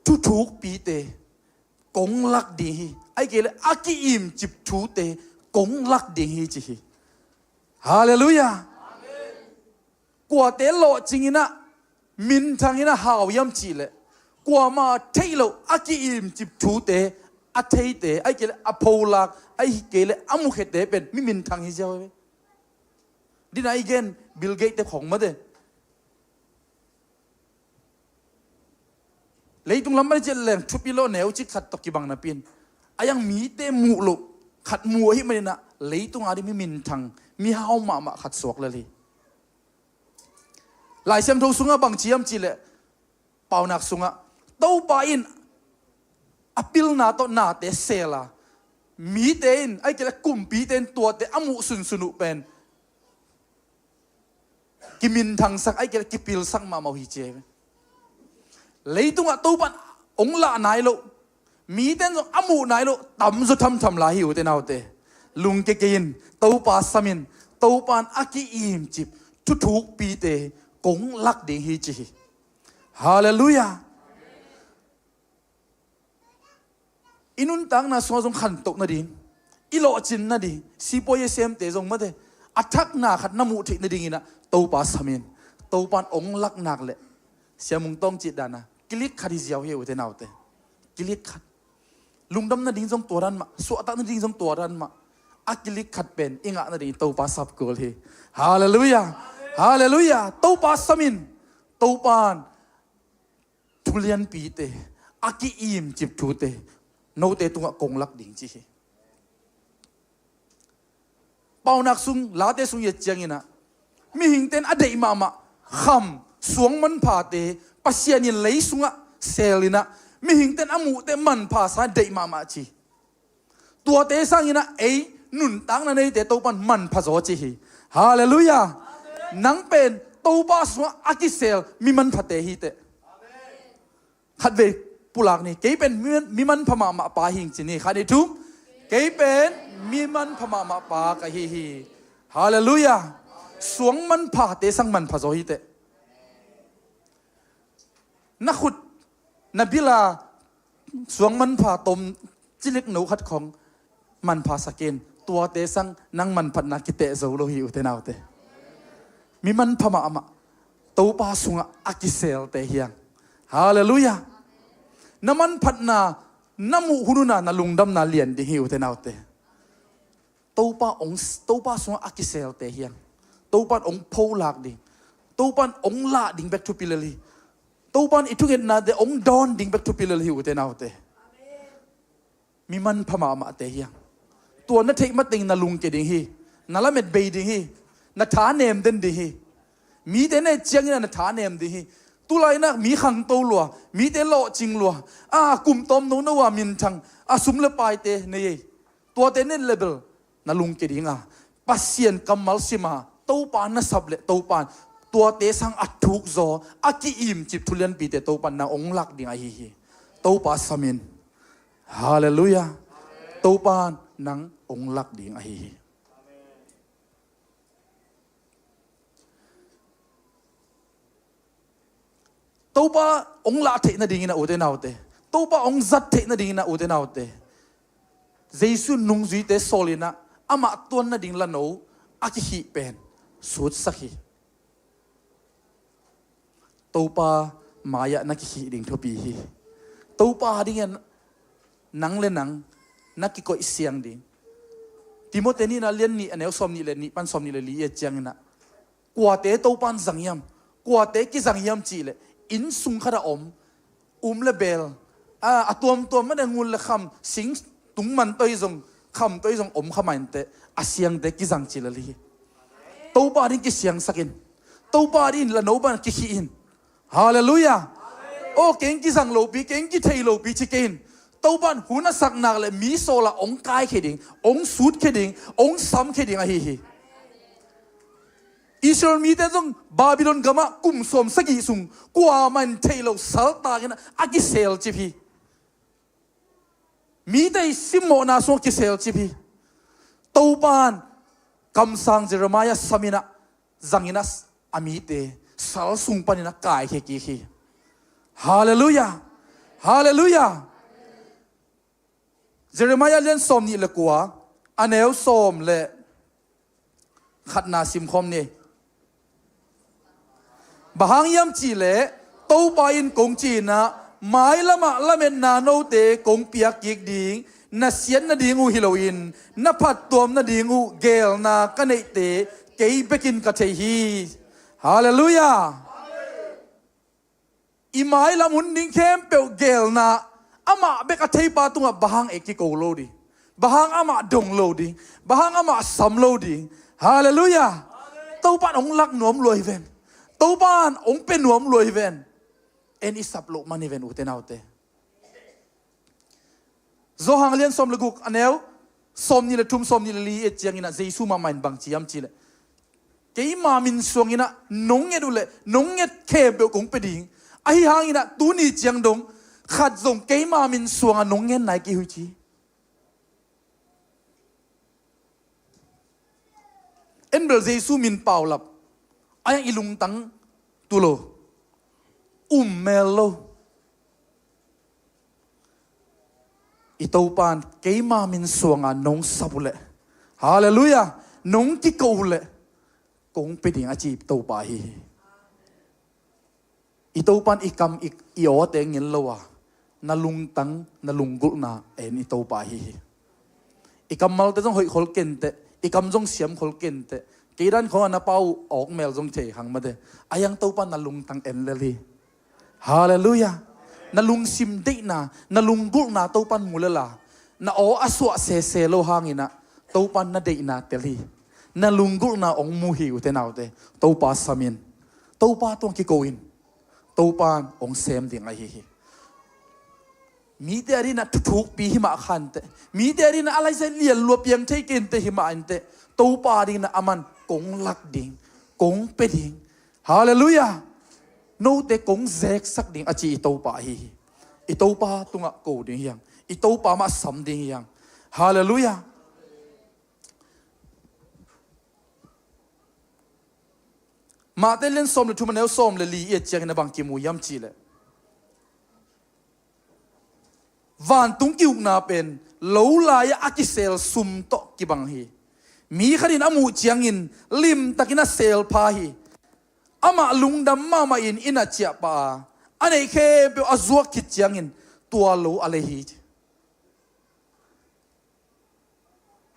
thuthukpite kong lak ding hi, ahih kei leh a ki-imcip thute kong lak ding hi, ci hi. Halleluiah. Kuate lawhcing in ah, minthang in ah hau hiam cihleh, kuamah theih loh a ki-imcip thute, a theite, ahih kei leh a pholak, ahih kei leh a mukhiate pen mi minthang hi ziau hi. Dina i gen Bill Gates te khawng mate. Leitung lam pan i ciah leng thupi lo neucik khat tawh kibang napi in, a hiang mite muh loh khat mu ahih manin ah leitung a ding mi minthang, mi hau mahmah khat suak lel hi. Lai Siangtho sungah bangci hiam cihleh, Paunak sungah Topa in a pilna tawh nate sel a, mite in, ahih kei leh kumpite in tuate a muh sunsun uh pen kiminthangsak, ahih kei leh kipilsak mahmah uh hi, ci hi. Leitungah Topa in hong lah nai loh, mite in zong a muh nai loh tamzaw thamtham lai hi, ute naute. Lungkia kei in, Topa sam in, Topa in a ki-imcip thuthukpite kong lak ding hi, ci hi. Halleluiah. I nuntakna sungah zong khantoh nading, i lawhcin nading, sipuai a semte zong mate, a thakna khat na muh theih nadingin ah Topa sam in. Topa in hong lak nak leh, Sia Mung Tawng cih dan a, kilik khat hi ziau hi, ute naute. Kilik khat. Lungdam nading zong tua dan mah, suahtak nading zong tua dan mah. A kilik khat pen i ngah nading Topa sap kul hi. Halleluiah. Halleluiah. Topa sam in. Topa in thulianpite, a ki-imcip thute note tungah kong lak ding, ci hi. Paunak sung, Late sung i et ciangin ah, mihingte in a deih mahmah kham, suang manphate, Pasian in lei sungah sel in ah, mihingte in a muhte manphasa deih mahmah, ci. Tuate sangin ah ei nuntakna neite Topa in manpha zaw, ci hi. Halleluiah. Nang pen Topa sungah a kisel mi manphate hi teh. Khatvei pulak ni, kei pen mi, mi manpha mahmah pa hi ing, ci ni. Khat, nih, thum. Kei pen mi manpha mahmah pa ka hi hi. Halleluiah. Suang manphate sang manpha zaw hi teh. Na khut, na bil a suang manpha tom cilik no khat khawng manphasak in, tuate sang nang manphatna kiteh zo lo hi, ute naute. Mi manpha mahmah Topa sungah a kiselte hi hang. Halleluiah. Na manphatna na muh hun un ah na lungdamna lian ding hi, ute naute. Topa ong, Topa sungah a kiselte hi hang. Topa in ong pholak ding. Topa in ong lah ding bek thupi lel hi. Topa in i thungetnate ong dawn ding bek thupi lel hi, ute naute. Mi manpha mahmahte hi hang. Tua na theih mateng na lungke ding hi. Na lamet bei ding hi. Na tha nem den ding hi. Mite na et ciangin ah na tha nem ding hi. Tulai in ah mi khangto lua, mite lawhcing lua, a kum tawm nono a minthang, a sum le paite nei ei. Tuate na et leh bel na lungke ding a, Pasian kammal sim a, Topa na sap leh Topa in tuate sang a thukzaw, a ki-imcip thu lianpite Topa in nang ong lak ding ahi hi. Topa sam in. Halleluiah. Topa in nang ong lak ding ahi hi. Topa ong lah theih nadingin ah, ute naute, Topa ong zat theih nadingin ah, ute naute, Jesu nungzuite sawl in ah amah tuan nading lano a kikhih pen sutsak hi. Topa mai-ah na kikhih ding thupi hi. Topa dingin nang le nang na kikoih siang ding. Timote nihna lian nih, a neu sawm nih le nih pan sawm nih le li i et ciangin ah, kuate Topa in zang hiam, kuate kizang hiam cih leh, inn sung khat ah om, um le bel, a, a tuamtuam mah, ngun le kham, sing tung man toi zong, kham toi zong om kha mah inteh, a siangte kizang ci lel hi. Topa ding kisiangsak in. Topa ding in lano bang kikhih in. Halleluiah. Aw, keng kizang lopi, keng kithei lopi ci kei in. Topa in hun a sak nak leh mi sawl a ong kaikhia ding, ong sutkhia ding, ong samkhia ding ahi hi. Israel mite zong Babylon gamah kum sawm sagih sung kuamah in theih loh saltakin a kiselcip hi. Mite i simmawhna sungah kiselcip hi. Topa in kamsang Jeremiah sam in ah, zang in ah, a mite sal sung panin a kaikhia kik hi. Halleluiah. Halleluiah. Jeremiah lian sawm nih le kua, a neu sawm le khatna simkhawm ni. Bang hang hiam cih leh, Topa in kong ci in ah, mailam ah lametna note kong piak kik ding, na siat nading uh hi loin, na phattuam nading uh geelna ka neihte kei bekin ka thei hi. Halleluiah. I mailam hun ding khempeuh geelna, amah bek a theipa tungah bang hang ei kiko lo ding, bang hang amah dong lo ding, bang hang amah sam lo ding. Halleluiah. Topa in ong lak nuam lua hi ven. Topa in ong pia nuam lua hi ven. En i sap loh man hi ven, ute naute. Johan lian sawm le guk, a neu sawm nih le thum, sawm nih le li i et ciangin ah, Jesu mahmah in bang ci hiam cih leh, keima min suangin ah nong nget uh leh nong nget khempeuh kong pia ding. Ahi hangin ah tuni ciang dong khat zong keima min suangah nong ngen nai kei uh hi ci. En bel Jesu min paulap, a hiang i lungtang tu lo, um mel lo. I Topa in keima min suanga nong sap uh leh, halleluiah, nong kiko uh leh, kong pia ding a ci Topa hi hi. I Topa in i kam, i, i awte ngen lo a, na lungtang, na lunggulhna en i Topa hi hi. I kammalte zong hoih khol kenteh, i kam zong siam khol kenteh, kei dan khong a na pau awk mel zong thei khang mate, a hiang Topa in na lungtang en lel hi. Halleluiah. Na lungsim deihna, na lunggulhna Topa in mu lel a, na aw a suah sese lo hangin ah Topa in na deihna tel hi. Na lunggulhna ong mu hi, ute naute. Topa sam in. Topa tungah kiko in. Topa in ong sem ding ahi hi. Mite a dingin ah thuthukpi hi mah kha inteh, mite a dingin ah a laizai lian lua piang thei kei inteh, hi mah inteh, Topa a dingin ah aman kong lak ding, kong pia ding. Halleluiah. Note kong zeksak ding a ci i Topa ahi hi. I Topa tungah ko ding hi hang. I Topa mah sam ding hi hang. Halleluiah. Mate lian sawm le thum, a neu sawm le li i et ciangin a bang kimu hiam cih leh, vantung ki-ukna pen lo lai-ah a kisel sum tawh kibang hi. Mi khat in a muh ciangin limtakin a selpha hi. Amah lungdam mahmah in inn ah ciah pah a, a neih khempeuh a zuak khit ciangin tua lo a lei hi.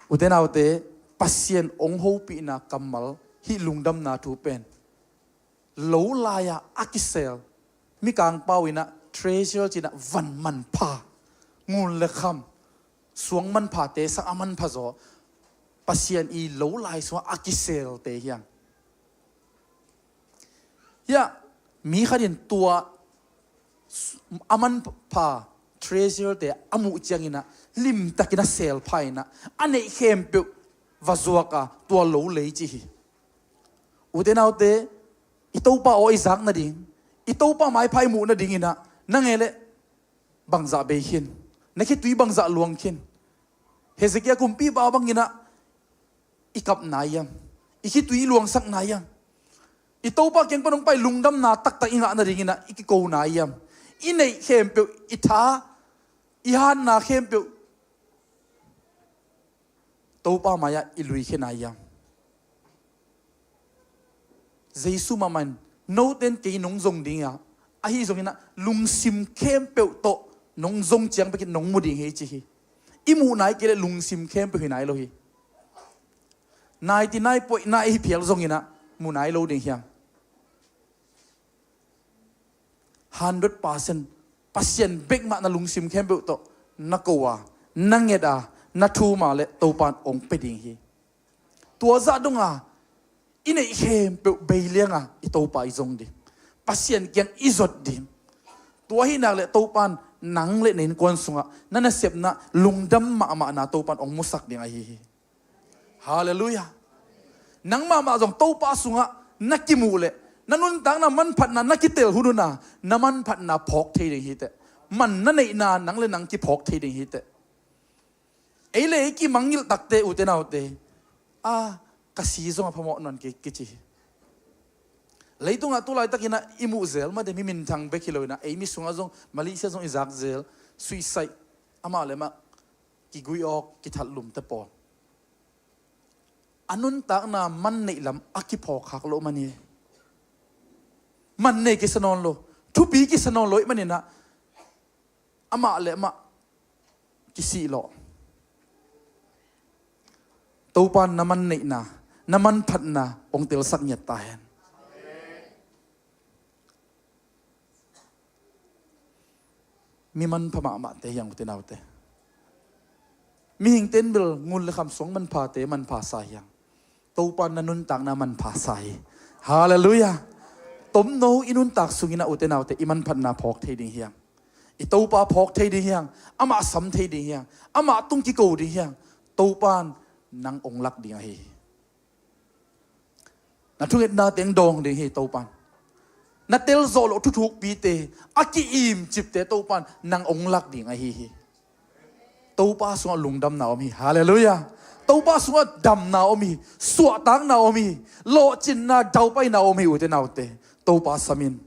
Ute naute, Pasian hong hopihna kammal hih lungdamna thu pen lo lai-ah a kisel, Mikang pau inah treasure cinah van manpha, ngun le kham, suang manphate sang a manpha zaw, Pasian i lo lai sungah a kiselte hiang. Hiah mi khat in tua a manpha treasure-te a muh cianginah limtakin a selpha inah a neih khempeuh va zuak a tua lo lei ci hi. Ute naute, i Topa aw i zak nading, i Topa maipha i muh nadinginah na ngei leh bangzah bei khin, na khitui bangzah luang khin. Hezekiah kumpipa banginah i kapna hiam? I khitui i luangsakna hiam? I Topa kiang pan hong pai lungdamna taktak i ngah nadinginah i kikona hiam? I neih khempeuh, i tha, i hatna khempeuh Topa mai-ah i luikhia na hiam? Jesu mahmah in, note in kei nong zong ding a, ahi zonginah lungsim khempeuh tawh nong zong ciang bekin nong mu ding hi ci hi. I muh nai kei leh lungsim khempeuh hi nai lo hi. Ninety nine point nine hi phial zonginah mu nai lo ding hiam? Hundred percent Pasian bek mah na lungsim khempeuh tawh na ko a, na nget a, na thum a leh Topa in hong pia ding hi. Tua zah donga i neih khempeuh bei lianga i Topa i zong ding, Pasian kiang i zot ding. Tua hi nak leh Topa in nang le na innkuan sungah na nasepna lungdam mahmahna Topa in hong musak ding ahi hi. Halleluiah. Nang mahmah zong Topa sungah na kimuh leh na nuntakna manphatna na kitel hun una na manphatna phawk thei ding hiteh. Man na neihna nang le nang kiphawk thei ding hiteh. Ei le ei kimangngilh takte ute naute, a, ka si zong a phamawh nawn kei kici hi. Leitungah tu laitakinah i muh zel mate mi minthang bek hi loinah ei mi sungah zong Malaysia zong i zak zel, suicide, amah le mah kigui awk, kithatlum te pawl. A nuntakna man neih lam a kiphawk khak loh man hi. Man nei kisa nawn lo, thupi kisa nawn lo ih maninah amah le amah kisih lawh. Topa in na man neihna, na manphatna hong telsak ngiat ta hen. Mi manpha mahmahte hiang ute naute. Mihingte in bel ngun le kham suang manphate manpha sa hiang. Topa in na nuntakna manpha sa hi. Halleluiah. Tomno i nuntak sungin a ute naute i manphatna phawk thei ding hiang. I Topa phawk thei ding hiang. Amah sam thei ding hiang. Amah tung kiko ding hiang. Topa in nang hong lak ding ahi hi. Na thungetna teng dawng ding hi Topan. Na telzawh loh thuthukpite, a ki-imcipte Topan nang hong lak ding ahi hi. Topa sungah lungdamna om hi. Halleluiah. Topa sungah damna om hi. Suahtakna om hi. Lawhcinna daupaina om hi ute naute. Topa samin.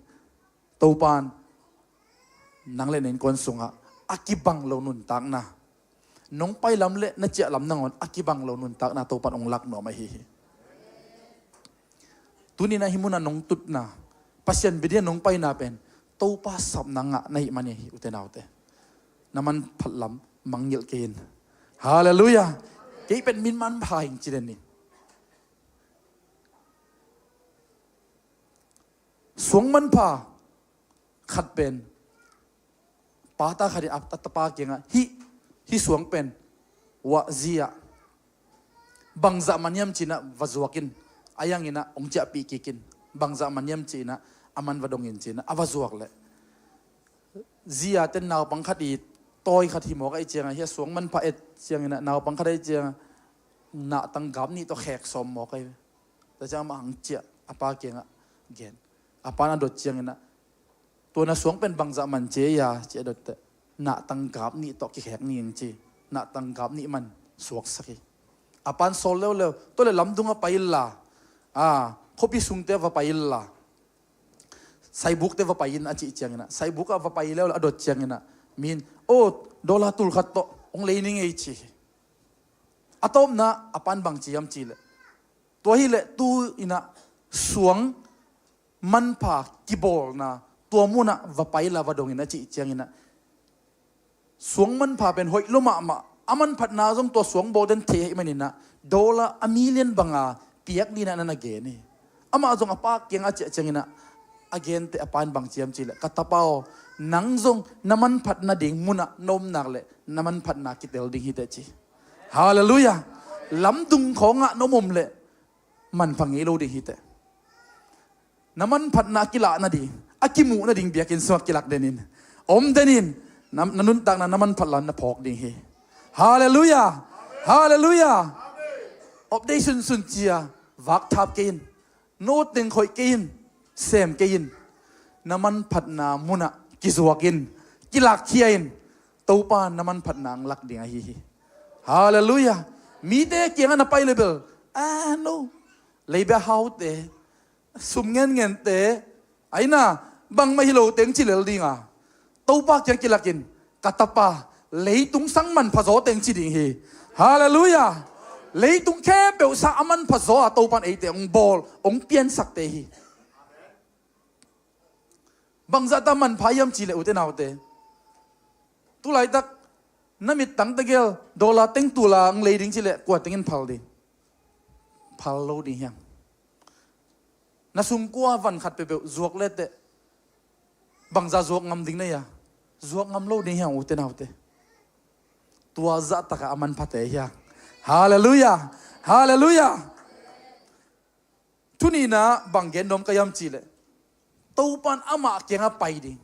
Topan nang le na innkuan sungah a kibang lo nuntakna, nong pailam le na ciahlam nangawn a kibang lo nuntakna Topan hong lak nuam ahi hi. Tuninah hih munah nong tutna, Pasian bidian nong paina pen Topa sapna ngah na hih man hi ute naute. Na manphatlam mangngilh kei in. Halleluiah. Kei pen min manpha hing ci den ni. Suang manpha khat pen pata khat in a tapa kiangah hih, hih suang pen wah zi-ah bangzah man hiam cinah va zuakin a yanginah hong ciahpih kikin, bangzah man hiam cinah a man va dongin cinah a va zuak leh zi-a ten naupang khat i tawi khat hi mawk ahi ciangah hih a suang manpha et cianginah naupang khat ahi ciangah nahtang gap nih tawh khek sawm mawk ahi. Tua ciang amah hong ciah a pa kiangah gen. A pan a dot cianginah tua na suang pen bangzah man ci a, ci a dot teh nahtang gap nih tawh kikhek ning ci. Nahtang gap nih man suaksak hi. A pan sawl leuleu, tua le lamdung a pai illa, a, khuapi sungte a va pai illa, saibukte va pai in a cih cianginah saibuk ah va pai leuleu a dot cianginah min, o, dollar tul khat tawh hong lei ning ei ci hi. A tawpna a pan bang ci hiam ci leh, tua hileh tu inah suang manpha kibawlna tua munah va paila va dongin a cih cianginah suang manpha pen hoih lua mahmah, a manphatna zong tua suang bawl den thei ahih maninah dollar a million banga piak dinah nan a gen hi. Amah zong a pa kiangah a ciah cianginah a gente a pa in bang ci hiam cihleh, ka tapa aw, nang zong na manphat nading munah na om nak leh na manphatna kitel ding hi teh ci. Halleluiah. Lamdung khawngah na om om leh manpha ngei lo ding hi teh. Na manphatna a kilah nading, a kimuh nading biakinn sungah kilak denin, om denin, na, na nuntakna na manphat lan na phawk ding hi. Halleluiah. Halleluiah. Update sunsun cia vakthap kei in, no teng khoih kei in, sem kei in. Na manphatna munah kizuak in, kilakkhia in. Topa na manphatna ang lak ding ahi hi. Halleluiah. Mite kiangah na pai lebel, ah, no, leibia haute, sum ngenngente, aina, bangmah hi lo teng ci lel dinga, Topa kiang kilakin, ka tapa, leitung sang manpha zaw teng ci ding hi. Halleluiah. Leitung khempeuh sang a manpha zaw a Topan eite hong bawl, hong piansakte hi. Bangzahta manpha hiam cihleh ute naute, tulaitak na mittang tegel dollar teng tula ang lei ding cihleh kua tengin phal ding? Phal lo ding hiam? Na sungkua van khat peuhpeuh zuak leteh bangza zuak ngam ding na hia? Zuak ngam lo ding hiam ute naute? Tua zahtakah a manphate hiam? Halleluiah. Halleluiah. Thuninah bang gen nuam ka hiam cihleh, Topan amah kiangah pai ding.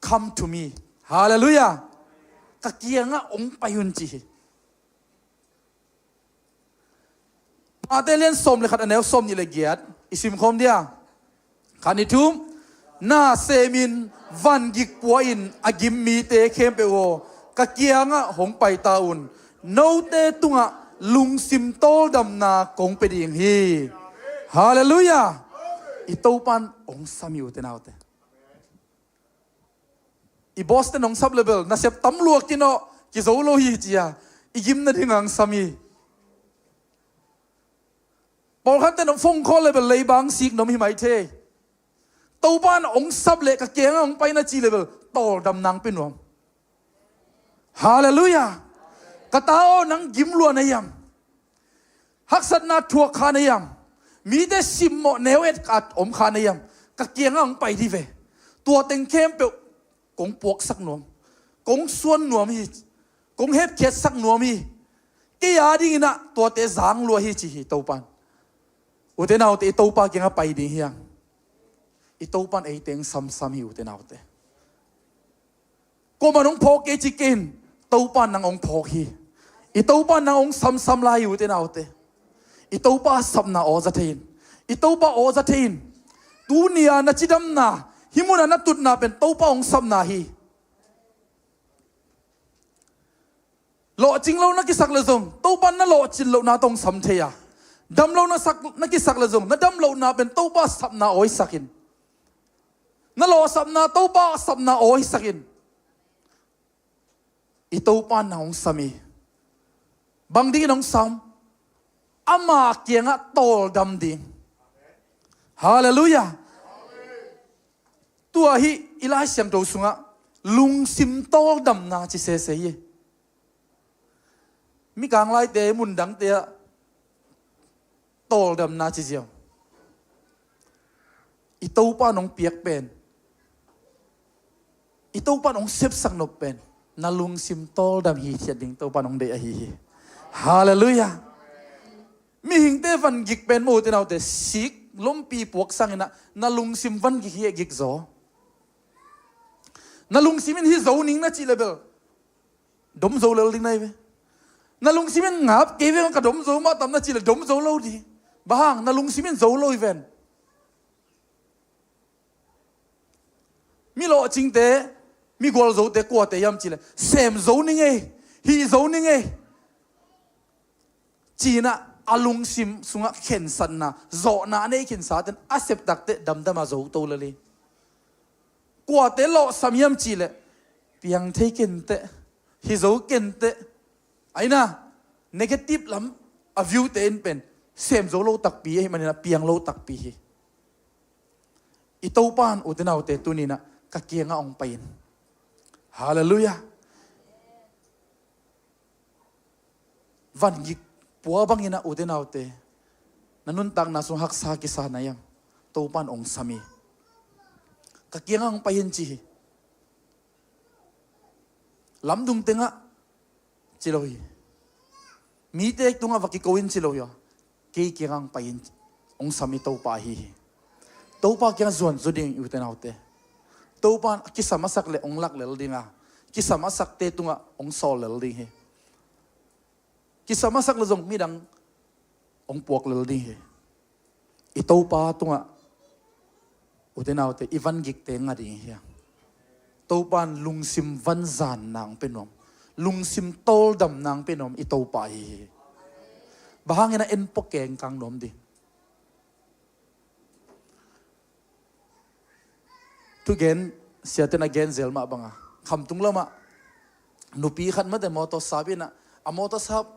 Come to me. Halleluiah. Ka kiangah hong pai un ci hi. Mate lian sawm le khat a neu sawm nih le giat i simkhawm dia. Khat nih thum. Na semin vangik pua in a gim mite khempeuh aw, ka kiangah hong pai ta un. Note tungah lungsim tawldamna kong pia ding hi. Halleluiah. I Topan hong sam hi ute naute. I boss ten hong sap lebel nasep tam lua kinawh, kizo lo hi cia, i gim nading ang sam hi. Pawlkhat ten hong phone call lebel leibang sik nuam hi mai thei. Topan hong sap leh ka kiangah hong pai na ci lebel tawldam nang pe nuam. Halleluiah. Ka ta aw, nang gim lua na hiam? Haksatna thuak kha na hiam? Mite simmawh neu et ka om kha na hiam? Ka kiangah hong pai dih ve. Tua teng khempeuh kong puaksak nuam, kong suan nuam hi, kong hepkhiatsak nuam hi. Kei a dinginah tuate zang lua hi ci hi Topan. Ute naute, i Topa kiangah pai ding hiam? I Topan eite hong samsam hi ute naute. Kuaman hong phawk kei ci kei in, Topa nang hong phawk hi. I Topa nang hong samsam lai hi ute naute. I Topa sapna aw za thei in. I Topa aw za thei in. Tunia na cidamna, hih munah na tutna pen Topa hong sapna hi. Lawhcing lo na kisak le zong Topa na lawhcin lohna tawh hong sam thei a, dam lo na sak, na kisak le zong na dam lohna pen Topa sapna aw hi sak in. Na lawhsapna Topa sapna aw hi sak in. I Topa na hong sam hi. Bang dingin hong sam? Ama kiangah tawldam ding. Halleluiah. Tua hih i Lai Siangtho sungah lungsim tawldamna ci sese hi. Mikang laite, mundangte ah tawldamna ci ziau. I Topa nong piak pen, i Topa nong sepsak nop pen na lungsim tawldam hithiat ding Topa nong deih ahi hi. Halleluiah. Mihingte vangik pen mawte naute sik lompi puak sanginah na lungsim vangik hi e gik zaw. Na lungsim in hi zo ning na cih lebel dom zo lel ding nai ve. Na lungsim in ngap kei ve, ka dom zo mah tam na cih le dom zo lo ding. Bang hang? Na lungsim in zo lo hi ven. Mi lawhcingte, mi gualzote kuate hiam cih le sem zo ning ei, hih zo ning ei. Cinah a lungsim sungah khensatna, zawhna a nei khinsaten a septakte damdama zo to lel hi. Kuate lawhsam hiam cihleh piang thei kenteh, hi zo kenteh. Aina negative lam a viewte in pen sem zo lo takpi ahi maninah piang lo takpi hi. I Topan ute naute tuninah ka kiangah hong pai in. Halleluiah. Van gik pua bangin ah, ute naute, na nuntakna sung haksa kisa na hiam? Topan ong sam hi. Ka kiangah ong pai in ci hi. Lamdung tengah ci lo hi. Mite tungah va kiko in ci lo hi. Kei kiangah ong pai in, ong sam hi Topa ahi hi. Topa kiangah zuan zaw ding, ute naute. Topan kisam a sak le ong lak lel ding a, kisam a sakte tungah ong sawl lel ding hi. Kisam a sak le zong midang ong puak lel ding hi. I Topa tungah, ute naute, i van gikte nga ding hi hang. Topan lungsim vanzanna ong pia nuam, lungsim tawldamna ong pia nuam i Topa ahi hi. Bang hangin ah en pua kengkang nuam ding? Thugen siaten a gen zel mah banga, khamtung lamah nupi khat mate mawtaw sap inah, a mawtaw sap,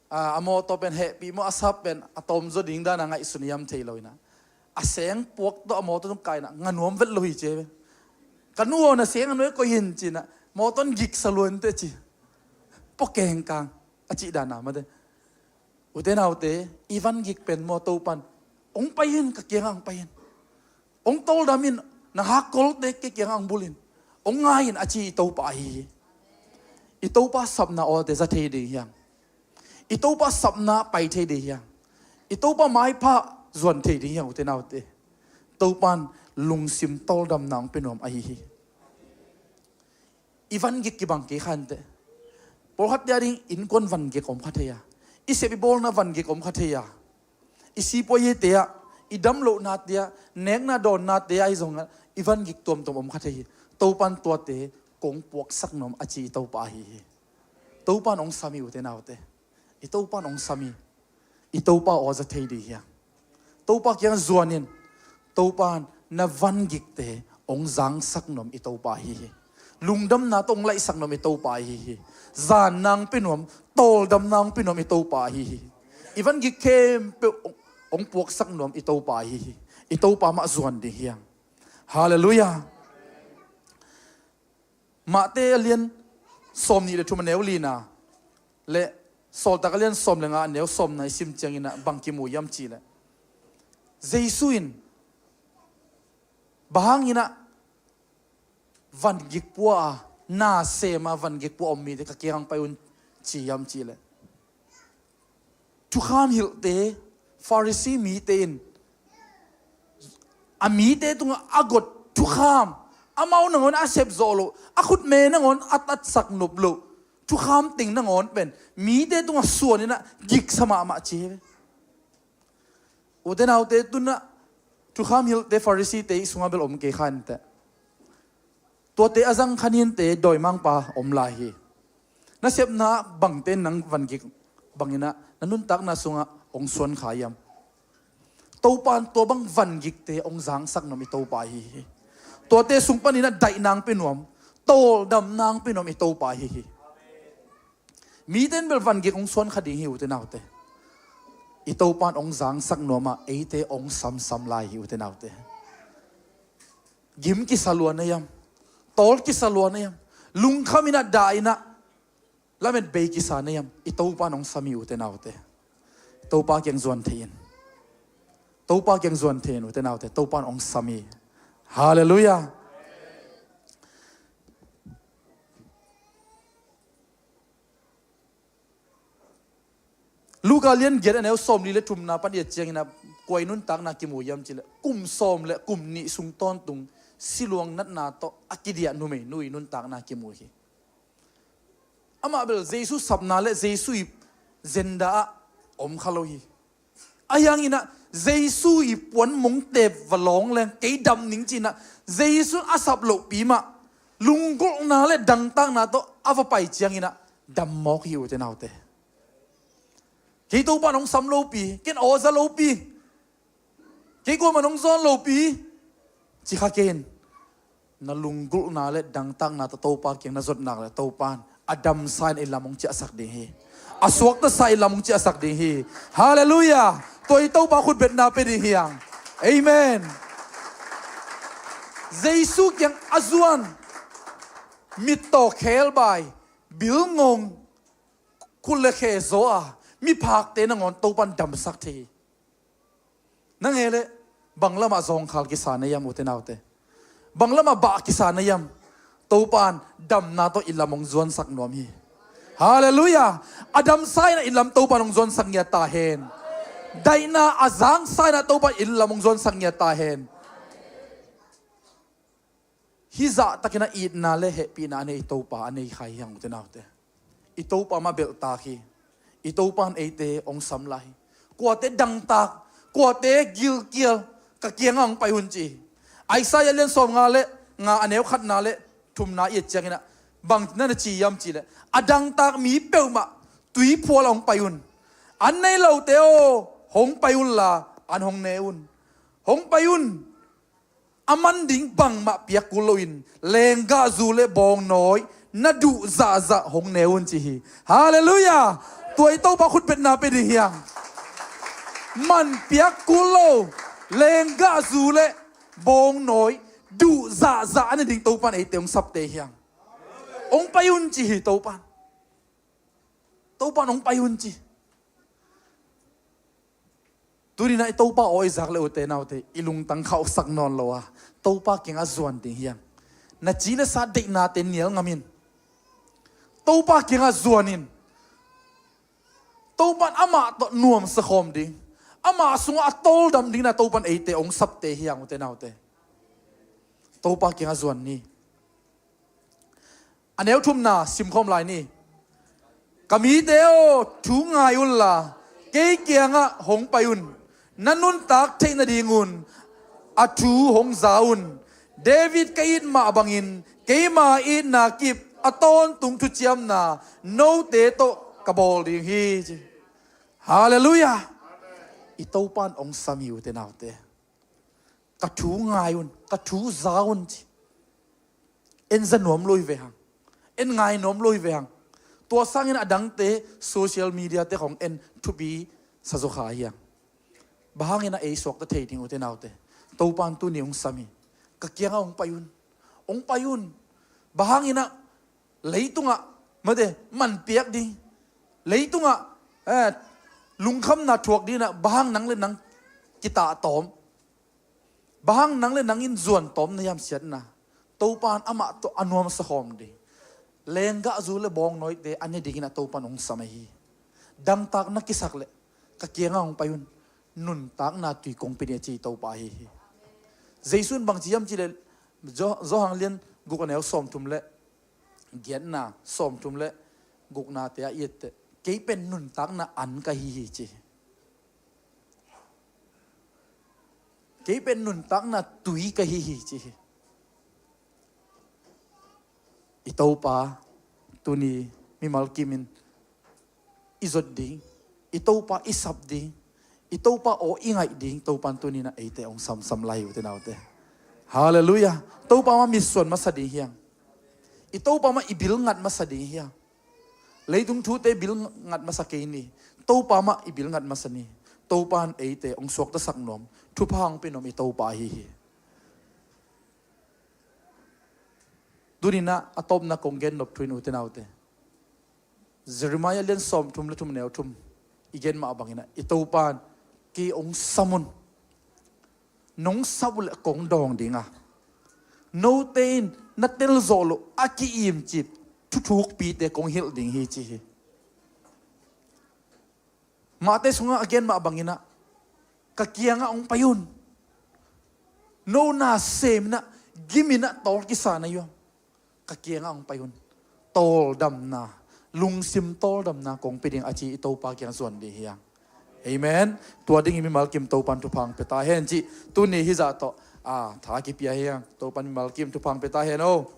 a, a mawtaw pen hehpih maw, a sap pen a tawm zaw ding dana ngaihsun hiam thei lo inah, a seng puak tawh a mawtaw tung kai inah nga nuam vet lo hi ci hi ve. Ka nu aw, na seng a nuai koih in ci inah, mawtaw in giksa luan teh ci. Pua kengkang a cih dana mate. Ute naute, i van gik pen maw, Topan ong pai in, ka kiangah ong pai in. Ong tawldam in, na hakkolte kei kiangah ong bul in. Ong ngai in a ci i Topa ahi hi. I Topa sapna awte za thei ding hi hang. I Topa sapna pai thei ding hi hang. I Topa maipha zuan thei ding hi hang, ute naute. Topan lungsim tawldamna ong pia nuam ahi hi. I van gik kibang kei kha inteh. Pawlkhatte a ding innkuan van gik om kha thei a, i sep i bawlna van gik om kha thei a, i sipuaite ah, i damlohnate ah, nekna dawnnate ah ahi zongah i van gik tuamtuam om kha thei hi. Topan tuate kong puaksak nuam a ci i Topa ahi hi. Topan ong sam hi, ute naute. I Topan ong sam hi. I Topa aw za thei ding hi hang. Topa kiangah zuan in. Topan na van gikte ong zangsak nuam i Topa ahi hi. Lungdamna tawh ong laihsak nuam i Topa ahi hi. Zanna ong pia nuam, tawldamna ong pia nuam i Topa ahi hi. I van gik khempeuh ong, ong puaksak nuam i Topa ahi hi. I Topa mah zuan ding hi hang. Halleluiah. Mate a lian sawmnih le thum a neu lina le Sawltak a lian sawm le nga a neu sawmna i sim ciangin ah bang kimu hiam cih leh, Jesu in bang hangin ah van gik pua a, na sem a van gik pua om mite ka kiangah pai un ci hiam cih leh, thukham hilhte, Farisi mite in a mite tungah a got thukham, amau nangawn a sep zawh loh, a khutme nangawn a tatsak nop loh thukham teng nangawn pen mite tungah suan in ah giksa mahmah ci hi ve. Ute naute, tu-in ah thukham hilhte, Farisite i sungah bel om kei kha inteh. Tuate a zang kha ninte, dawimangpa om lai hi. Na sepna bangte in nang van gik bangin ah na nuntakna sungah ong suan kha hiam? Topan tua bang van gikte ong zangsak nuam i Topa ahi hi. Tuate sung panin ah daihna ong pia nuam, tawldamna ong pia nuam i Topa ahi hi. Mite in bel van gik ong suan kha ding hi, ute naute. I Topan ong zangsak nuam a, eite ong samsam lai hi, ute naute. Gim kisa lua na hiam? Tawl kisa lua na hiam? Lungkham in ah, dah in ah, lamet bei kisa na hiam? I Topan ong sam hi, ute naute. Topa kiang zuan thei in. Topa kiang zuan thei in, ute naute. Topan ong sam hi. Halleluiah. Luka lian giat a neu sawmli le thumna pan i et ciangin ah kua i nuntakna kimu hiam cih leh, kum sawm le kum nih sung tawntung siluang natna tawh a kidiah numeinu i nuntakna kimu hi. Amah bel Jesu sapna le Jesu i zenda ah om kha lo hi. Ahi hangin ah Jesu i puan mongte va lawng leng kei dam ning ci-in ah, Jesu a sap lohpi mah lunggulhna le dangtakna tawh a va pai ciangin ah dam mawk hi, ute naute. Kei Topa nong sam lopi, ken aw za lopi, kei kuamah nong zawn lopi ci kha kei in. Na lunggulhna le dangtakna tawh Topa kiang na zot nak leh, Topa in a damsa in i lam hong ciahsak ding hi. A suaktasa i lam hong ciahsak ding hi. Halleluiah. Tua i Topa khutbetna pia ding hi hang. Amen. Jesu kiang a zuan, mittaw khebai, bilngong, kut le khe zaw a, miphakte nangawn Topan damsak thei hi. Nang e le, bang lamah zawngkhal kisa na hiam, ute naute? Bang lamah bah kisa na hiam? Topan damna tawh i lam hong zuansak nuam hi. Halleluiah. A damsa in ah i lam Topan hong zuansak ngiat ta hen. Daihna a zangsa in ah Topan i lam hong zuansak ngiat ta hen. Hih zahtakin a itna le hehpihna a nei i Topa a nei kha hi hang, ute naute. I Topa mah belhtak hi. I Topan eite hong sam lai hi. Kuate dangtak, kuate gilkial, ka kiangah hong pai un ci hi. Isaiah lian sawmnga le nga a neu khatna le thumna i et ciangin ah bang na na ci hiam cih leh, a dangtak mi peuhmah tuiphual ah hong pai un. An nei lote aw, hong pai unla an hong ne un. Hong pai un. A man ding bangmah piak kul loin, lenggahzu le bawngnawi na duh zahzah hong ne un ci hi. Halleluiah. Tua i Topa khutbetna pia ding hi hang. Man piak kul lo, lenggahzu le bawngnawi duh zahzah a ne ding Topan eite hong sapte hi hang. Hong pai un ci hi Topan. Topan hong pai un ci. Tuni-in ah i Topa aw i zak le, ute naute, i lungtang khauhsak nawn lo a, Topa kiangah zuan ding hi hang. Na ci le sa deihnate nial ngam in. Topa kiangah zuan in. Topan amah tawh nuamsa khawm ding, amah sungah a tawldam dingin ah Topan eite hong sapte hi hang, ute naute. Topa kiangah zuan ni. A neu thumna simkhawm lai ni. Ka mite aw, thu ngai unla kei kiangah hong pai un. Na nuntak theih nadingun a thu hong za un. David ka it mah bangin keima itna kip a tawntung thuciamna note tawh ka bawl ding hi ci. Halleluiah. I Topan hong sam hi, ute naute. Ka thu ngai un, ka thu za un ci. En za nuam lo hi ve hang. En ngai nuam lo hi ve hang. Tua sangin a dangte social media te khong en thupi sa zaw kha hi hang. Bang hangin ah ei suakta thei ding, ute naute? Topan tuni hong sam hi. Ka kiangah hong pai un. Hong pai un. Bang hangin ah leitungah, mate, man piak ding, leitungah, eh, lungkhamna thuak dingin ah bang hang nang le nang kitah tawm? Bang hang nang le nang in zuan tawm na hiam siatna? Topan amah tawh a nuamsa khawm ding, lenggahzu le bawngnawite a ne dingin ah Topan hong sam ahi hi. Dangtak na kisak leh ka kiangah hong pai un. Nuntakna tui kong pia ding a ci Topa ahi hi. Jesu in bang ci hiam cih leh, Jo-, Johan lian guk a neu sawmthum le giatna, sawmthum le guknate ah i et teh, kei pen nuntakna an ka hi hi ci hi. Kei pen nuntakna tui ka hi hi ci hi. I Topa tuni mimal kimin i zot ding, i Topa i sap ding, i Topa aw i ngaih ding Topan tuni-in ah eite hong samsam lai uh, ute naute. Halleluiah. Topa mah mitsuan masa ding hi hang. I Topa mah i bil ngat masa ding hi hang. Leitung thute bil ngat masa kei ni. Topa mah i bil ngat masa ni. Topan eite hong suaktasak nuam, thupha hong pia nuam i Topa ahi hi. Tuni-in ah a tawpna kong gen nop thu in, ute naute, Jeremiah lian sawmthum le thum, neu thum i gen mah bangin ah i Topan kei hong sam un. Nong sap uh leh kong dawng ding a, note in na telzawh loh a ki-imcip thuthukpite kong hilh ding hi ci hi. Mahte sungah a gen mah bangin ah, ka kiangah hong pai un. No na sem in ah, gim in ah tawl kisa na hiam? Ka kiangah hong pai un. Tawldamna, lungsim tawldamna kong pia ding a ci i Topa kiang zuan ding hi hang. Amen. Tua dingin mimal kim Topan thupha hong pia ta hen cih tuni hizah tawh, a, tha kipia hi hang. Topan mimal kim thupha hong pia ta hen o.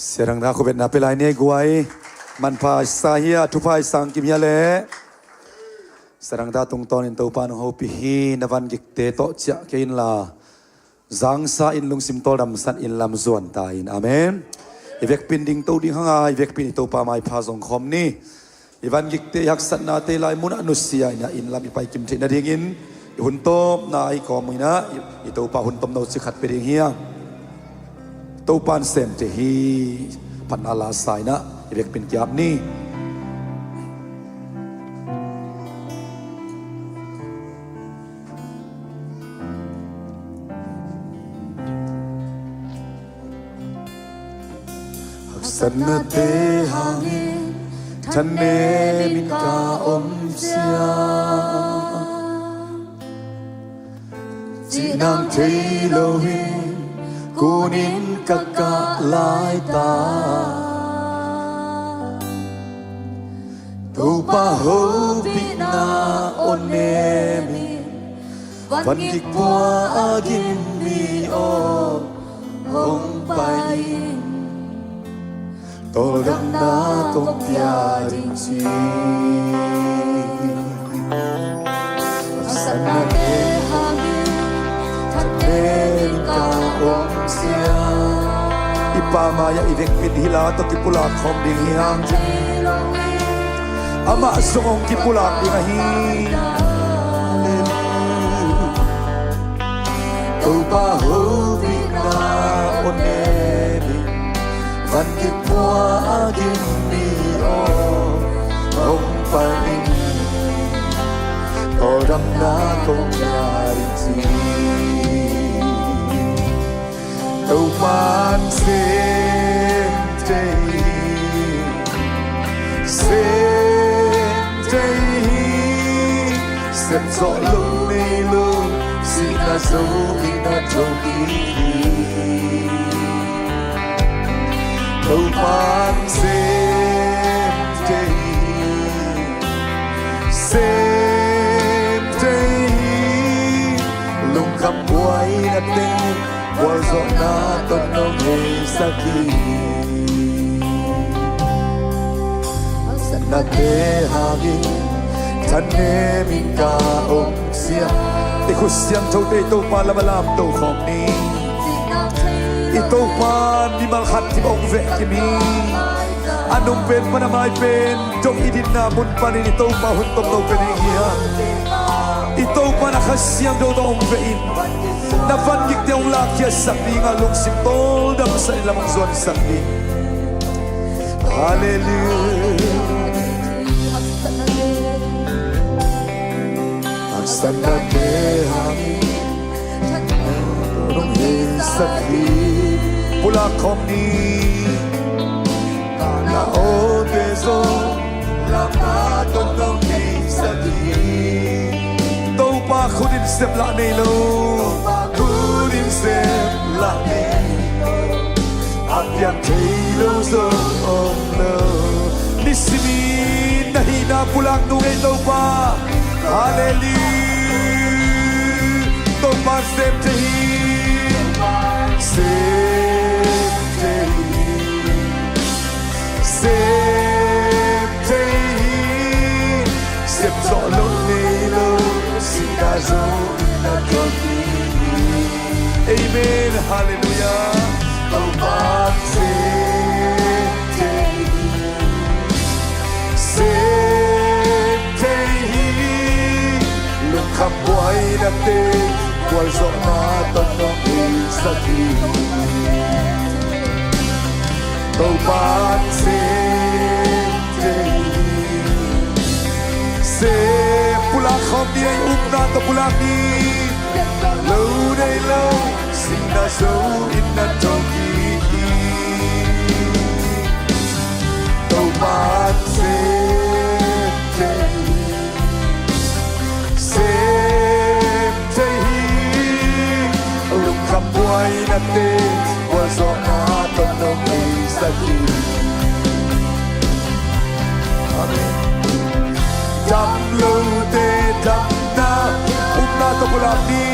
Sia Dang Da khutbetna pia lai ni ei guai. Manpha sa hia, thupha i sang kim hia le. Sia Dang Da tungtawnin Topa nong hopih hi. Na van gikte tawh ciah kei inla, zangsa in, lungsim tawldamsa in lam zuan ta in. Amen. I vekpi in dingto ding hang a, i vekpi in i Topa maipha zong khawm ni. I van gikte, i haksatnate lai munah nusia in ah inn lam i pai kim theih nadingin i hun tawpna i kawm in ah i, i Topa hun tomno ci khat pia ding hi hang. Topa in sem thei hi. Phatna la sa in ah i vekpi in ki-ap ni. Haksatnate hangin thanem in ka om ciang, cihnang thei lo in kunin ka kah laitak, Topa hopihna aw nem in van gik pua a gim mi aw, hong pai in, tawldamna kong pia ding ci. Haksatnate hangin thanem in ka om ciang, i Pa mai-ah i vekpi in hih la tawh kipulak khawm ding hi hang. Amah zong hong kipulak ding ahi. Topa hopihna aw nem in van gik pua a gim mi aw, hong pai in, tawldamna kong pia ding ci. Topa in sem thei hi, sem thei hi. Sem zawh lo nei lo, sihna zo in a thokik hi. Topa in sem thei hi, sem thei hi. Lungkham buaina teng, gualzawhna tawh nong heisak hi. Haksatnate hangin thanem in ka om ciang, i khut siangthote i Topa lam a lamto khawm ni. I Topa in mimal khat kim hong veh kim hi. A nung pen pan a mai pen dong i dinna mun panin i Topa hun tomno pia ding hi hang. I Topa in a Kha Siangtho tawh hong veh in, na van gikte hong lakkhiatsak ding a, lungsim tawldamsak in lam hong zuansak ding. Halleluiah. Haksatnate hangin nong heisak hi. Pulak khawm ni. Na awte zong lamna tawh nong heisak hi. Topa khut in sep lah nei lo. Topa khut in sep lah nei lo. A piang thei lo zong om lo. Nisimin na hihna pulak nung ei Topa. Halleluiah. Topa in sem thei hi. Sem thei hi. Sem thei hi. Sem zawh lo nei lo, sihna zo in a thokik hi. Amen. Halleluiah. Topa in sem thei hi. Sem thei hi. Lungkham buaina teng, gualzawhna tawh nong heisak hi. Topa in sem thei hi. Sem, pulak khawm ni ei, upna tawh pulak ni. Lo nei lo, sihna zo in a thokik hi. Topa in sem thei hi. Sem thei hi. Lungkham buaina teng, gualzawhna tawh nong heisak hi. Amen. Dam lote damna, upna tawh pulak ni.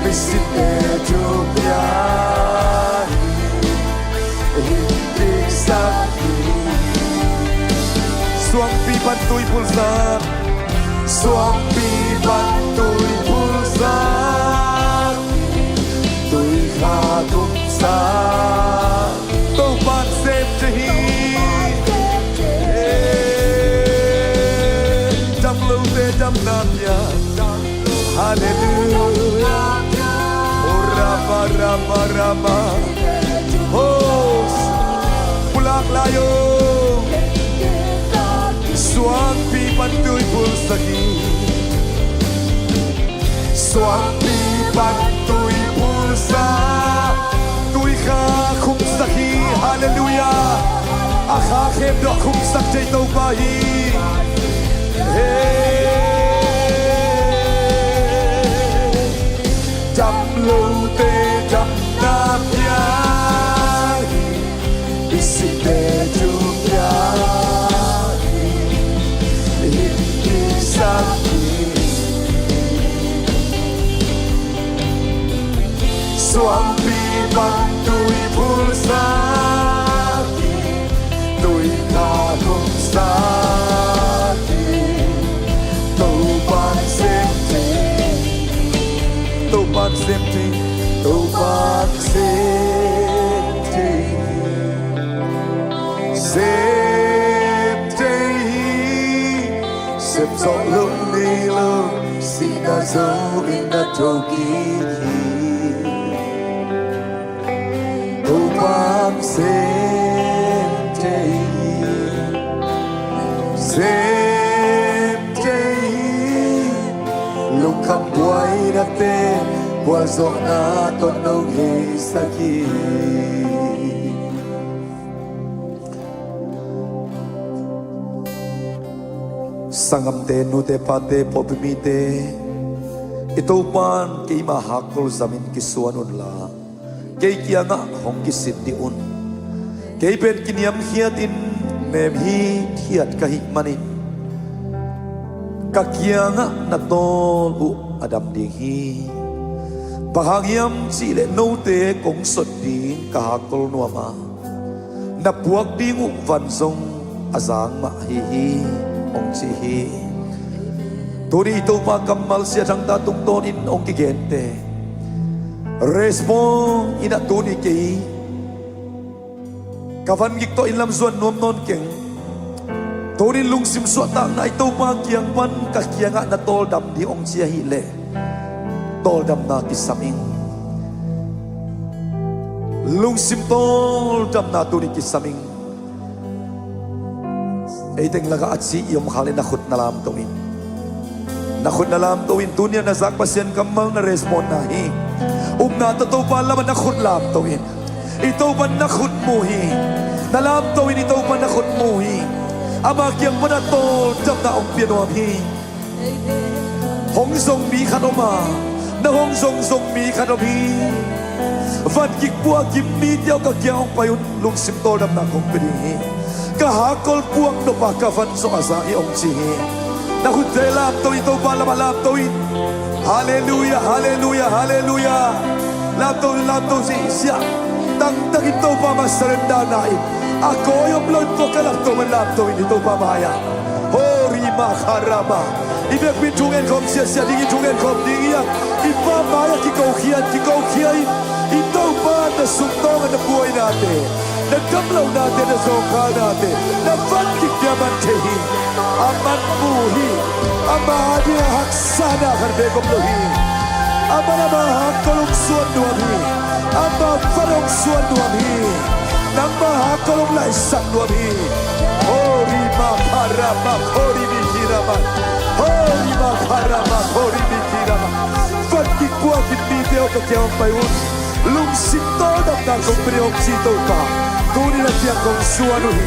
Misite thupia hi. Suangpi pan tui pulsak. Suangpi pan tui pulsak. Tui kha tumsak. Topa in sem thei hi. Suangpi pan tui pulsa, tui kha khumsak hi. Halleluiah. A kha khempeuh a khumsak thei Topa hi. Hey. Dam lote damna pia hi. I site thu pia hi. Hih kisam hi. Suangpi pan tui pulsa hi. Tui kha khumsak hi. Topa'n sem thei. Topa'n sem thei. Topa'n sem thei. Sem thei hi. Sem zawh lo nei lo, sihna zo in na thokik hi. Topa'n sem thei hi. Sem thei hi. Lungkham buainate, gualzawhna tawh no heisak hi. Sanggamte, nute pate, pawlpi mite, i Topa'n keima hakkol zamin kisuan unla, kei kiangah hong kisin dih un. Kei pen kiniamkhiatin nem hithiat ka hih manin, ka kiangah na tawl uh a dam ding hi. Bang hang hiam cihleh note kong sot ding ka hakkol nuam a, na puak ding uh van zong a zang mah hi hi, hong ci hi. Tuni i Topa kammal Sia Thang Ta tungtawnin hong kigente, respond in ah tuni kei ka van gik tawh inn lam zuan nuam nawn keng. Tunin lungsim suahtakna i Topa kiang pan ka kiangah na tawldam ding hong ci ahih leh, tawldamna kisam ing. Lungsim tawldamna tuni kisam ing. Ei teng lakah a ci i om khak leh na khut na lamto in. Na khut na lamto in. Tuni-a na zak Pasian kammal na respond na hi. Upna tawh Topa lamah na khut lamto in. I Topa'n na khut mu hi. Na lamto in, i Topa'n na khut mu hi. Ama kiang pan a tawldamna hong pia nuam hi. Hong zong mi khat om a, na hong zong zong mi khat om hi. Van gik puak gim mite aw, ka kiang hong pai un, lungsim tawldamna kong pia ding hi. Ka hakkol puak nop a ka van zong a zang hi, hong ci hi. Na khutte lamto in, Topa lamah lamto in. Halleluiah, halleluiah, halleluiah. Lamto in, lamto in, sia. Tangtakin Topa mah surrender na in. A kawi om lo in, tua ka lamto man lamto in, i Topa mai-ah. Hori ma kharama. I vekpi in thu ngen khawm, siasia dingin thu ngen khawm ding hi a. I Pa mai-ah kikokhia in, kikokhia in. I Topa na sungtawng a na buainate, na damlohnate, na zawngkhalnate, na van gikte a man thei hi. A man mu hi. Ama ading a haksatna khat beek om lo hi. Aman ama hakkol hong suan nuam hi. Ama van hong suan nuam hi. Nangma hakkol hong laisak nuam hi. Hori ma kharama, hori mi kirama. Hori ma kharama, hori mi kirama. Van gik puak gim mite aw, ka kiang hong pai un. Lungsim tawldamna kong pia ding, hong ci Topa. Tuni na kiang kong zuan uh hi.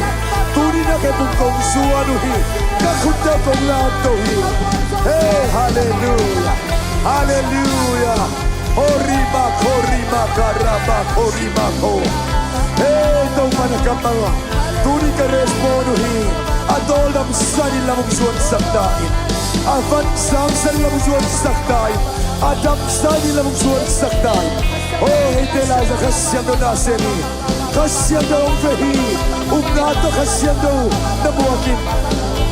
Tuni na khephung kong zuan uh hi. Ka khutte kong lamto hi. Hey, halleluiah. Halleluiah. Hori ma, hori ma, kharama, hori ma, ho. Hey, Topa na kammal ah tuni ka respond uh hi. A tawldam sanin lam hong zuansak ta in. A van zang sanin lam hong zuansak ta in. A dam sanin lam hong zuansak ta in. Oh, eite lai-ah Kha Siangtho na sem hi. Kha Siangtho hong veh hi. Upna tawh Kha Siangtho na muak in.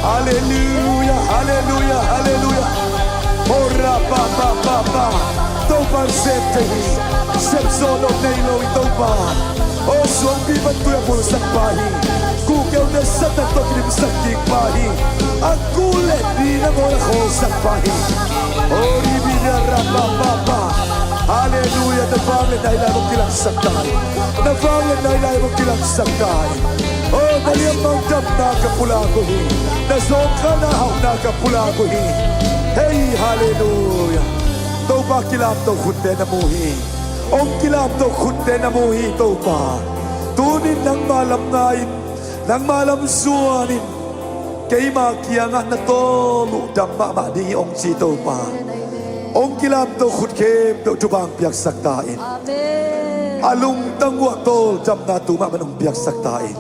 Halleluiah, halleluiah, halleluiah. Hora pa pa pa pa. Topa sem thei hi. Sem zawh loh nei lo i Topa. Oh, suangpi pan tui a pulsak pa hi. Kukeute Satan tawh kilimsak kik pa hi. A kul le ni nangawn a khawlsak pa hi. Oh, ri bi ria ra pa pa pa. Halleluia. Na vangliatna hih lai-ah hong kilangsak ta in. Na vangliatna hih lai-ah hong kilangsak ta in. Oh, na liammang damna ka pulak uh hi. Na zawngkhalna hauhna ka pulak uh hi. Hei, halleluia. Topa kilamto khutte na mu hi. Hong kilamto khutte na mu hi, Topa. Tuni-in nangma lam nga-in, nangma lam zuanin, keima kiangah na tawl uh dam mahmah ding hi hong ci, Topa. Hong kilamto khut khempeuh Topa hong piaksak ta in. Amen. A lungtang uh ah tawl damna tu mahmah hong piaksak ta in.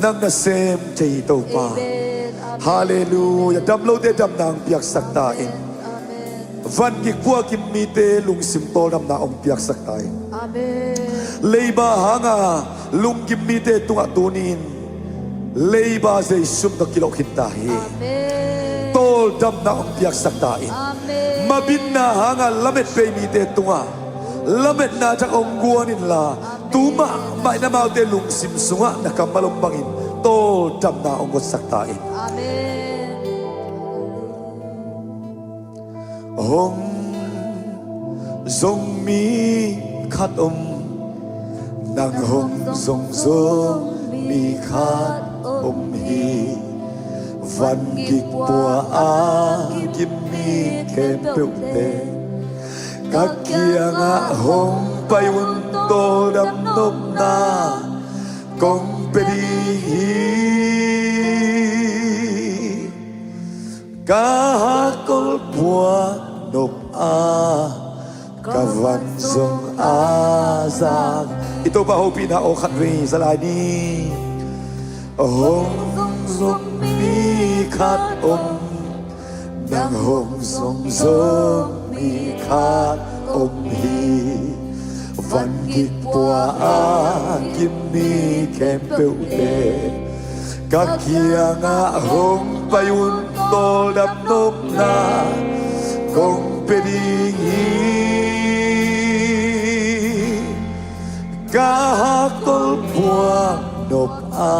Nang nasem thei hi, Topa. Amen. Amen. Halleluia. Dam lote damna hong piaksak ta in. Amen. Van gik pua gim mite lungsim tawldamna hong piaksak ta in. Amen. Leiba hanga lunggim mite tungah tuni-in leiba Jesu min tawh kiloh khin ta hi. Amen. Tawldamna hong piaksak ta in. Amen. Mabitna hanga lamet bei mite tungah lametna thak hong guan inla, amen, tu mahmah in amaute lungsim sungah na kammal om bangin tawldamna hong gotsak ta in. Amen. Hong zong mi khat om, nang hong zong zo mi khat om hi. Van gik pua a gim mi khempeuhte ka kiangah hong pai un, tawldam nopna kong pia ding hi. Ka hakkol pua nop a, ka van zong a zak. I Topa hopihna aw khatvei za lai ni. Hong zong mi khat om, nang hong zong zo mi khat om hi. Van gik pua a gim mi khempeuhte ka kiangah hong pai un, tawldam nopna kong pia ding hi. Ka hakkol pua nop a,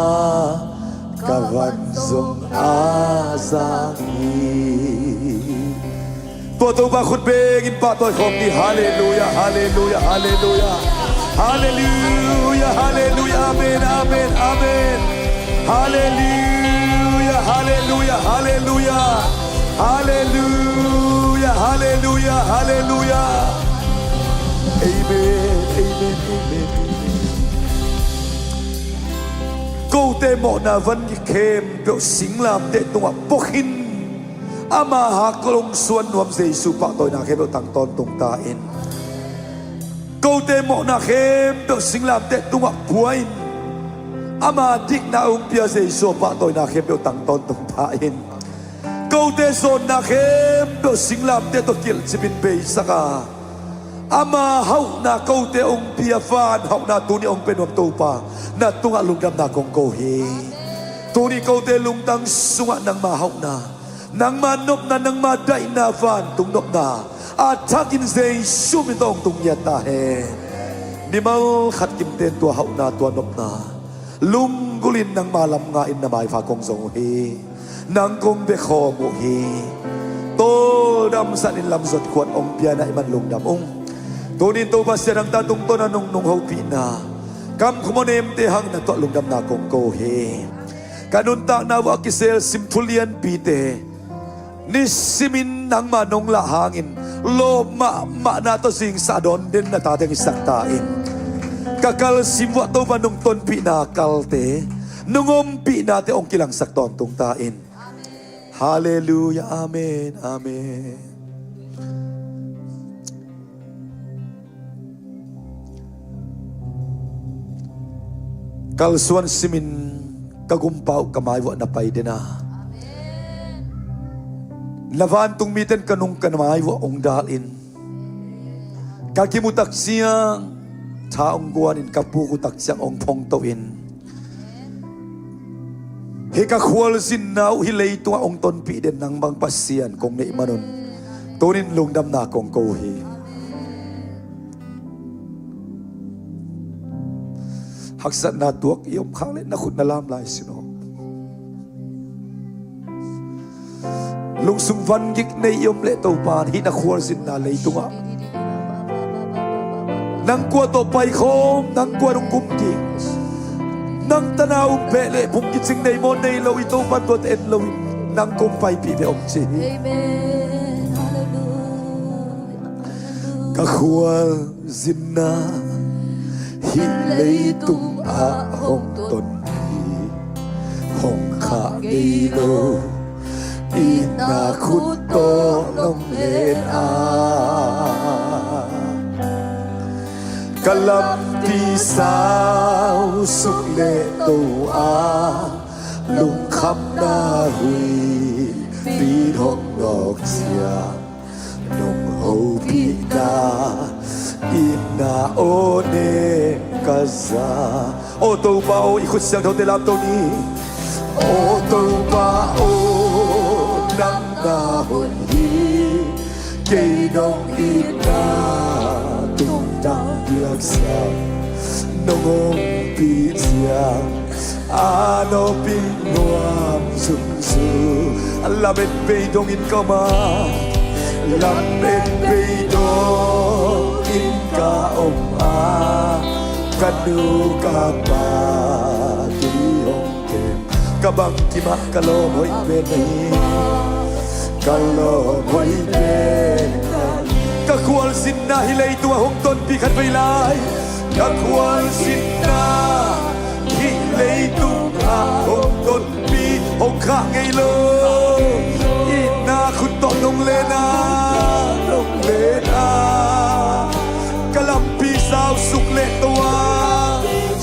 ka van zong a zak hi. Tua Topa khut bengin pahtawi khawm ni. Halleluia, halleluia, halleluia. Halleluia, halleluia, amen, amen, amen. Halleluia, halleluia, halleluia. Halleluia, halleluia, halleluia. Amen, amen, amen, amen. Kote mawhna van gik khempeuh singlamteh tungah pua khin. Ama hakkol hong suan nuam Jesu pahtawina khempeuh tang tawntung ta in. Kote mawhna khempeuh singlamteh tungah pua in. Ama dikna hong pia Jesu pahtawina khempeuh tang tawntung ta in. Kote zawnna khempeuh singlamteh tawh kilhcipin beisak a, ama hauhna kote hong pia, van hauhna tuni hong pia nuam Topa, na tungah lungdamna kong ko hi. Tuni kote lungtang sungah nangma hauhna, nangma nopna, nangma daihna, vantung nopna a thakin Jesu min tawh hong tung ngiat ta hen. Mimal khat kimten tua hauhna, tua nopna lunggulhin nangma lam nga-in na maipha kong zong uh hi. Nang kong bia khawm uh hi. Tawldam zanin lamzot khuan hong pia na hih man lungdam ung. Tuni-in Topa Sia Dang ta tungtawn a nungnung hopihna, kamkhum aw nemte hangin na tuah lungdamna kong ko uh hi. Ka nuntakna vuah a kisel sim thu lianpite nisimin nangma nong lah hangin lawp mahmahna tawh zingsang dawn den na tate hong hisak ta in. Ka kalsim vuah Topa nong tonpihna kalte, nong ompihnate hong kilangsak tawntung ta in. Halleluia, amen, amen. Kalsuan simin ka gumpa uh ka mai vuah na pai den a, na vantung mite in ka nung ka mai vuah hong dal in. Ka kimu tak ciang tha hong guan in, ka puk uh tak ciang hong phongto in. Hih ka khualzinna uh hih leitungah hong tonpih den nang bang Pasian kong neih manun, tunin lungdamna kong ko uh hi. Haksatna tuak i om khak leh na khut na lam lai sin aw. Lungsung vangik nei i om leh Topa in hih na khualzinna leitungah Nang kua tawh paikhawm, nang kua nung kum ding. Nang tana um beh leh phung kicing nei maw nei lo, i Topan tuate en loin nang kong paipih beh om ci hi. Amen. Halleluia. Ka khualzinna hih leitung ah hong tonpih, hong khah ngei lo, itna khut tawh nong len a, ka lampi sau suk leh to a, lungkhamna huihpi hong nawk ciang, nong hopihna itna aw nek ka za. Aw Topa aw, i khut siangthote lamto ni. Aw Topa aw, nang na hoih hi. Kei nong itna tungtang biaksa nong ompih ciang, a nopin nuam zungzung. Lamet bei dongin ka om a, lamet bei dongin ka om a, ka nu ka pa kei hong kem. Ka bangkimah ka lawm hoih pen na hi. Ka lawm hoih pen na hi. Ka khualzinna hih leitungah hong tonpih khat vei lai. Ka khualzinna hih leitungah hong tonpih, hong khah ngei lo, itna khut tawh nong len a, nong len a, ka lampi sau suk leh to a,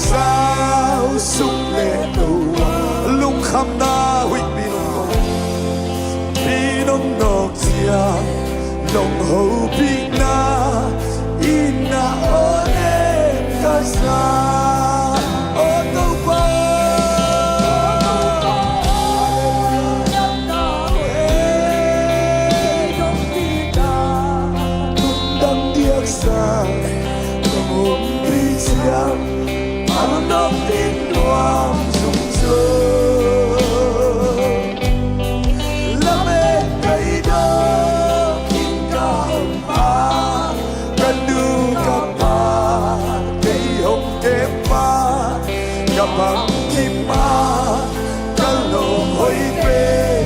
sau suk leh to a, lungkhamna huihpi nong nawk, pi nong nawk ciang, nong hopihna itna aw nek ka za. Aw Topa, nong itna tungtang biaksa nong ompih ciang, a nopin nuam zungzung. Lamet bei dongin ka om a, ka nu ka pa kei hong kem a, ka bangkimah ka lawm hoih pen.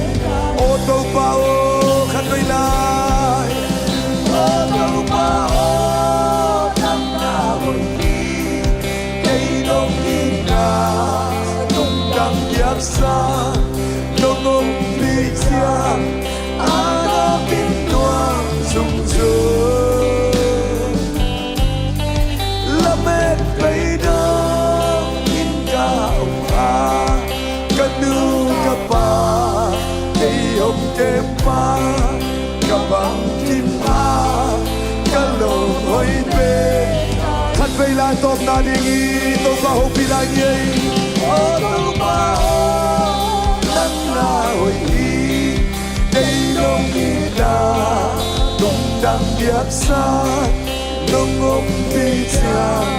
Aw Topa aw, khat vei lai. Aw Topa aw, nang na hoih hi. Kei nong itna tungtang biaksa nong ompih ciang, a nopin nuam zungzung. Lamet bei dongin ka om a, ka nu ka pa kei hong kem a, ka bangkimah ka lawm hoih pen. Khat vei lai tawpna ding hi. Topa hopih lai ni ei. Aw Topa aw, nang na hoih hi. Kei nong itna tungtang biaksa nong ompih ciang,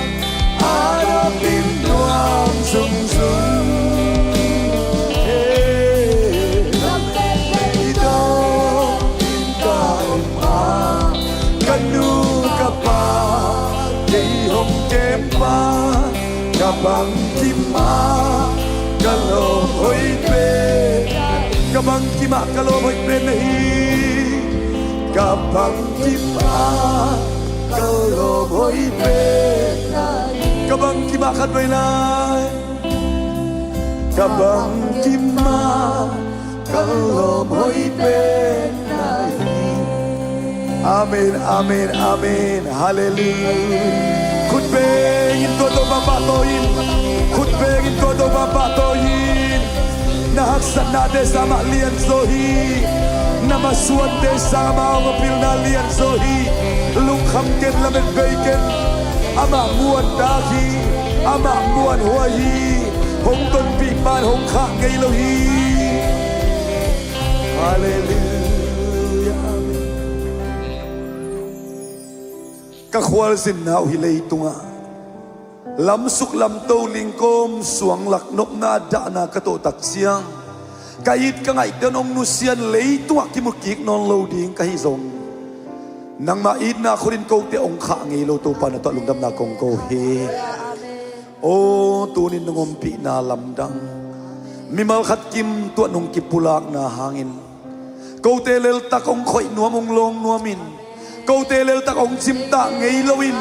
a nopin nuam zungzung. Lamet bei dongin ka om a, ka nu ka pa kei hong kem a, ka bangkimah ka lawm hoih pen. Ka bangkimah ka lawm hoih pen na hi. Ka bangkimah ka lawm hoih pen na hi. Ka bangkimah khat vei lai. Ka bangkimah ka lawm hoih pen na hi. Amen, amen, amen. Halleluia. Khut bengin tua Topa pahtawi in. Khut bengin tua Topa pahtawi in. Na haksatnate sang amah lianzaw hi. Na masuante sang amah hong pilna lianzaw hi. Lungkham ken, lamet bei ken. Amah muantak hi. Amah muanhuai hi. Hong tonpih pan hong khah ngei lo hi. Halleluia. Amen. Ka khualzinna uh hih leitungah lamsuk lamto, lingkawm suanglak, nopna dahna ka tawh tak ciang, ka it ka ngaihte hong nusian, leitungah kimu kik nawn lo ding ka hi zong, Nangmah itna khutin kote hong khah ngei lo Topa, na tawh lungdamna kong ko hi. Aw, tunin nong ompihna lamdang, mimal khat kim tuah nong kipulakna hangin kote leltak hong khoih nuam, hong lawng nuamin, kote leltak hong cimtah ngei loin,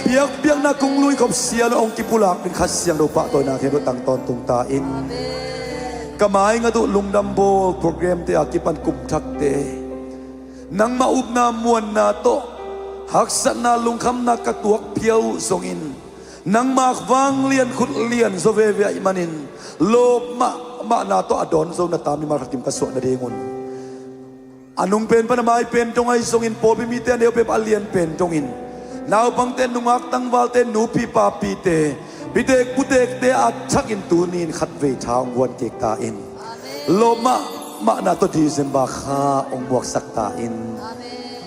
biakpiakna kong luikhop sia lo hong kipulak ding Kha Siangtho pahtawina khen tang tawntung ta in. Ka maingat uh lungdam bawl programte a kipan kum thakte nangmah upna muanna tawh haksatna lungkhamna ka tuak phiau uh zongin, nangmah vanglian khut lian zaw veve ahih manin lawp mahmahna tawh a dawn zo na ta mimal khat kim ka suah nadingun, a nung pen pan a mai pen dong ahi zongin, pawlpi mite a neu pen pan a lian pen dongin, naupangte, nungak tangvalte, nupi papite, bitek putekte a thakin tuni in khatvei tha hong guan kik ta in. Lawp mahmahna tawh December kha hong muaksak ta in.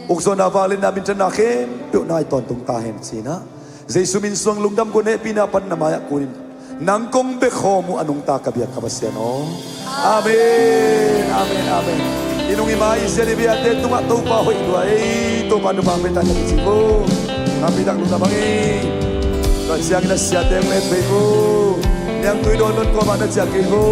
Ukzawhna, vangliatna, minthanna khempeuh nai tawntung ta hen ci-in ah, Jesu min suang lungdam, guan hehpihna pan na mai-ah kunin nang kong bia khawm uh a nungta ka biak ka Pasian aw. Amen, amen, amen. I nung i mai, i siate, i biate tungah Topa hoih lua ei, Topa thupha pia ta hen ci vo. Happy tak lungdam hang ei. Tua ciangin a siate hong let vei vo. Niangtui dawn dawn kawmah na ciah kei vo.